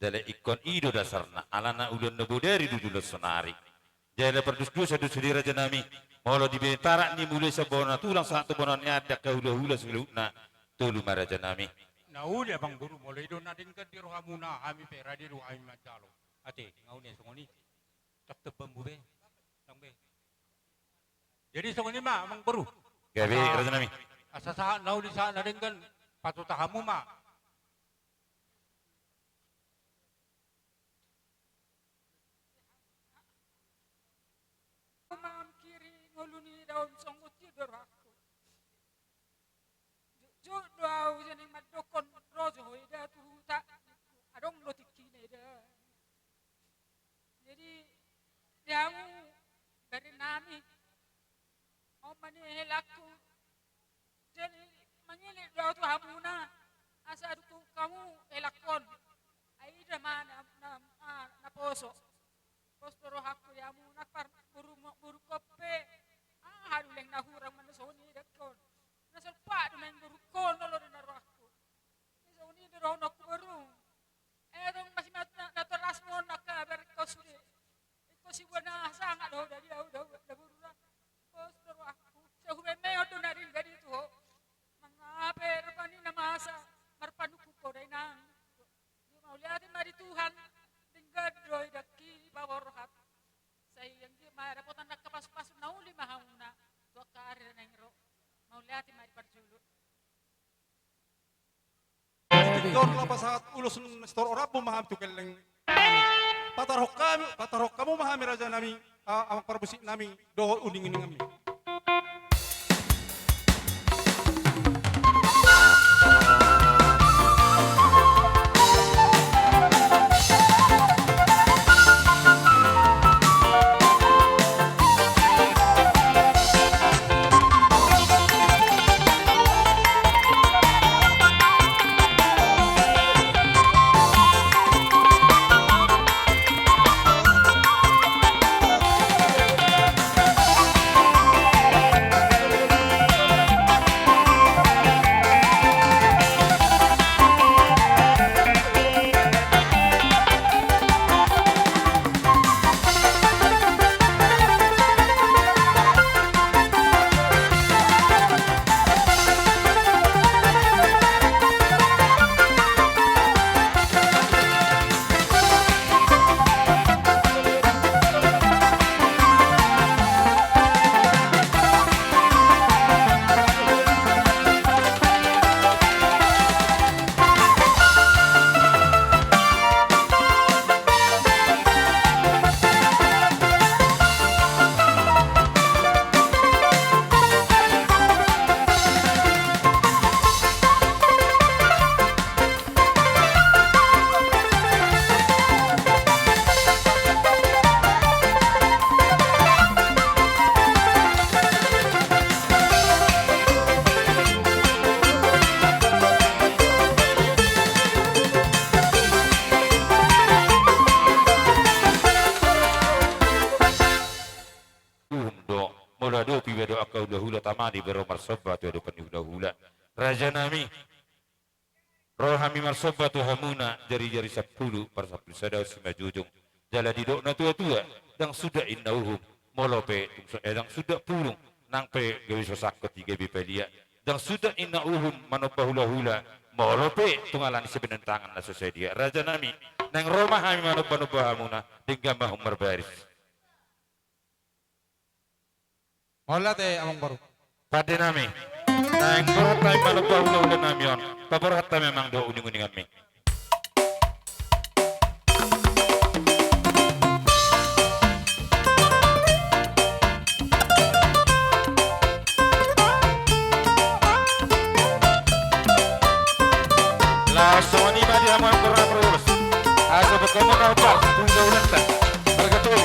Jala ingkon i do dasarna, alana ulaon na bodari do ulaon saonari. Jala pardusdusa do sude raja nami, molo di bentarak ni mulai sian bona tulang sahat tu bona ni adat, angka hulahula saluhutna, tolu ma raja nami. Na uli amang boru, molo i do na denggan di rohamuna, hami pe rade do hami manjalo. Ate, nga uli songon i. Tap tap bambu be. Tang be. Jadi songon i ma amang boru. Gabe, asa, raja nami. Asa sahat na uli sahat na denggan, patuta hamu ma. Mamangkiri ngolu ni daon songgot i do rohangku. Jujur do au jadi mandokkon ro jo ho ida tu huta. Adong do tingkina ida. Jadi di hamu bere nami. Au ma ni helangku. Jadi mangilik do au tu hamuna, asa dukung hamu helangkon. Ai ida ma na, na, na, naposo. Pos do rohangku di hamu, na parboru, borungkon pe. Ah, adong leleng na hurang manusoni dengkon. Na solpat do main borungkon, olo do na rohangku. Ni songon i do rohononku boru. Eh, adong masih mat-, na, na torasmon angka berengkon sude. Ingkon sibuan na sangap do ho dadi au, da, da boru ra. Pos do rohangku. Sai hubaen ma i on do na denggan i tu ho. Mangape rupani na masa marpanungkun ho dainang. Mauliate ma di Tuhan, denggan do idangki paborhat. Sai anggiat ma dapotan angka pasupasu na uli ma hamuna tu angka ari na naeng ro. Mauliate ma di parjolo. Tingkor laho pasahat ulos ni Sitorop Rambu ma hami tu gelleng. Patarhon hami, patarhon hamu ma hami raja nami, a-, amang parmusik nami, dohot uning-uning nami. Uhum do, molo adopi be do angka hulahula, tama do i be ro marsomba tu adopan ni hulahula. Raja nami, ro hami marsomba tu hamuna, jarijari sampulu, parsampulu sada on simanjujung. Jala didok natuatua, ndang suda inna uhum, molo pe tung so-, eh, ndang suda pulung, nang pe gabe so sangkot i gabe palia. Ndang suda inna uhum manomba hulahula, molo pe tung alani sibahenon tangan na so sadia. Raja nami, naeng ro ma hami manombanomba hamuna, denggan ma hamu marbaris. Mauliate amang boru. Pande nami. Naeng borhat hami manomba hulahula nami on. Paborhat hami amang dohot uninguninganmi. Laos songon i ma di hamu amang boru nami parhobas. Asa boi hamu na hombar tu hulahulanta. Marga Tolu.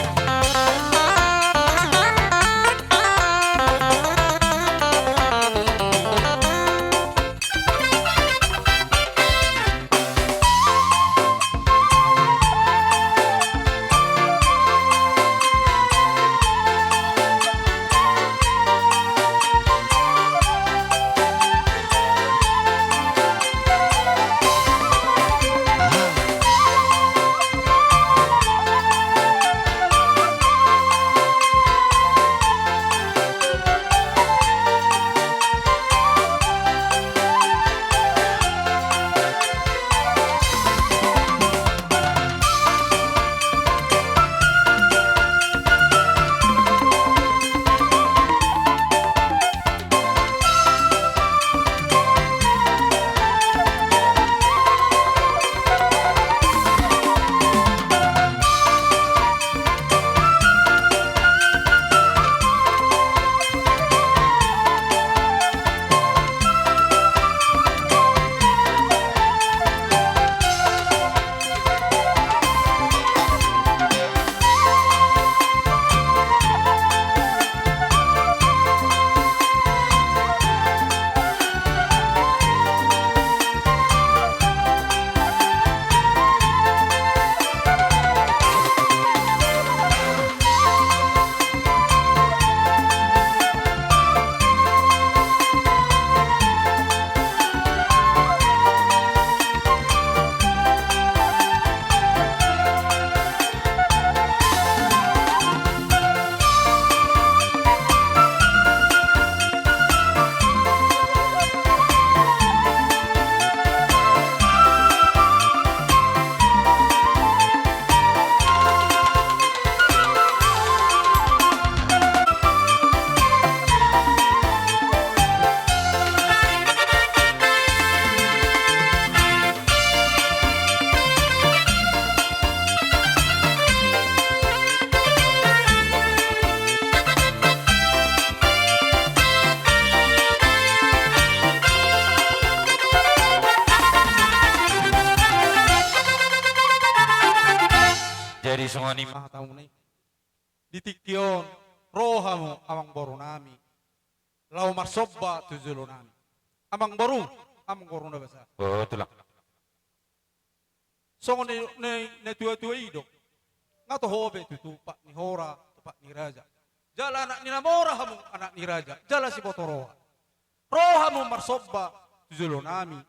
Jadi songon i ma hatamu na i. Di tingki on ro hamu amang boru nami laho marsomba tu jolo nami. Amang boru, amang boru na basa. Oh, tulang. Songon na, na, natuatua i do. Nga toho be tutu pat ni hora, tu pat ni raja. Jala anak ni na mora hamu, anak ni raja. Jala siboto roha. Ro hamu marsomba tu jolo nami.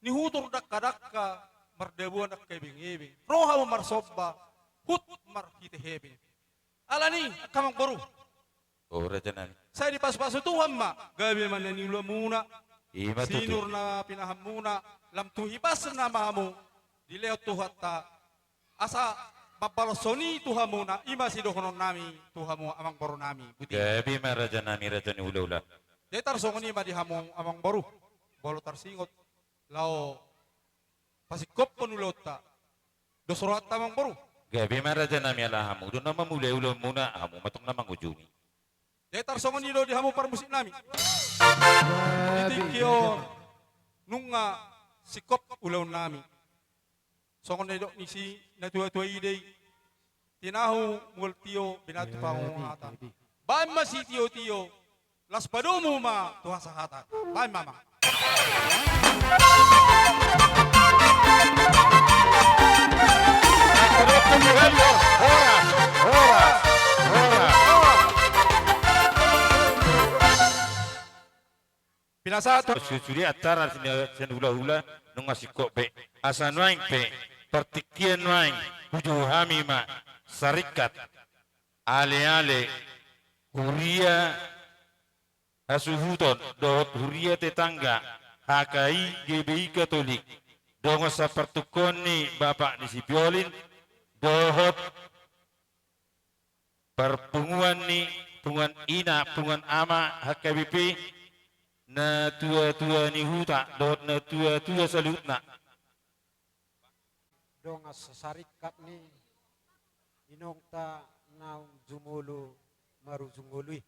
Nihutur dangkadangka, mardabuan angka ebengebeng. Ro hamu marsomba, huhut marhite hebe. Alani, angka amang boru. Oh, raja nami. Sai dipasupasu Tuhan ma, gabe ma na niulamuna. Ima tutu. Sinur na pinahanmuna, lam tu hipasna ma hamu dilehon Tuhanta. Asa mambalashon i tu hamuna, ima sidohonon nami tu hamu amang boru nami. Boti. Gabe ma raja nami, raja ni hulahula. Jadi tarsongon i ma di hamu amang boru. Molo tarsingot laho pasingkophon ulaonta. Dos rohanta amang boru. Gabe ma raja nami, ala hamu do na mamulai ulaonmuna, hamu ma tong na mangujungi. Jadi tarsongon i do di hamu parmusik nami. Di tingki on nunga singkop ulaon nami. Songon na nidok ni si natuatua i do i. Tinahu mual tio, binatu pangungatan. Baen ma sitiotio, laos padomu ma tu hasahatan. Baen ma amang. Horas, horas, horas. Pinasahat. Sude antara sian hulahula nunga singkop be. Asa nuaeng pe partingkian nuaeng hujou hami ma saringkat aleale huria hasuhuton dohot huria tetangga H K I G B I Katolik, dongan sapartungkoon ni bapak ni si Piolin dohot parpunguan ni punguan ina, punguan ama, H K B P, natuatua ni huta dohot natuatua saluhutna. Dongan sasaringkat ni inongta naung jumolo marujung ngolu i.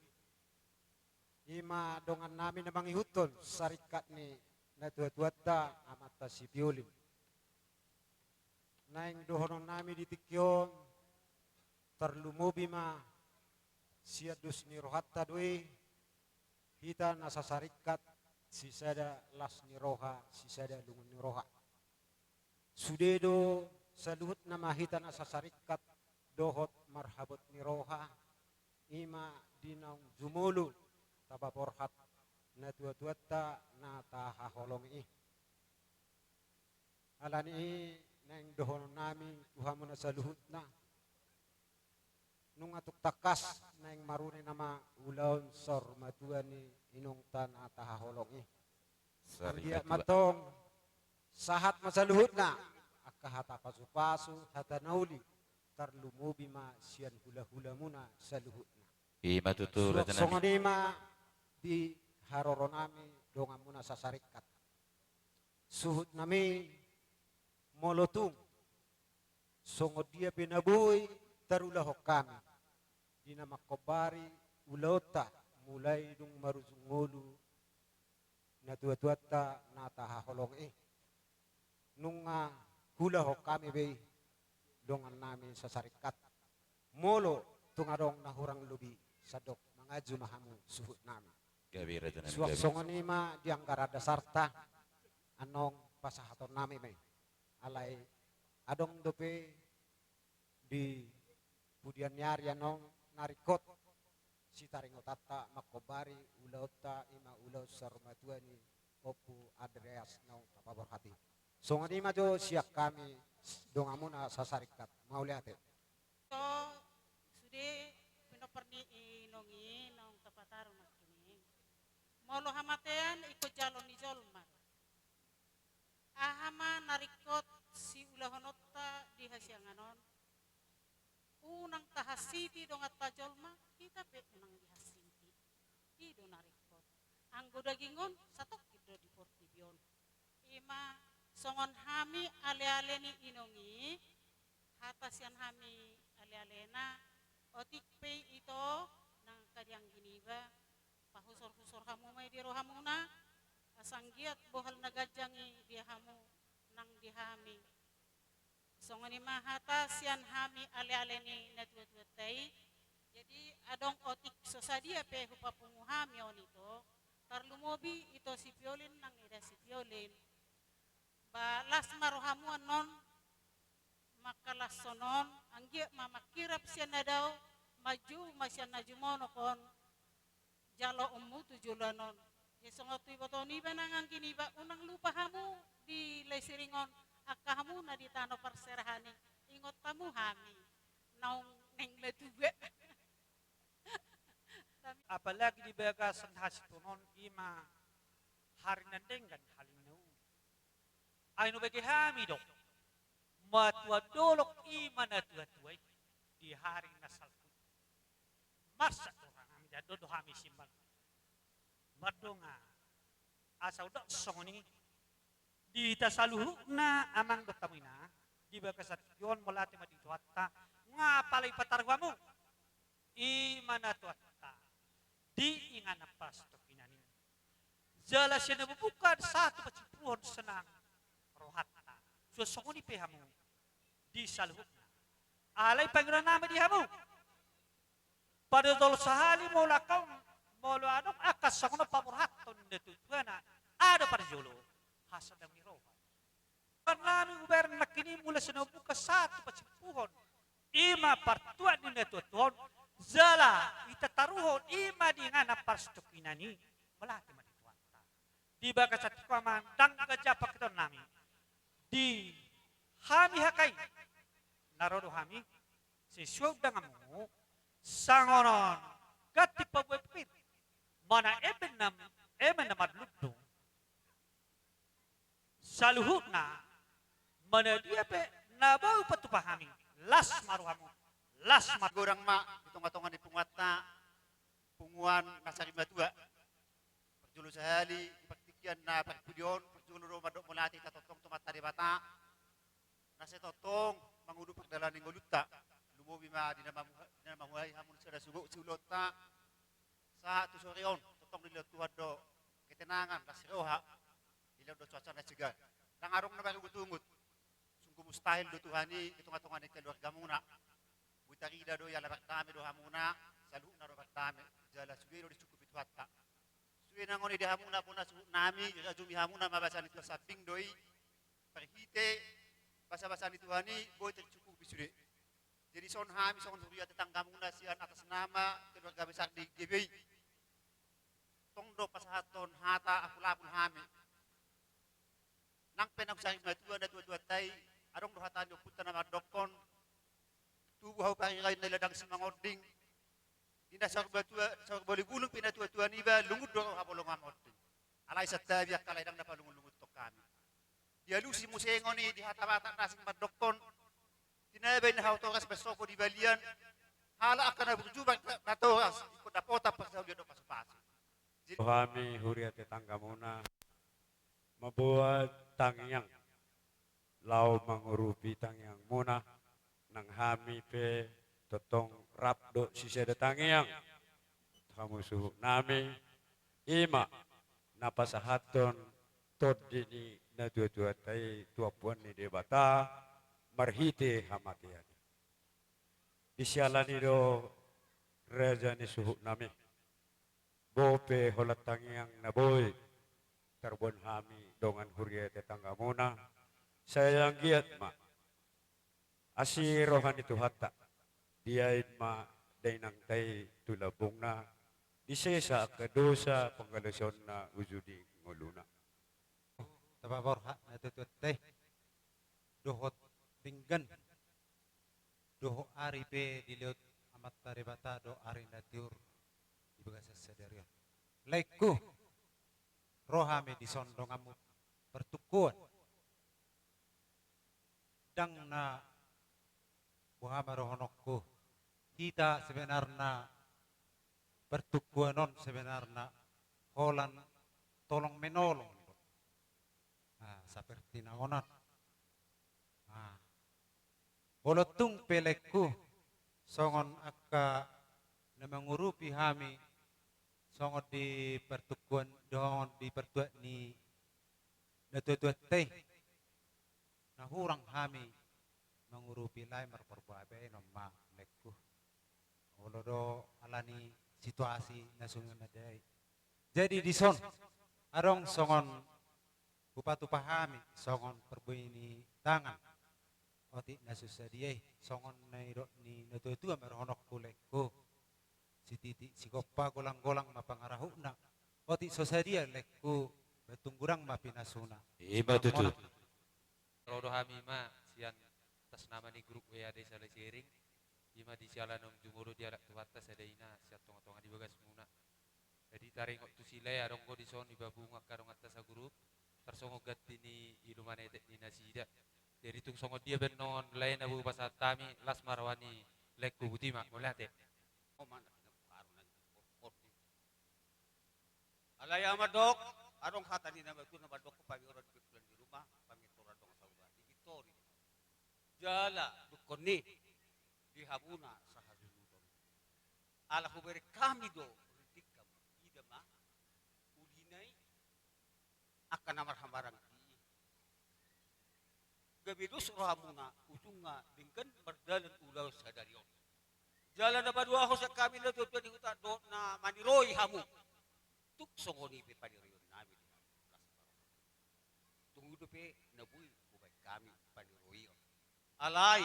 I ma dongannami na mangihuthon saringkat ni natuatuanta, amanta Sipiolin. Naeng dohononnami di tingki on, tarlumobi ma sian dos ni rohanta do i, hita na sasaringkat, sisada las ni roha, sisada lungun ni roha. Sude do saluhutna ma hita na sasaringkat dohot marhabot ni roha, i ma di naung jumolo tapaborhat natuatuanta na tahaholongi i. Alani i naeng dohononnami tu hamu na saluhutna, nunga tung tangkas naeng marune nama ulaon saur matua ni inongta na tahaholongi i. Sari anggiat matua. Mantong sahat ma saluhutna angka hata pasupasu, hata na uli, tarlumobi ma sian hulahulamuna saluhutna. I ma tutu. Suang rajanami. Songon i ma di haroronami donganmuna sasaringkat. Suhutnami, molo tung songon dia pe na boi tarulahon hami di na mangkombari ulaonta mulai dung marujung ngolu natuatuanta na tahaholongi i, nunga hulahon hami be i dongannami sasaringkat. Molo tung adong na hurang lobi, sandok manganju ma hamu suhutnami. Gabe rajanami. Suang gabe. Songon i ma di anggaran dasarta, anong pasahatonnami ma i. Alai adong dope di pudian ni ari annon na ringkot sitaringotanta mangkombari ulaonta, i ma ulaon saur matua ni Ompu Andreas naung tapaborhat i. Songon i ma jo sian hami donganmuna sasaringkat. Mauliate. To, sude pinompar ni inong i naung tapataru nangkining. Molo hamatean ingkon jalo ni jolma do. Aha ma na ringkot siulahononta di hasiangan on? Unang tahansiti donganta jolma, hita pe unang dihansiti. I do na ringkot. Anggo daging on satongkin do di portibi on. I ma songon hami aleale ni inong i, hata sian hami alealena, otik pe ito nang angka di anggi niba, pahusorhusor hamu ma i di rohamuna, asa anggiat bohal na ganjang i di hamu nang di hami. Songon i ma hata sian hami aleale ni natuatuanta i. Jadi adong otik so sadia pe hupapungu hami on ito, tarlumobi ito Sipiolin nang eda Sipiolin. Ba las ma rohamu annon mangkalashon on, anggiat ma mangkirap sian na dao, manjou ma sian na jumonok on jaloonmu tu joloan on. Jadi songon tu iboto niba nang anggi niba, unang lupa hamu di Lae Siring on, angka hamu na di tano parserahan i, ingot hamu hami naung naeng matua. Apalagi di bagasan hasuhuton on, i ma hari na denggan, hari na uli. Ai nubege hami do matua dolok, i ma natuatua i, di hari na salpu i. Marsak do hami, ndang do hami simbal mardongan. Asa udok songon i di hita saluhutna, amang dohot hamu ina, di bagasan tingki on, mauliate ma di Tuhanta, nga pala dipataru hamu i ma natuanta di inganan parsitongkinan i. Jala sian na mamungka sahat tu panjumpuhon sonang rohanta. Suang songon i pe hamu di saluhutna. Alai pangidoannami di hamu, pada jolo sahali molo angka on, molo adong angka songon on paborhathon ni natuatuana, adong parjolo hasondang ni roha. Nami hubereng nangkining mula sian na mamungka sahat tu panjumpuhon, i ma partuat ni natuatua on, jala hita taruhon i ma di inganan parsitongkinan i. Mauliate ma di Tuhanta. Di bagasan tingki on, amang, ndang ganjang pangidoannami di hami, haha i na ro do hami sesuai undanganmu, songon on ganti pabuai pir, mana eme na, eme na marlundu. Saluhutna, mana dia pe na boi patupa hami, las ma rohamu, las ma. Godang ma di tongatonga ni punguanta, Punguan na sarimatua. Parjolo sahali, di partingkian na parpudi on, parjolo do mandok mauliate hita tongtong tu Amanta Debata. Na sai tongtong mangudut pardalanan ni ngolunta. Lumobi ma di na mamuha-, di na mamuhai hamu na sada sugo siulaonta. Sahat tu sore on, tongtong dilehon Tuhan do ketenangan, las ni roha. Dilehon do cuaca na segar. Ndang adong na marungutungut. Sungguh mustahil do Tuhan i di tongatonga ni keluargamuna. Boi tarida do i ala mardame do hamuna, saluhutna do mardame. Jala sude do dicukupi Tuhanta. Sude nang on i di hamuna bona suhutnami, dirajumi hamuna ma basa ni Tuhan, sambing do i. Marhite basabasa ni Tuhan i boi tarcukupi sude. Jadi songon hami, songon huria tetanggamuna sian atas nama keluarga besar di G B I, tong do pasahathon hata apulapul hami. Nang pe na husarimatua, na tuatuanta i, adong do hata ni ompunta na mandokkon: Tubu hamu parireon na di ladang simangonding. Di na saur matua, saur mauli bulung pe na tuatua niba, lungun do roha molo nga monding. Alai santabi angka lae, ndang na palungunlungunhon hami. Dialusi muse songon i di hata Batak na asing mandokkon: Tinaba i na hatoras, marsopo di balian, halak angka na burju ma na toras, ingkon dapotan parsaulian dohot pasupasu. Jadi hami huria tetanggamuna mamboan tangiang laho mangurupi tangiangmuna, nang hami pe tongtong rap dohot sisada tangiang tu hamu suhutnami, i ma na pasahathon tondi ni na tuatuanta i tu ampuan ni Debata marhite hamatean i. Disiala ni i do, raja ni suhutnami, bope holan tangiang na boi tarboan hami dongan huria tetanggamuna, sai anggiat ma asi roha ni Tuhanta, diain ma dainangta i tu lambungna, disesa angka dosa, pangalaosionna uju di ngoluna. Tapaborhat na tuatuanta i, dohot denggan dohot ari pe dilehon Amanta Debata do ari na tiur di bagasan sadari on. Laengku, ro hami dison donganmu partungkoan. Ndang na boha ma dohononku, hita sebenarna partungkoan on sebenarna holan tolong menolong do. Ah, seperti na onan. Ah. Molo tung pe laengku, songon angka na mangurupi hami, songon di partungkoan, songon di partuat ni na tuatuanta i, na hurang hami mangurupi lae marparbabaenon ma laengku. Olo do alani situasi na songon i. Jadi dison adong songon hupatupa hami songon parbue ni tangan otik na so sadia i, songon na nidok ni na tuatua ma dohononku laengku. Sititik sigompa, golanggolang ma pangarahutna. Otik so sadia laengku, batung godang ma pinasuna. I ma tutu. Ro do hami ma sian atas nama ni grup W A Desa Lesiring. I ma disiala naung jumolo dialap Tuhanta sada ina sian tongatonga ni bagasmuna. Jadi taringot tu si lae, adong do dison i babunga angka donganta sagrup, tarsongon ganti ni ilu manetek ni nasida. Jadi tung songon dia pe annon lae na boi pasahat hami, las ma roha ni laengku, botima, mauliate. Alai ahu mandok, adong hata ni na matua na mandok: Pamintoran di bengkulan di rumah, pamintoran dongan sahuta, dipintori. Jala dungkon ni di hamuna sahasuhuton. Ala hubereng hami do rintik hamu, ida ma ulina i angka na marhamaranggi i. Gabe dos rohamuna, ujungna denggan mardalan ulaon sadari on. Jala na paduahon sian hami na tuatua ni huta dohot na maniroi hamu, tung songon i pe paniroionnami di hamu, las ma roha. Tung i dope na boi hubaen hami paniroion. Alai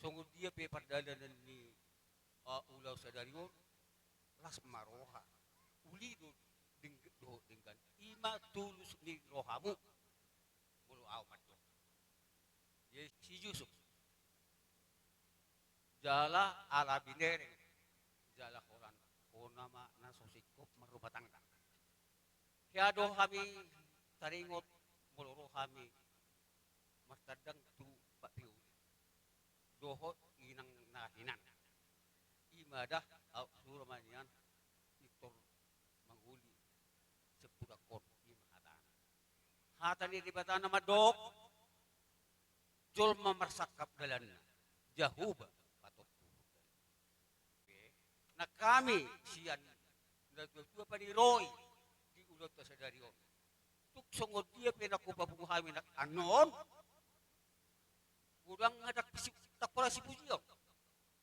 songon dia pe pardalanan ni, eh, ulaon sadari on, las ma roha. Uli do deng-, dohot denggan, i ma tulus ni rohamu. Molo ahu mandok, ia si Yusuf, jala ala binereng, jala holan hona ma na so singkop marrumah tangga. Hea do hami taringot molo ro hami martandang tu Pak Piuli dohot inang na hinan. I ma da, aut sura ma nian, Hata ni Debata na mandok, jolma marsangkap dalanna, Jahowa patok. Nang hami sian natuatua paninta i di ulaonta sadari on, tung songon dia pe na hupapungu hami nang annon, godang na ndang pisi-, ndang pola sipujion.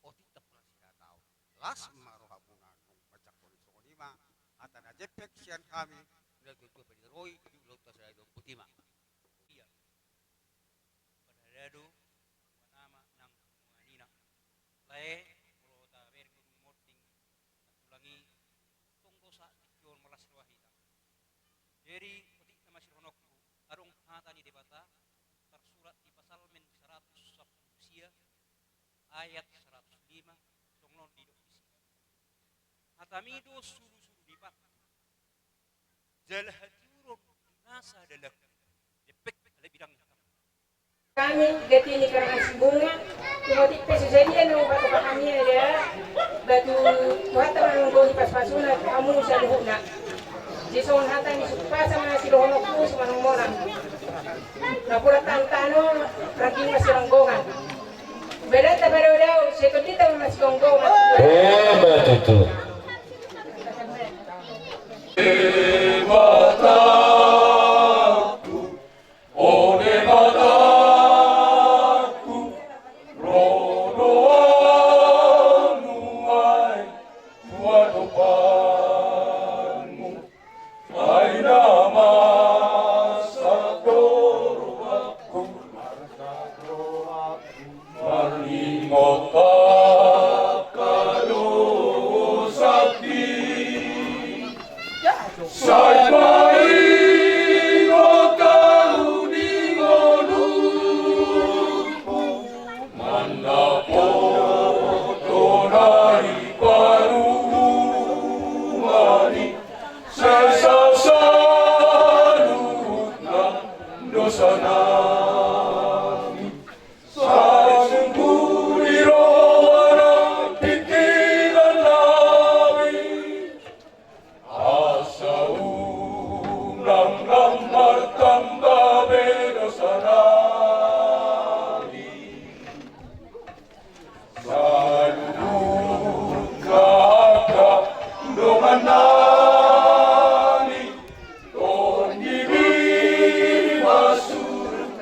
Otik ndang pola sihataon. Las ma rohamuna nunga manjangkon i. Songon i ma hata na jempek sian hami natuatua paninta i di ulaonta sadari on. Botima. Ia. Parhalado, tuan ama nang tuan inang. Lae, molo tabereng godang monding, na tulang i, tong do sahat tingki on marlas roha hita. Jadi, otik na ma sidohononku, adong hata ni Debata, tarsurat di Psalmen saratus sampulu sia, ayat saratus lima, songon on didok disi. Hatami do sulusulu ni pangku, jala hatiuron di nasa dalangku. Dempek alai bidang. Hami, gati ni karangan Simbunga, tung otik pe so sadia na hupatupa hami, ada batu Tuhanta ma na manggoli pasupasuna tu hamu saluhutna. Jadi songon hata ni sumpasa ma sidohononku, sumanang monang. Napuran tano, rangging ma siranggongan. Badan ta padao-dao, sai tondinta ma masigomgoman. Emma tutu. Debatangku, o Debatangku, ro do hamu, ai tua do pangku. Ai na masa do rohangku, marningot angka dosa i. Sai paingot ahu di ngolungku, mandapothon na di parumaen i, sesa saluhutna dosa nami. Sai sungkuli roha nang pingkiran nami, asa unang martamba be dosa nami. Saluhutna angka dongan nami, tondimi ma surut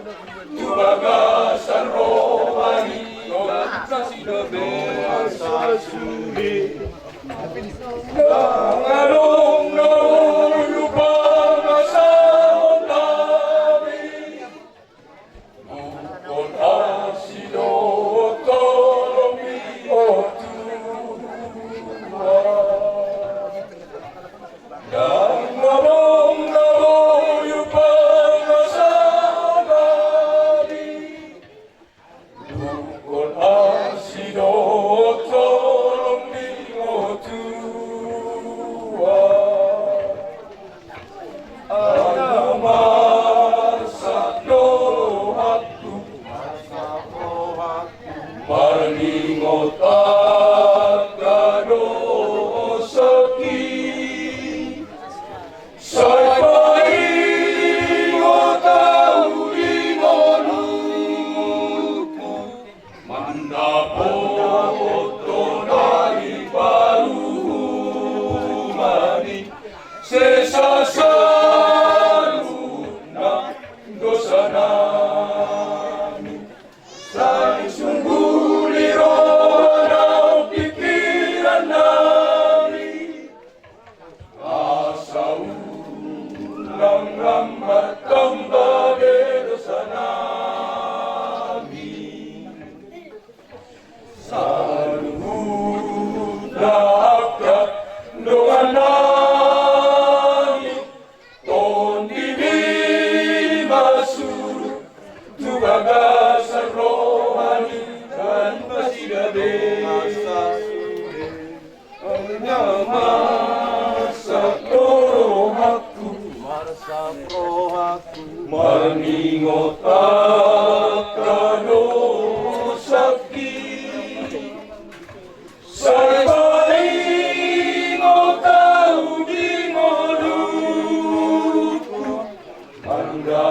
tu bagasan roha ni Tuhan. Sasida be asa suli. Nang adong na boi pangasahon nami, buhon asi dohot holong i, o Tuhan. Nang adong na boi pangasahon nami, buhon asi dohot holong i, o Tuhan. Ai na marsak do rohangku, marningot angka dosa i. Sai paingot ahu di ngolungku, mandapothon na di parumaen i, sesa saluhutna dosa nami. Sai sungkuli roha nang pingkiran nami, asa unang martamba be dosa nami. Saluhutna angka dongan nami, tondimi ma surut tu bagasan roha ni Tuhan. Nasida be. Ai na marsak do rohangku, marsak rohangku, marningot angka dosa i. Sai paingot ahu di ngolungku, manda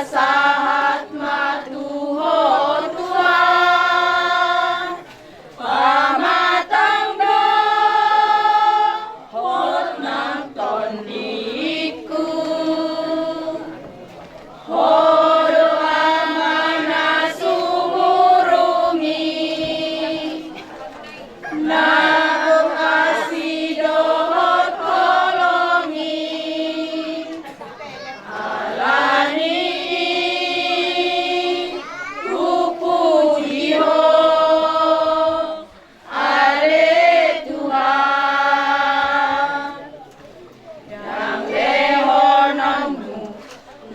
Sahat ma tu Ho Tuhan, pamatang do hot nang tondingku. Ho do Ama na sumurung i, na gok asi dohot holong i. Alani i hupuji Ho, ale Tuhan. Ndang lehononmu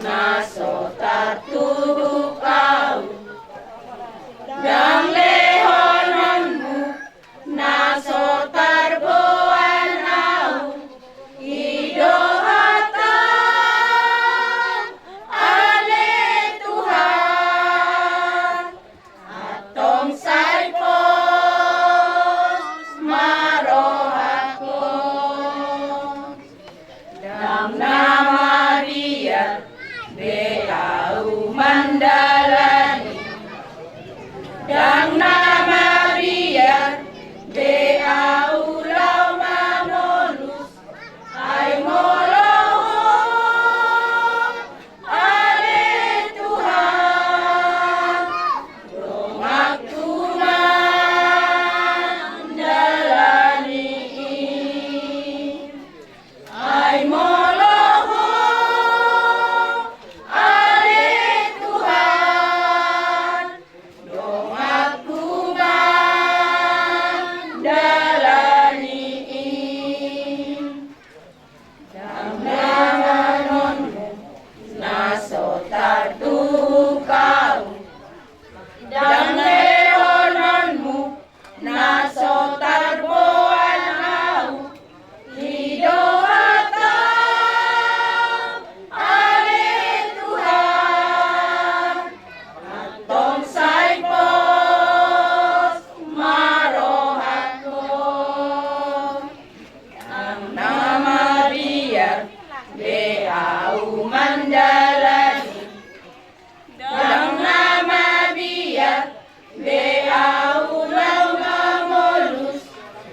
na so tartuhuk ahu, ndang lehononmu na so tarboan ahu, i do hata, ale Tuhan. Antong sai pos ma rohangkon. Ndang na mabiar be ahu mandalani, ndang na mabiar be ahu laho mamolus. Ai molo Ho, ale Tuhan, donganku mandalani i. Ai molo Ho, ale Tuhan, donganku mandalani i. Ndang lehononmu na so tartuhuk ahu, ndang lehononmu na so tarboan ahu, i do hata, ale Tuhan. Antong sai pos ma rohangkon. Ndang na mabiar be ahu mandalani, ndang na mabiar be ahu laho mamolus.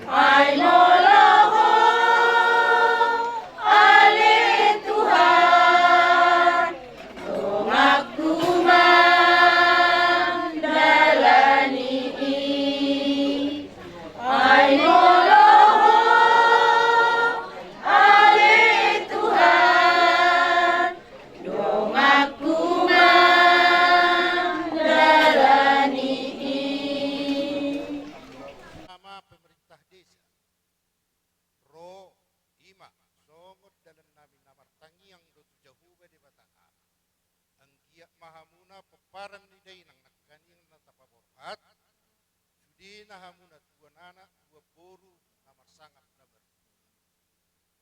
Ai molo Ho, ale Tuhan, donganku mandalani i. Ai molo Ho, ale Tuhan, donganku mandalani i. Ama pemerintah desa. Ro, i ma songon dalan nami na martangiang do tu Jahowa Debata Ama. Anggiat ma hamuna pomparan ni dainang nangkaning na tapaborhat, sudena hamuna tuan anak tuan boru na marsangap na martua.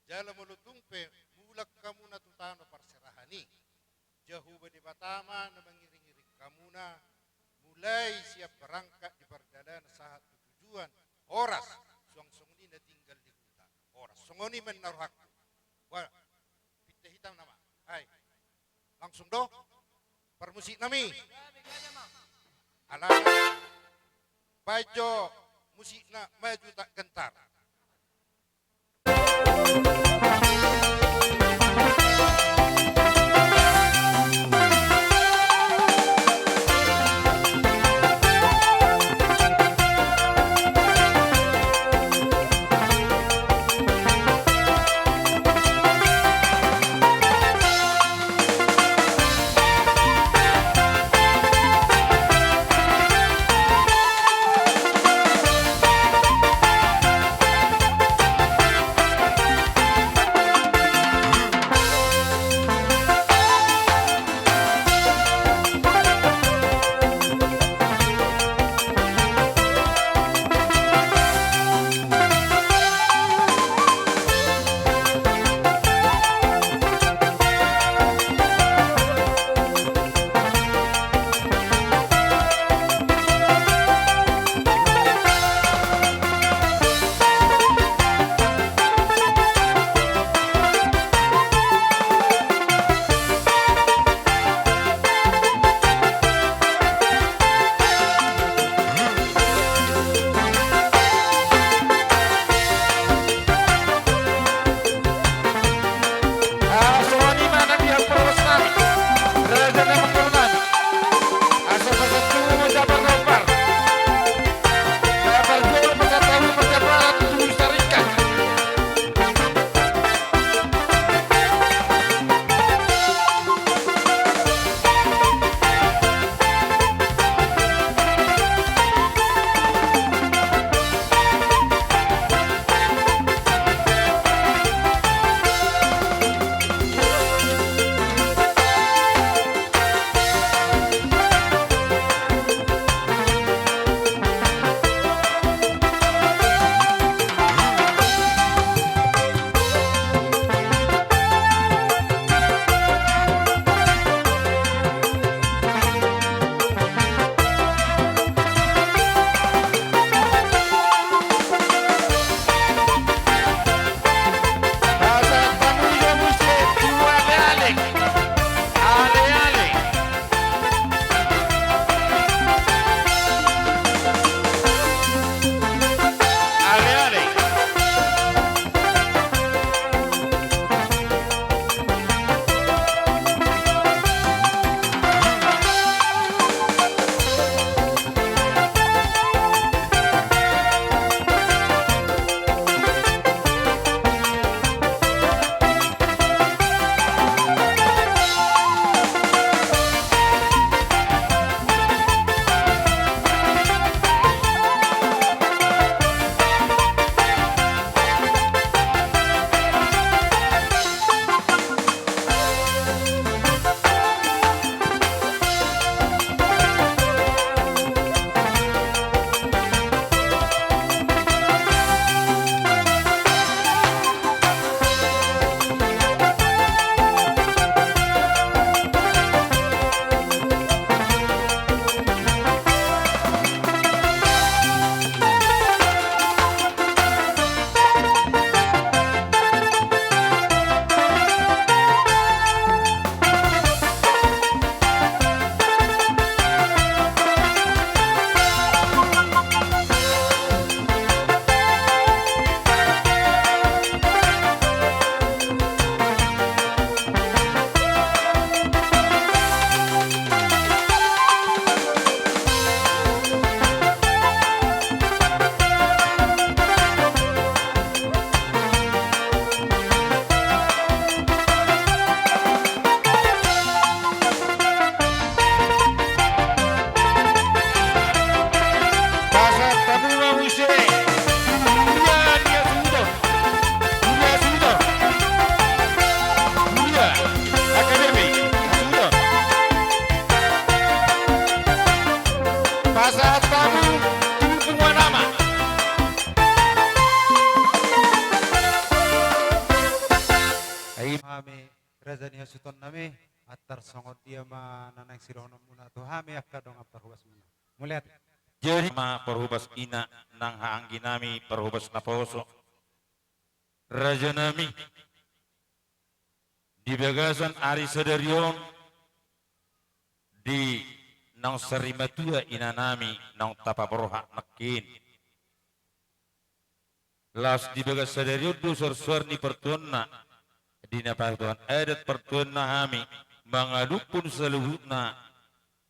Jala molo tung pe mulak hamuna tu tano parserahan i, Jahowa Debata ma na mangiringiring hamuna, mulai sian berangkat di pardalanan sahat tu tujuan, horas, suang songon i na tinggal di huta, horas. Songon i ma na rohangku. Wah, pinta hitam nama. Hai. Langsung do. Parmusik nami. Alana. Baen jo musikna maju tak gentar. Raja ni hasuhuton nami, antar songon dia ma na naeng sidohononmuna tu hami angka dongan parhobasmuna. Mauliate. Jadi ma parhobas ina nang haanggi nami parhobas naposo. Raja nami, di bagasan ari sadari on, di naung sarimatua ina nami naung tapaborhat nangkin. Laos di bagas sadari on do suarsuar ni partuaonna, di na patuaon adat partuaonna hami mangalumhon saluhutna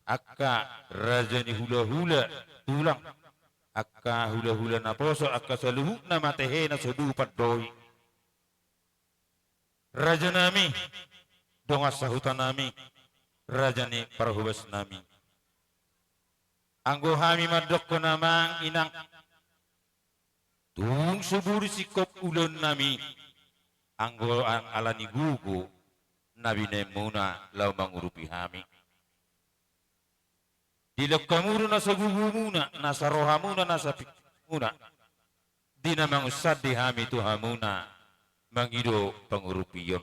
angka raja ni hulahula tulang, angka hulahula naposo, angka saluhutna matehe na so boi pandoi. Raja nami, dongan sahuta nami, raja ni parhobas nami. Anggo hami mandokkon amang inang, tung so boi singkop ulaon nami, anggo ang alani gogo na binaenmuna laho mangurupi hami. Dilehon hamu do nasa gogomuna, nasa rohamuna, nasa pingkiranmuna, di na mangunsandi hami tu hamuna mangido pangurupion.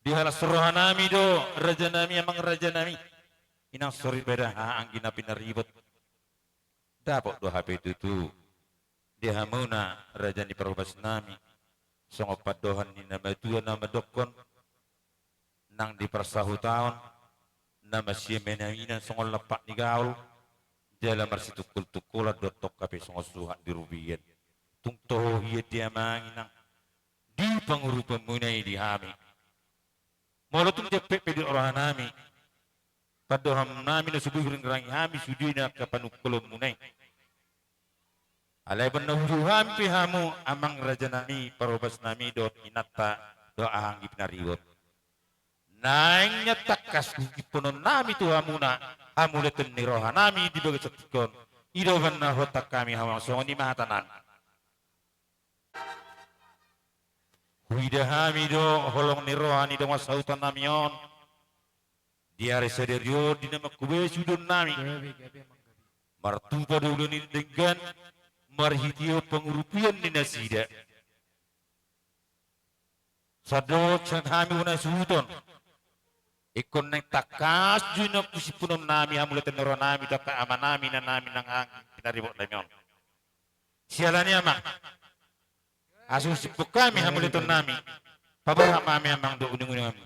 Dihalas roha nami do, raja nami, amang raja nami, inang soripada haha anggi na pinaribot. Dapot do hape tutu di hamuna raja ni parhobas nami, songon pandohan ni na matua na mandokkon, nang di parsahutaon na masiamenamenan songon lampak ni gaol, jala marsitungkoltungkolan do tong hape songon suhat di rupian. Tung toho hian di amang inang di pangurupion muna i di hami. Molo tung jempek pe di roha nami pandohan nami na so boi hurangirangi hami sude na angka panungkolon muna i. Alai umbahen na hujaha hami pe hamu amang raja nami, parhobas nami dohot inanta dohot haha anggi pinaribot, naeng nian tangkas huhilala nami tu hamuna hamauliateon ni roha nami di bagasan tingki on. I do umbahen na huhatahon hami hamu, songon i ma hata nami. Huida hami do holong ni roha ni dongan sahuta nami on di ari sadari on, di na mangkubai suhut nami. Martupa do ulaon ni denggan marhitehon pangurupion ni nasida. Sandok sian hami bona suhuton. Ingkon naeng tangkas jo inang husimpunon nami hamauliateon ni roha nami tu angka ama nami, ina nami nang anggi pinaribot nami on. Siala ni i amang, asa husimpul hami hamauliateon nami, paborhat ma hami amang dohot uninguningan nami.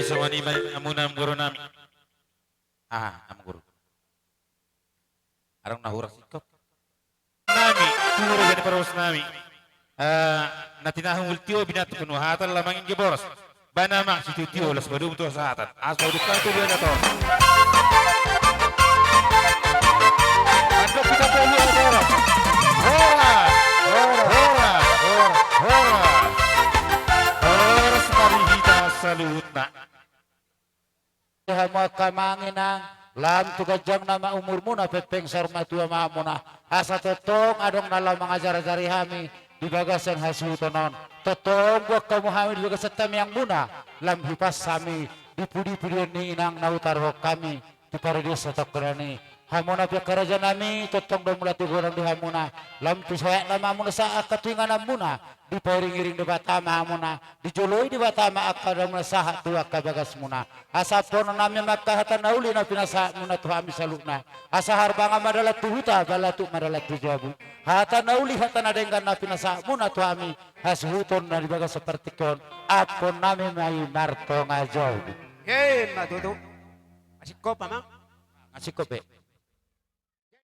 Songon i ma amuna amang boru nami. Ah, amang boru. Adong na hurang singkop. Nami, tu raja ni parhobas nami. Eh, na tinahu multio binatang penuh hatan lamang ingge boros. Bana mang sitio-tio las badum tu sahatan. Asa uduk kan tu dia dator. Andok kita poli boros. Horas, horas, horas, horas. Horas mari hita saluhutna. Hamu angka amang inang, lam tu ganjang nama umurmuna, pengpeng saur matua ma hamuna. Asa tongtong adong na laho mangajar-ajari hami di bagasan hasuhuton on. Tongtong boan hamu hami di bagasan tangiangmuna, lam hipas hami di pudi-pudian ni inang na hutaruhon hami di paradiso tongkonan i. Hamuna pe angka raja nami, tongtong do mula tu godang di hamuna, lam tu sahat nama hamuna sahat angka tu ingananmuna, dipairing-iring Debata ma hamuna, dijoloi Debata ma angka damuna sahat tu angka bagasmuna. Asa amponon nami ma angka hata na uli na pinasahatmuna tu hami saluhutna. Asa harbangan ma dalan tu huta, balatuk ma dalan tu jabu. Hata na uli, hata na denggan na pinasahatmuna tu hami, hasuhuton na di bagasan partingkian on, amponon nami ma i martonga jabu. Emma tutu. Asing kopa ma. Asing kope.